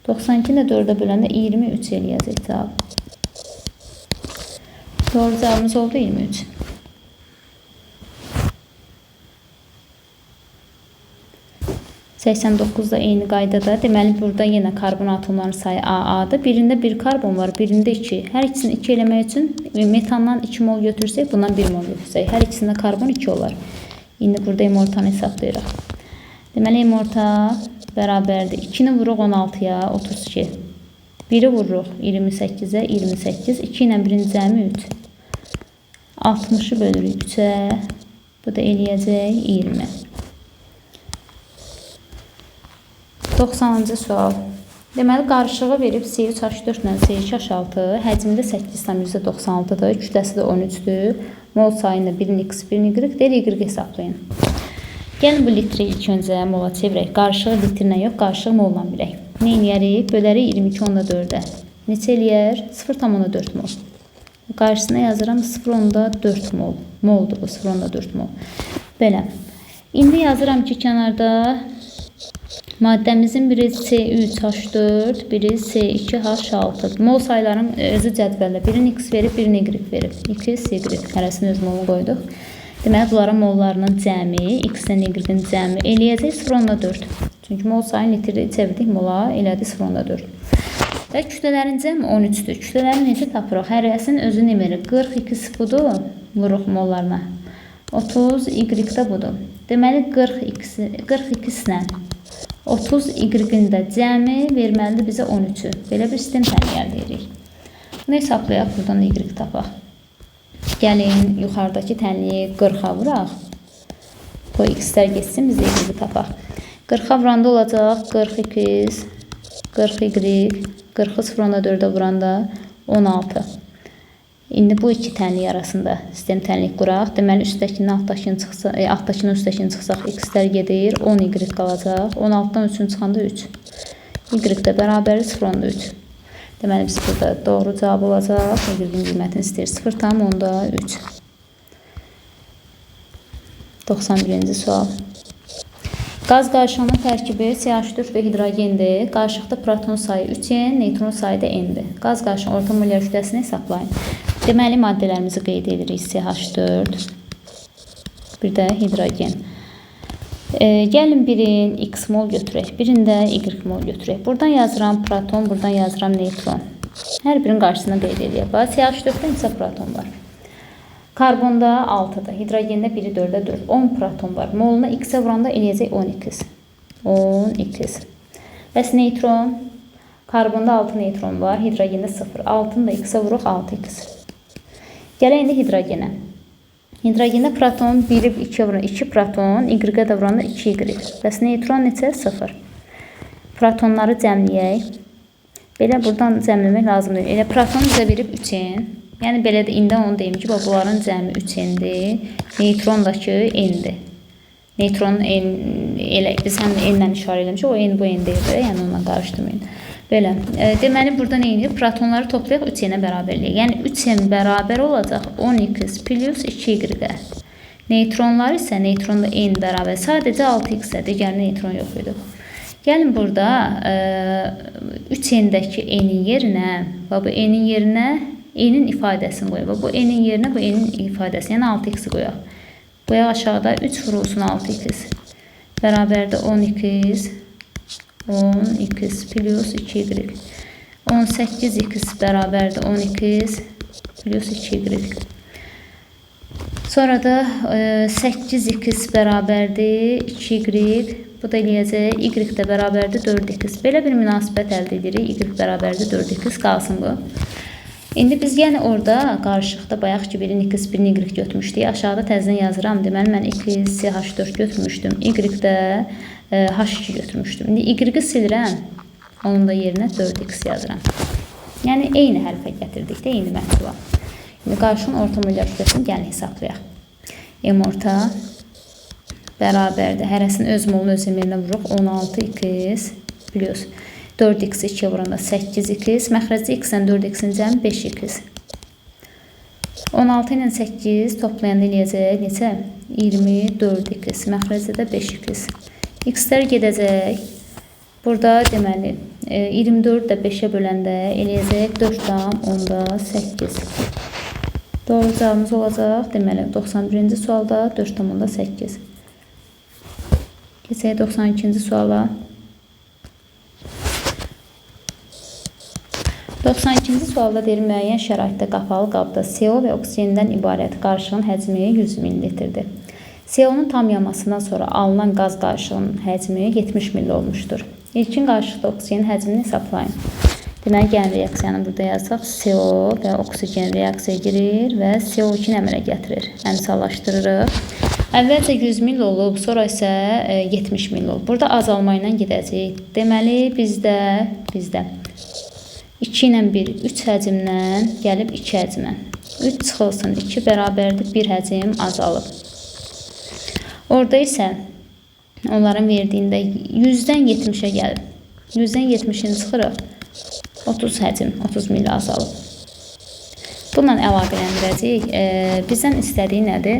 92-ni də 4-ə böləndə 23 eləyəcək cavab. Doğru cavabımız oldu 23. 89 da eyni qaydada. Deməli, burada yenə karbon atomlarının sayı AA-dır. Birində 1 karbon var, birində 2. Hər ikisini 2 eləmək üçün metandan 2 mol götürsək, bundan 1 mol götürsək. Hər ikisində karbon 2 olar. İndi burada M ortanı hesablayırıq. Deməli, M orta bərabərdir. 2-ni vururuq 16-ya, 32. 1-i vururuq 28-ə, 28. 2 ilə 1-in cəmi 3. 60-ı bölürük 3-ə. Bu da eləyəcək 20. 90-cı sual. Deməli, qarışığı verib C3H4 ilə C2H6, həcmində 8,96-dır, kütləsi də 13-dür. Mol sayını 1-in X, 1-in Y, deyir Y hesablayın. Gəlin bu litri ilk öncə mola çevirək. Qarışığı litrlə yox, qarışığı molla bilək. Nə eləyərik? Bölərik 22,4-ə. Neçə eləyər? 0,4 mol. Qarşısına yazıram 0,4 mol. Moldur bu, 0,4 mol. Belə. İndi yazıram ki, kənarda maddəmizin biri C3H4, biri C2H6. Mol sayların özü cədvəldə. Birini X verib, birini Y verib. X, Y. Hərəsini öz molu qoyduq. Deməli, bunların mollarının cəmi, X-lə Y-in cəmi eləyəcək 0,4. Çünki mol sayını litri çevirdik mola, elədi 0,4. Və kütlələrin cəmi 13-dür. Kütlələrini necə tapırıq? Hərəsinin özü numeri 42 budur, vuruq mollarına. 30 Y də budur. Deməli, 42-sinə 30 Y-in də cəmi verməlidir bizə 13-ü. Belə bir sistem tənliyi əldə edirik. Bunu hesablayaq, buradan Y tapaq. Gəlin, yuxarıdakı tənliyi 40-a vuraq. Qoy X-lər getsin, biz Y-i tapaq. 40-a vuranda olacaq 42, 40 Y, 40-ı 0,4-ə vuranda 16. İndi bu iki tənlik arasında sistem tənlik quraq. Deməli, üstdəkinin altdakını çıxsa, altdakının üstdəkini çıxsaq X-lər gedir, 10 Y qalacaq. 16-dan 3-ün çıxanda 3. Y də bərabərdir 0,3. Deməli, biz burada doğru cavab olacaq. Y-in qiymətini istəyir 0,3. 91-ci sual. Qaz qarışığının tərkibi CH4 və hidrogendir. Qarışıqda proton sayı 3N, neytron sayı da N-dir. Qaz qarışığının orta molyar kütləsini hesablayın. Deməli, maddələrimizi qeyd edirik. CH4, bir də hidrogen. Gəlin birin X mol götürək, birin də Y mol götürək. Buradan yazıram proton, buradan yazıram neytron. Hər birinin qarşısına qeyd edək. Bax, CH4-də neçə proton var? Karbonda 6-dır, hidrogende 1-i 4-ə 4, 10 proton var. Moluna X-ə vuranda eləyəcək 12. 12. Bəs neytron? Karbonda 6 neytron var, hidrogende 0. 6-nı da X-ə vuruq 6x. Gələk indi hidrogenə. Hidrogende proton 1-i 2-yə vuran 2 proton, Y-ə də vuranda 2Y. Bəs neytron neçə? 0. Protonları cəmləyək. Belə buradan cəmləmək lazım deyil. Elə proton bizə verib 3N. Yəni belə də indi onu deyim ki, bax, bunların cəmi 3N-dir. Neytrondakı N-dir. Neytronun N, elə biz həm də N-lə işarə eləmişik. O N bu N deyil, yəni onunla qarışdırmayın. Belə. Deməli burada nə edir? Protonları toplayaq 3N-ə bərabər eləyək. Yəni 3N bərabər olacaq 10x plus 2Y-ə. Neytronlar isə neytronda N bərabər sadəcə 6x-ə, digər neytron yox idi. Gəlin burada 3N-dəki N-in yerinə, bax bu N-in yerinə N-in ifadəsini qoyaq. Bu N-in yerinə bu N-in ifadəsini, yəni 6x-i qoyaq. Qoyaq aşağıda 3 vurulsun 6x bərabərdir 10x, 10x plus 2y. 18x bərabərdir 10x plus 2y. Sonra da 8x bərabərdir 2y Bu da eləyəcək. Y də bərabərdir 4x. Belə bir münasibət əldə edirik. Y bərabərdir 4x qalsın bu. İndi biz yəni orada qarışıqda bayaq ki birini x, birini y götürmüşdük. Aşağıda təzədən yazıram. Deməli mən x, CH4 götürmüşdüm. Y də H2 götürmüşdüm. İndi y-i silirəm. Onun da yerinə 4x yazıram. Yəni eyni hərfə gətirdik də, eyni məhsula. İndi qarışığın orta molyar kütləsini gəlin hesablayaq. M orta bərabərdir. Hərəsinin öz molunu öz yerinə vururuq. 16x plus 4x 2-yə vuranda 8x. Məxrəcdə x-lə 4x-in cəmi 5x. 16 ilə 8 toplayanda eləyəcək neçə? 24x. Məxrəcdə də 5x. X-lər gedəcək. Burada deməli 24 də 5-ə böləndə eləyəcək 4,8. Doğru cavabımız olacaq. Deməli 91-ci sualda 4,8. Keçək 92-ci suala. 92-ci sualda deyir, müəyyən şəraitdə qapalı qabda CO və oksigendən ibarət qarışığın həcmi 100 ml-dir. CO-nun tam yanmasından sonra alınan qaz qarışığının həcmi 70 ml olmuşdur. İlkin qarışıqda oksigenin həcmini hesablayın. Deməli, gəlin reaksiyanı burada yazsaq. CO və oksigen reaksiyaya girir və CO2-ni əmələ gətirir. Əmsallaşdırırıq. Əvvəlcə 100 ml olub, sonra isə 70 ml olub. Burada azalma ilə gedəcəyik. Deməli, bizdə 2 ilə 1, 3 həcmdən gəlib 2 həcmə. 3 çıxılsın, 2 bərabərdir, 1 həcm azalıb. Orada isə onların verdiyində 100-dən 70-ə gəlib. 100-dən 70-ini çıxırıq. 30 həcm, 30 ml azalıb. Bununla əlaqələndirəcəyik. Bizdən istədiyi nədir?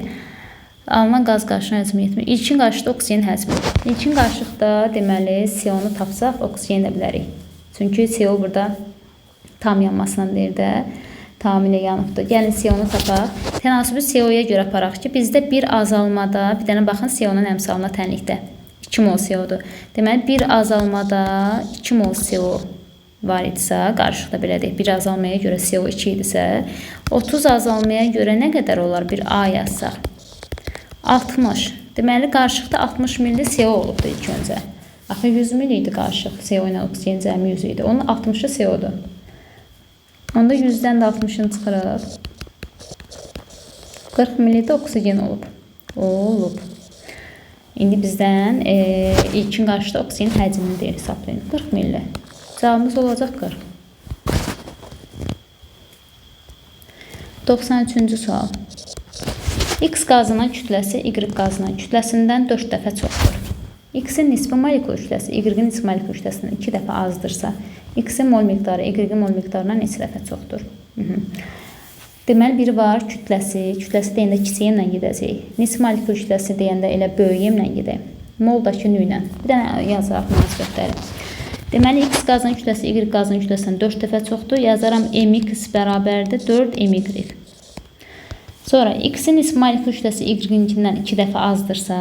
Alınan qaz qarışığının həcmi 70. İlkin qarışıqda oksigenin həcmi. İlkin qarışıqda deməli CO-nu tapsaq oksigen də bilərik. Çünki CO burada tam yanmasından deyir də, tamamilə yanıbdır. Gəlin CO-nu tapaq. Tənasübü CO-ya görə aparaq ki, bizdə bir azalmada, bir dənə baxın CO-nun əmsalına tənlikdə 2 mol CO-dur. Deməli, bir azalmada 2 mol CO var idisə, qarışıqda belə deyək, bir azalmaya görə CO2 idisə, 30 azalmaya görə nə qədər olar bir A yazsaq? 60. Deməli, qarışıqda 60 milli CO olubdur ilk öncə. Axı 100 milli idi qarışıq. CO ilə oksigen cəmi 100 idi. Onun 60-ı CO-dur. Onda 100-dən də 60-ını çıxırıq. 40 milli də oksigen olub. Olub. İndi bizdən ilkin qarışıqda oksigen həcmini deyir, hesablayın. 40 milli. Cavabımız olacaq 40. 93-cü sual. X qazının kütləsi Y qazının kütləsindən 4 dəfə çoxdur. X-in nisbi molekul kütləsi Y-in nisbi molekul kütləsindən 2 dəfə azdırsa, X-in mol miqdarı Y-in mol miqdarından neçə dəfə çoxdur? Deməli, biri var kütləsi. Kütləsi deyəndə kiçik M-lə gedəcəyik. Nisbi molekul kütləsi deyəndə elə böyük M-lə gedək. Moldakı nü ilə. Bir dənə yazaraq münasibətləri. Deməli, X qazının kütləsi Y qazının kütləsindən 4 dəfə çoxdur. Yazaram MX bərabərdir 4 MY. Sonra X-in nisbi molekul kütləsi Y-inkindən 2 dəfə azdırsa,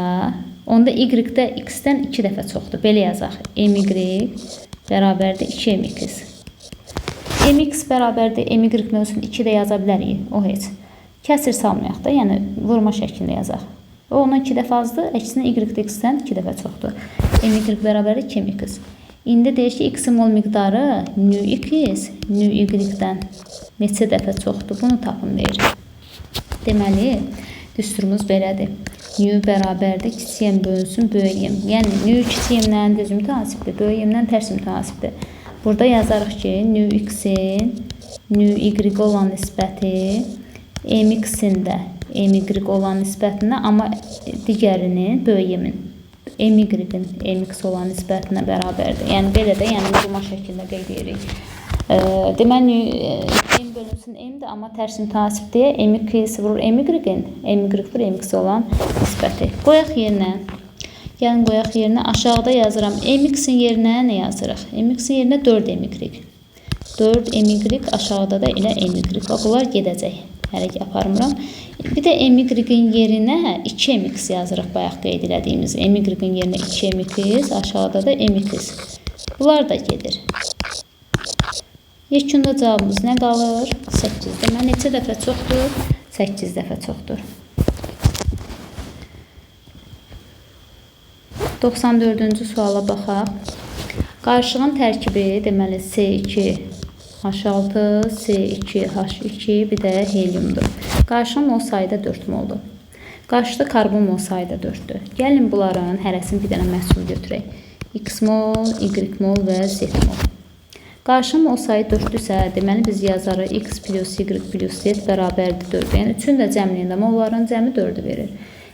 onda Y də X-dən 2 dəfə çoxdur. Belə yazaq. MY bərabərdir 2MX. MX bərabərdir MY mövzusunu 2 də yaza bilərik. O heç. Kəsir salmayaq da, yəni vurma şəklində yazaq. O ondan 2 dəfə azdır, əksinə Y də X-dən 2 dəfə çoxdur. MY bərabərdir 2MX. İndi deyir ki, X-in mol miqdarı nü X, nü Y-dən neçə dəfə çoxdur? Bunu tapın deyir. Deməli, düsturumuz belədir. Nü bərabərdir kiçik M bölünsün böyük M. Yəni, nü kiçik M-lə düz mütənasibdir, böyük M-lə tərs mütənasibdir. Burada yazarıq ki, nü X-in nü Y olan nisbəti MX-in də MY olan nisbətinə, amma digərinin, böyük M-in, MY-in MX olan nisbətinə bərabərdir. Yəni, belə də, yəni vurma şəklində qeyd edirik. Deməli, M bölünsün M-dir, amma tərs mütənasibdir. MX vurur MY-in, MY vurur MX olan nisbəti. Qoyaq yerinə. Gəlin qoyaq yerinə. Aşağıda yazıram. MX-in yerinə nə yazırıq? MX-in yerinə 4MY. 4MY aşağıda da elə MY. Bax, bunlar gedəcək. Hələ ki, aparmıram. Bir də MY-in yerinə 2MX yazırıq bayaq qeyd elədiyimiz. MY-in yerinə 2MX, aşağıda da MX. Bunlar da gedir. Yekunda cavabımız nə qalır? 8. Deməli, neçə dəfə çoxdur? 8 dəfə çoxdur. 94-cü suala baxaq. Qarışığın tərkibi deməli C2H6, C2H2, bir də heliumdur. Qarışığın mol sayı da 4 moldur. Qarşıda karbon mol sayı da 4-dür. Gəlin bunların hərəsini bir dənə məhsul götürək. X mol, Y mol və Z mol. Qarışığın mol sayı 4-dürsə, deməli biz yazarıq X plus Y plus Z bərabərdir 4. Yəni üçün də cəmliyində molların cəmi 4-ü verir.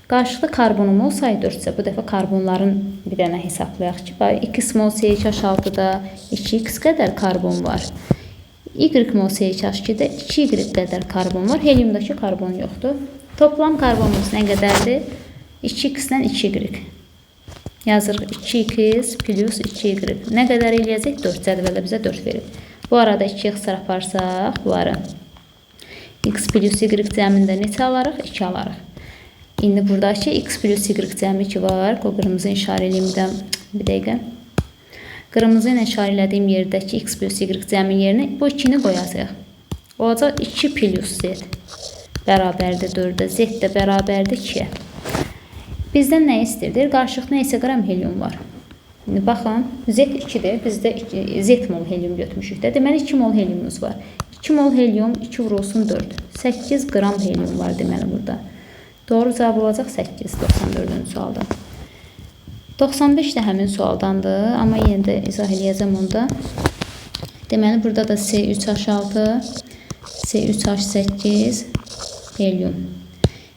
Qarşıda karbonun mol sayı 4-sə, bu dəfə karbonların bir dənə hesablayaq ki, bax, X mol C2H6-da 2X qədər karbon var. Y mol C2H2-də 2Y qədər karbon var. Heliumdakı karbon yoxdur. Toplam karbonumuz nə qədərdir? 2X-dən 2Y. Yazırıq 2X plus 2Y. Nə qədər eləyəcək? 4. Cədvəldə bizə 4 verib. Bu arada 2 ixtisar aparsaq bunları. X plus Y cəmində neçə alarıq? 2 alarıq. İndi buradakı X plus Y cəmi 2 var. O qırmızı işarə eləyim də bir dəqiqə. Qırmızı ilə işarə elədiyim yerdəki X plus Y cəmin yerinə bu 2-ni qoyacağıq. Olacaq 2 plus Z bərabərdir 4-ə. Z də bərabərdir 2-yə. Bizdən nə istəyir? Deyir, qarşılıqda neçə qram helium var? İndi baxın, Z 2-dir. Biz də Z mol helium götürmüşük də. Deməli 2 mol heliumumuz var. 2 mol helium 2 vurulsun 4. 8 qram helium var deməli burada. Doğru cavab olacaq 8, 94-cü sualda. 95 də həmin sualdandır, amma yenə də izah eləyəcəm onda. Deməli burada da C3H6, C3H8 helium.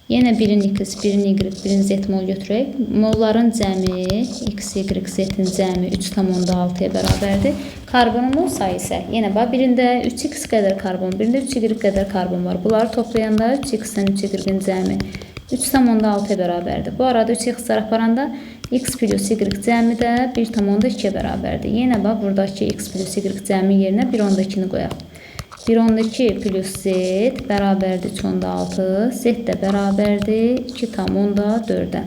Yenə birin X, birin Y, birin Z mol götürək. Molların cəmi, X, Y, Z-in cəmi 3,6-ya bərabərdir. Karbonun mol sayı isə yenə bax, birində 3X qədər karbon, birində 3Y qədər karbon var. Bunları toplayanda 3X-dən 3Y-in cəmi 3,6-ya bərabərdir. Bu arada 3 ixtisar aparanda X plus Y cəmi də 1,2-yə bərabərdir. Yenə bax, buradakı X plus Y cəmi yerinə 1,2-ni qoyaq. 1,2 plus Z bərabərdir 3,6. Z də bərabərdir 2,4-ə.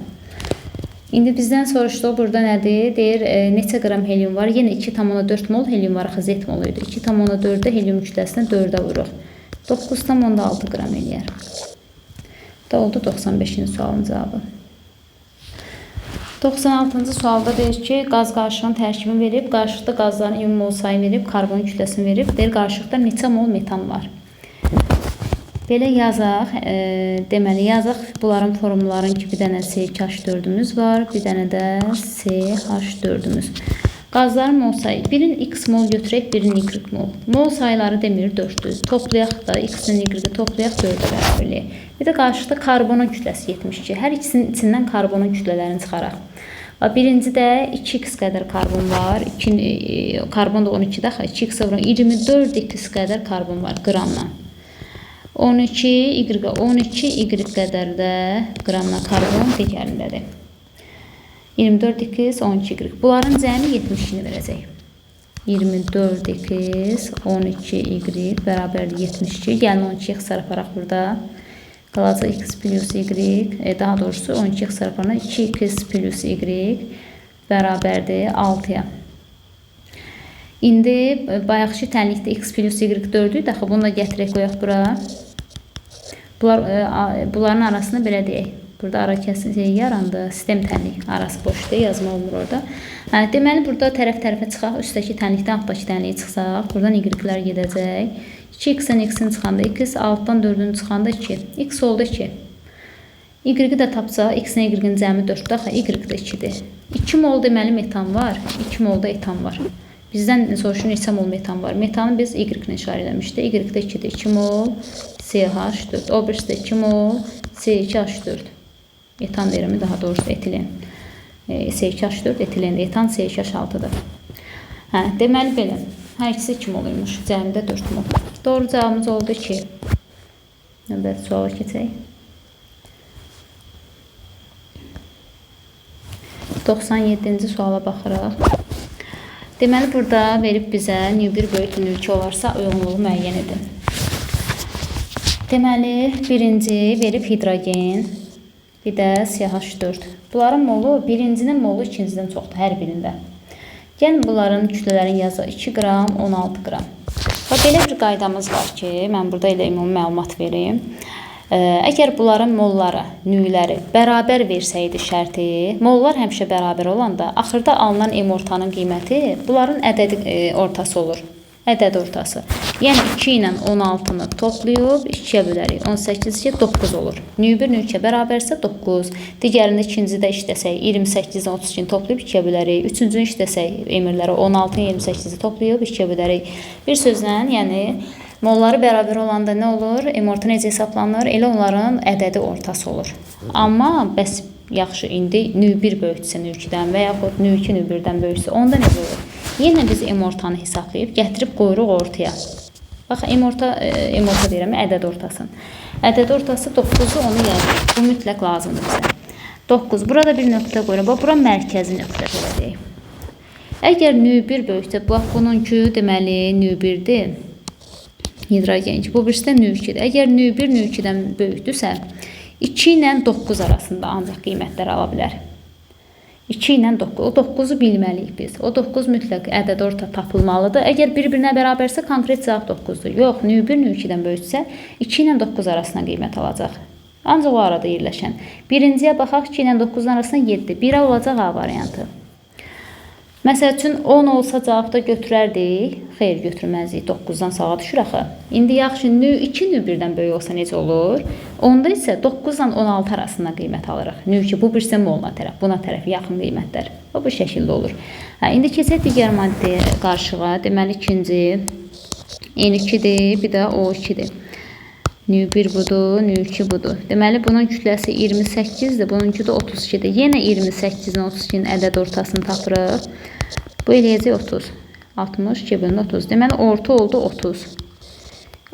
İndi bizdən soruşduğu burada nədir? Deyir, neçə qram helium var? Yenə 2,4 mol helium var. Axı Z molu idi. 2,4-də helium kütləsini 4-ə vururuq. 9,6 qram eləyər. Da oldu 95-ci sualın cavabı. 96-cı sualda deyir ki, qaz qarışığının tərkibini verib, qarışıqda qazların ümumi mol sayını verib, karbon kütləsini verib. Deyir, qarışıqda neçə mol metan var? Belə yazaq, deməli yazaq bunların formulların ki, bir dənə C2H4-ümüz var, bir dənə də CH4-ümüz. Qazların mol sayı, birin X mol götürək, birin Y mol. Mol sayıları demir 4-dür. Toplayaq da X-in Y-i toplayaq 4-ə bərabər eləyək. Bir də qarşıda karbonun kütləsi 72. Hər ikisinin içindən karbonun kütlələrini çıxaraq. Birincidə 2x qədər karbon var. 2, karbon da 12-də, 2x vuran 24x qədər karbon var qramla. 12 Y 12 Y qədər də qramla karbon digərindədir. 24x 12y. Bunların cəmi 72-ni verəcək. 24x 12y bərabərdir 72. Gəlin 12 ixtisar aparaq burada. Qalacaq x plus y, daha doğrusu 12 ixtisar aparanda 2x plus y bərabərdir 6-ya. İndi bayaqki tənlikdə x plus y 4 idi. Axı bunu da gətirək qoyaq bura. Bunların arasını belə deyək. Burada ara kəsin şey yarandı. Sistem tənlik arası boşdur, yazma olmur orada. Hə, deməli burada tərəf-tərəfə çıxaq, üstdəki tənlikdən altdakı tənliyi çıxsaq, buradan y-lər gedəcək. 2x-dən x-in çıxanda x, 6-dan 4-ün çıxanda 2. X oldu 2. Y-i də tapsaq, x-lə y-in cəmi 4-dür, axı y də 2-dir. 2 mol deməli metan var, 2 mol da etan var. Bizdən soruşur neçə mol metan var. Metanı biz y ilə işarə eləmişdik. Y də 2-dir. 2 mol CH4. O birisi də 2 mol C2H4. Etan deyirəm, daha doğrusu etilen. C2H4 etilendir. Etan C2H6-dır. Hə, deməli belə. Hər ikisi 2 mol imiş. Cəmidə 4 mol. Doğru cavabımız oldu 2. Növbəti suala keçək. 97-ci suala baxırıq. Deməli, burada verib bizə nü1 böyük nü2 olarsa uyğunluğu müəyyən edin. Deməli, birinci verib hidrogen, bir də CH4. Bunların molu, birincinin molu ikincidən çoxdur hər birində. Gəlin bunların kütlələrini yazaq. 2 qram, 16 qram. Və belə bir qaydamız var ki, mən burada elə ümumi məlumat verim. Əgər bunların molları, nüyləri bərabər versəydi şərti, mollar həmişə bərabər olanda axırda alınan M ortanın qiyməti bunların ədədi ortası olur. Ədədi ortası. Yəni 2 ilə 16-nı toplayıb 2-yə bölərik. 18 2, 9 olur. Nü1 nü2-yə bərabərsə 9. Digərini ikincidə işləsək 28 ilə 32-ni toplayıb 2-yə bölərik. Üçüncünü işləsək emirləri 16 ilə 28-i toplayıb 2-yə bölərik. Bir sözlə, yəni molları bərabər olanda nə olur? M orta necə hesablanır? Elə onların ədədi ortası olur. Amma bəs yaxşı, indi nü1 böyükdürsə nü2-dən və yaxud nü2 nü1-dən böyüksə onda necə olur? Yenə biz M ortanı hesablayıb gətirib qoyuruq ortaya. Bax, M orta deyirəm, ədəd ortasını. Ədəd ortası 9-u onu yazırıq. Bu mütləq lazımdır bizə. 9. Burada bir nöqtə qoyuruq. Bax, bura mərkəzi nöqtə belə deyək. Əgər nü1 böyüksə, bax, bununki deməli nü1-dir. Hidrogen 2. Bu birisi də nü2-dir. Əgər nü1 nü2-dən böyükdürsə, 2 ilə 9 arasında ancaq qiymətlər ala bilər. 2 ilə 9. O 9-u bilməliyik biz. O 9 mütləq ədəd orta tapılmalıdır. Əgər bir-birinə bərabərsə konkret cavab 9-dur. Yox, nü1 nü2-dən böyüksə 2 ilə 9 arasında qiymət alacaq. Ancaq o arada yerləşən. Birinciyə baxaq, 2 ilə 9-un arasında 7. 1-ə olacaq A variantı. Məsəl üçün 10 olsa cavabda götürərdik. Xeyr, götürməzdik. 9-dan sağa düşür axı. İndi yaxşı, nü2 nü1-dən böyük olsa necə olur? Onda isə 9 ilə 16 arasında qiymət alırıq. Nü2 bu birisi moluna tərəf, buna tərəf yaxın qiymətlər. O bu şəkildə olur. Hə, indi keçək digər maddəyə qarşığa. Deməli ikinci N2-dir, bir də O2-dir. Nü1 budur, nü2 budur. Deməli bunun kütləsi 28-dir, bununki də 32-dir. Yenə 28 ilə 32-nin ədəd ortasını tapırıq. Bu eləyəcək 30. 60, 2 bölündü 30. Deməli orta oldu 30.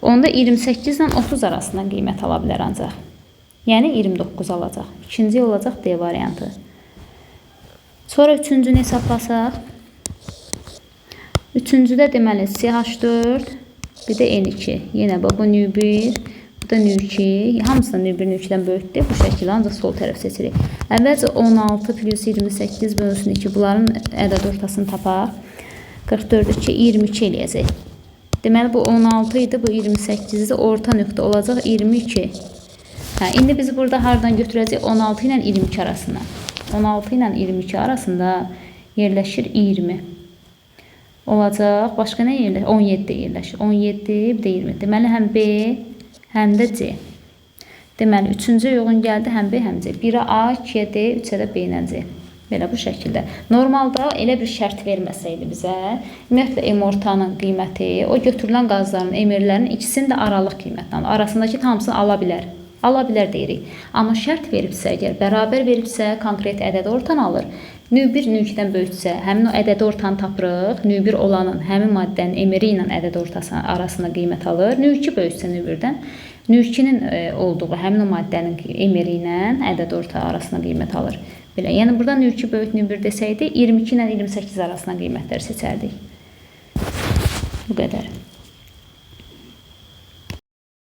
Onda 28 ilə 30 arasında qiymət ala bilər ancaq. Yəni 29 alacaq. İkinci olacaq D variantı. Sonra üçüncünü hesablasaq. Üçüncüdə deməli CH4, bir də N2. Yenə bax bu nü1, bu da nü2. Hamısı da nü1, nü2-dən böyükdür. Bu şəkildə ancaq sol tərəf seçirik. Əvvəlcə 16 plus 28 bölünsün 2. Bunların ədəd ortasını tapaq. 44, 2, 22 eləyəcək. Deməli bu 16 idi, bu 28 idi. Orta nöqtə olacaq 22. Hə, indi biz burada hardan götürəcəyik? 16 ilə 22 arasında. 16 ilə 22 arasında yerləşir 20. Olacaq. Başqa nə yerləşir? 17 yerləşir. 17, bir də 20. Deməli həm B, həm də C. Deməli, üçüncü uyğun gəldi həm B, həm C. 1-ə A, 2-yə D, 3-ə də B ilə C. Belə bu şəkildə. Normalda elə bir şərt verməsəydi bizə, ümumiyyətlə M ortanın qiyməti, o götürülən qazların, emirlərin ikisinin də aralıq qiymətini alır. Arasındakı hamısını ala bilər. Ala bilər deyirik. Amma şərt veribsə, əgər bərabər veribsə, konkret ədəd ortanı alır. Nü1 nü2-dən böyüksə, həmin o ədədi ortanı tapırıq. Nü1 olanın həmin maddənin emiri ilə ədəd ortası arasında qiymət alır. Nü2 böyüksə nü1-dən, nü2-nin olduğu həmin o maddənin emiri ilə ədəd orta arasında qiymət alır. Belə, yəni burada nü2 böyük nü1 desəydi, 22 ilə 28 arasında qiymətlər seçərdik. Bu qədər.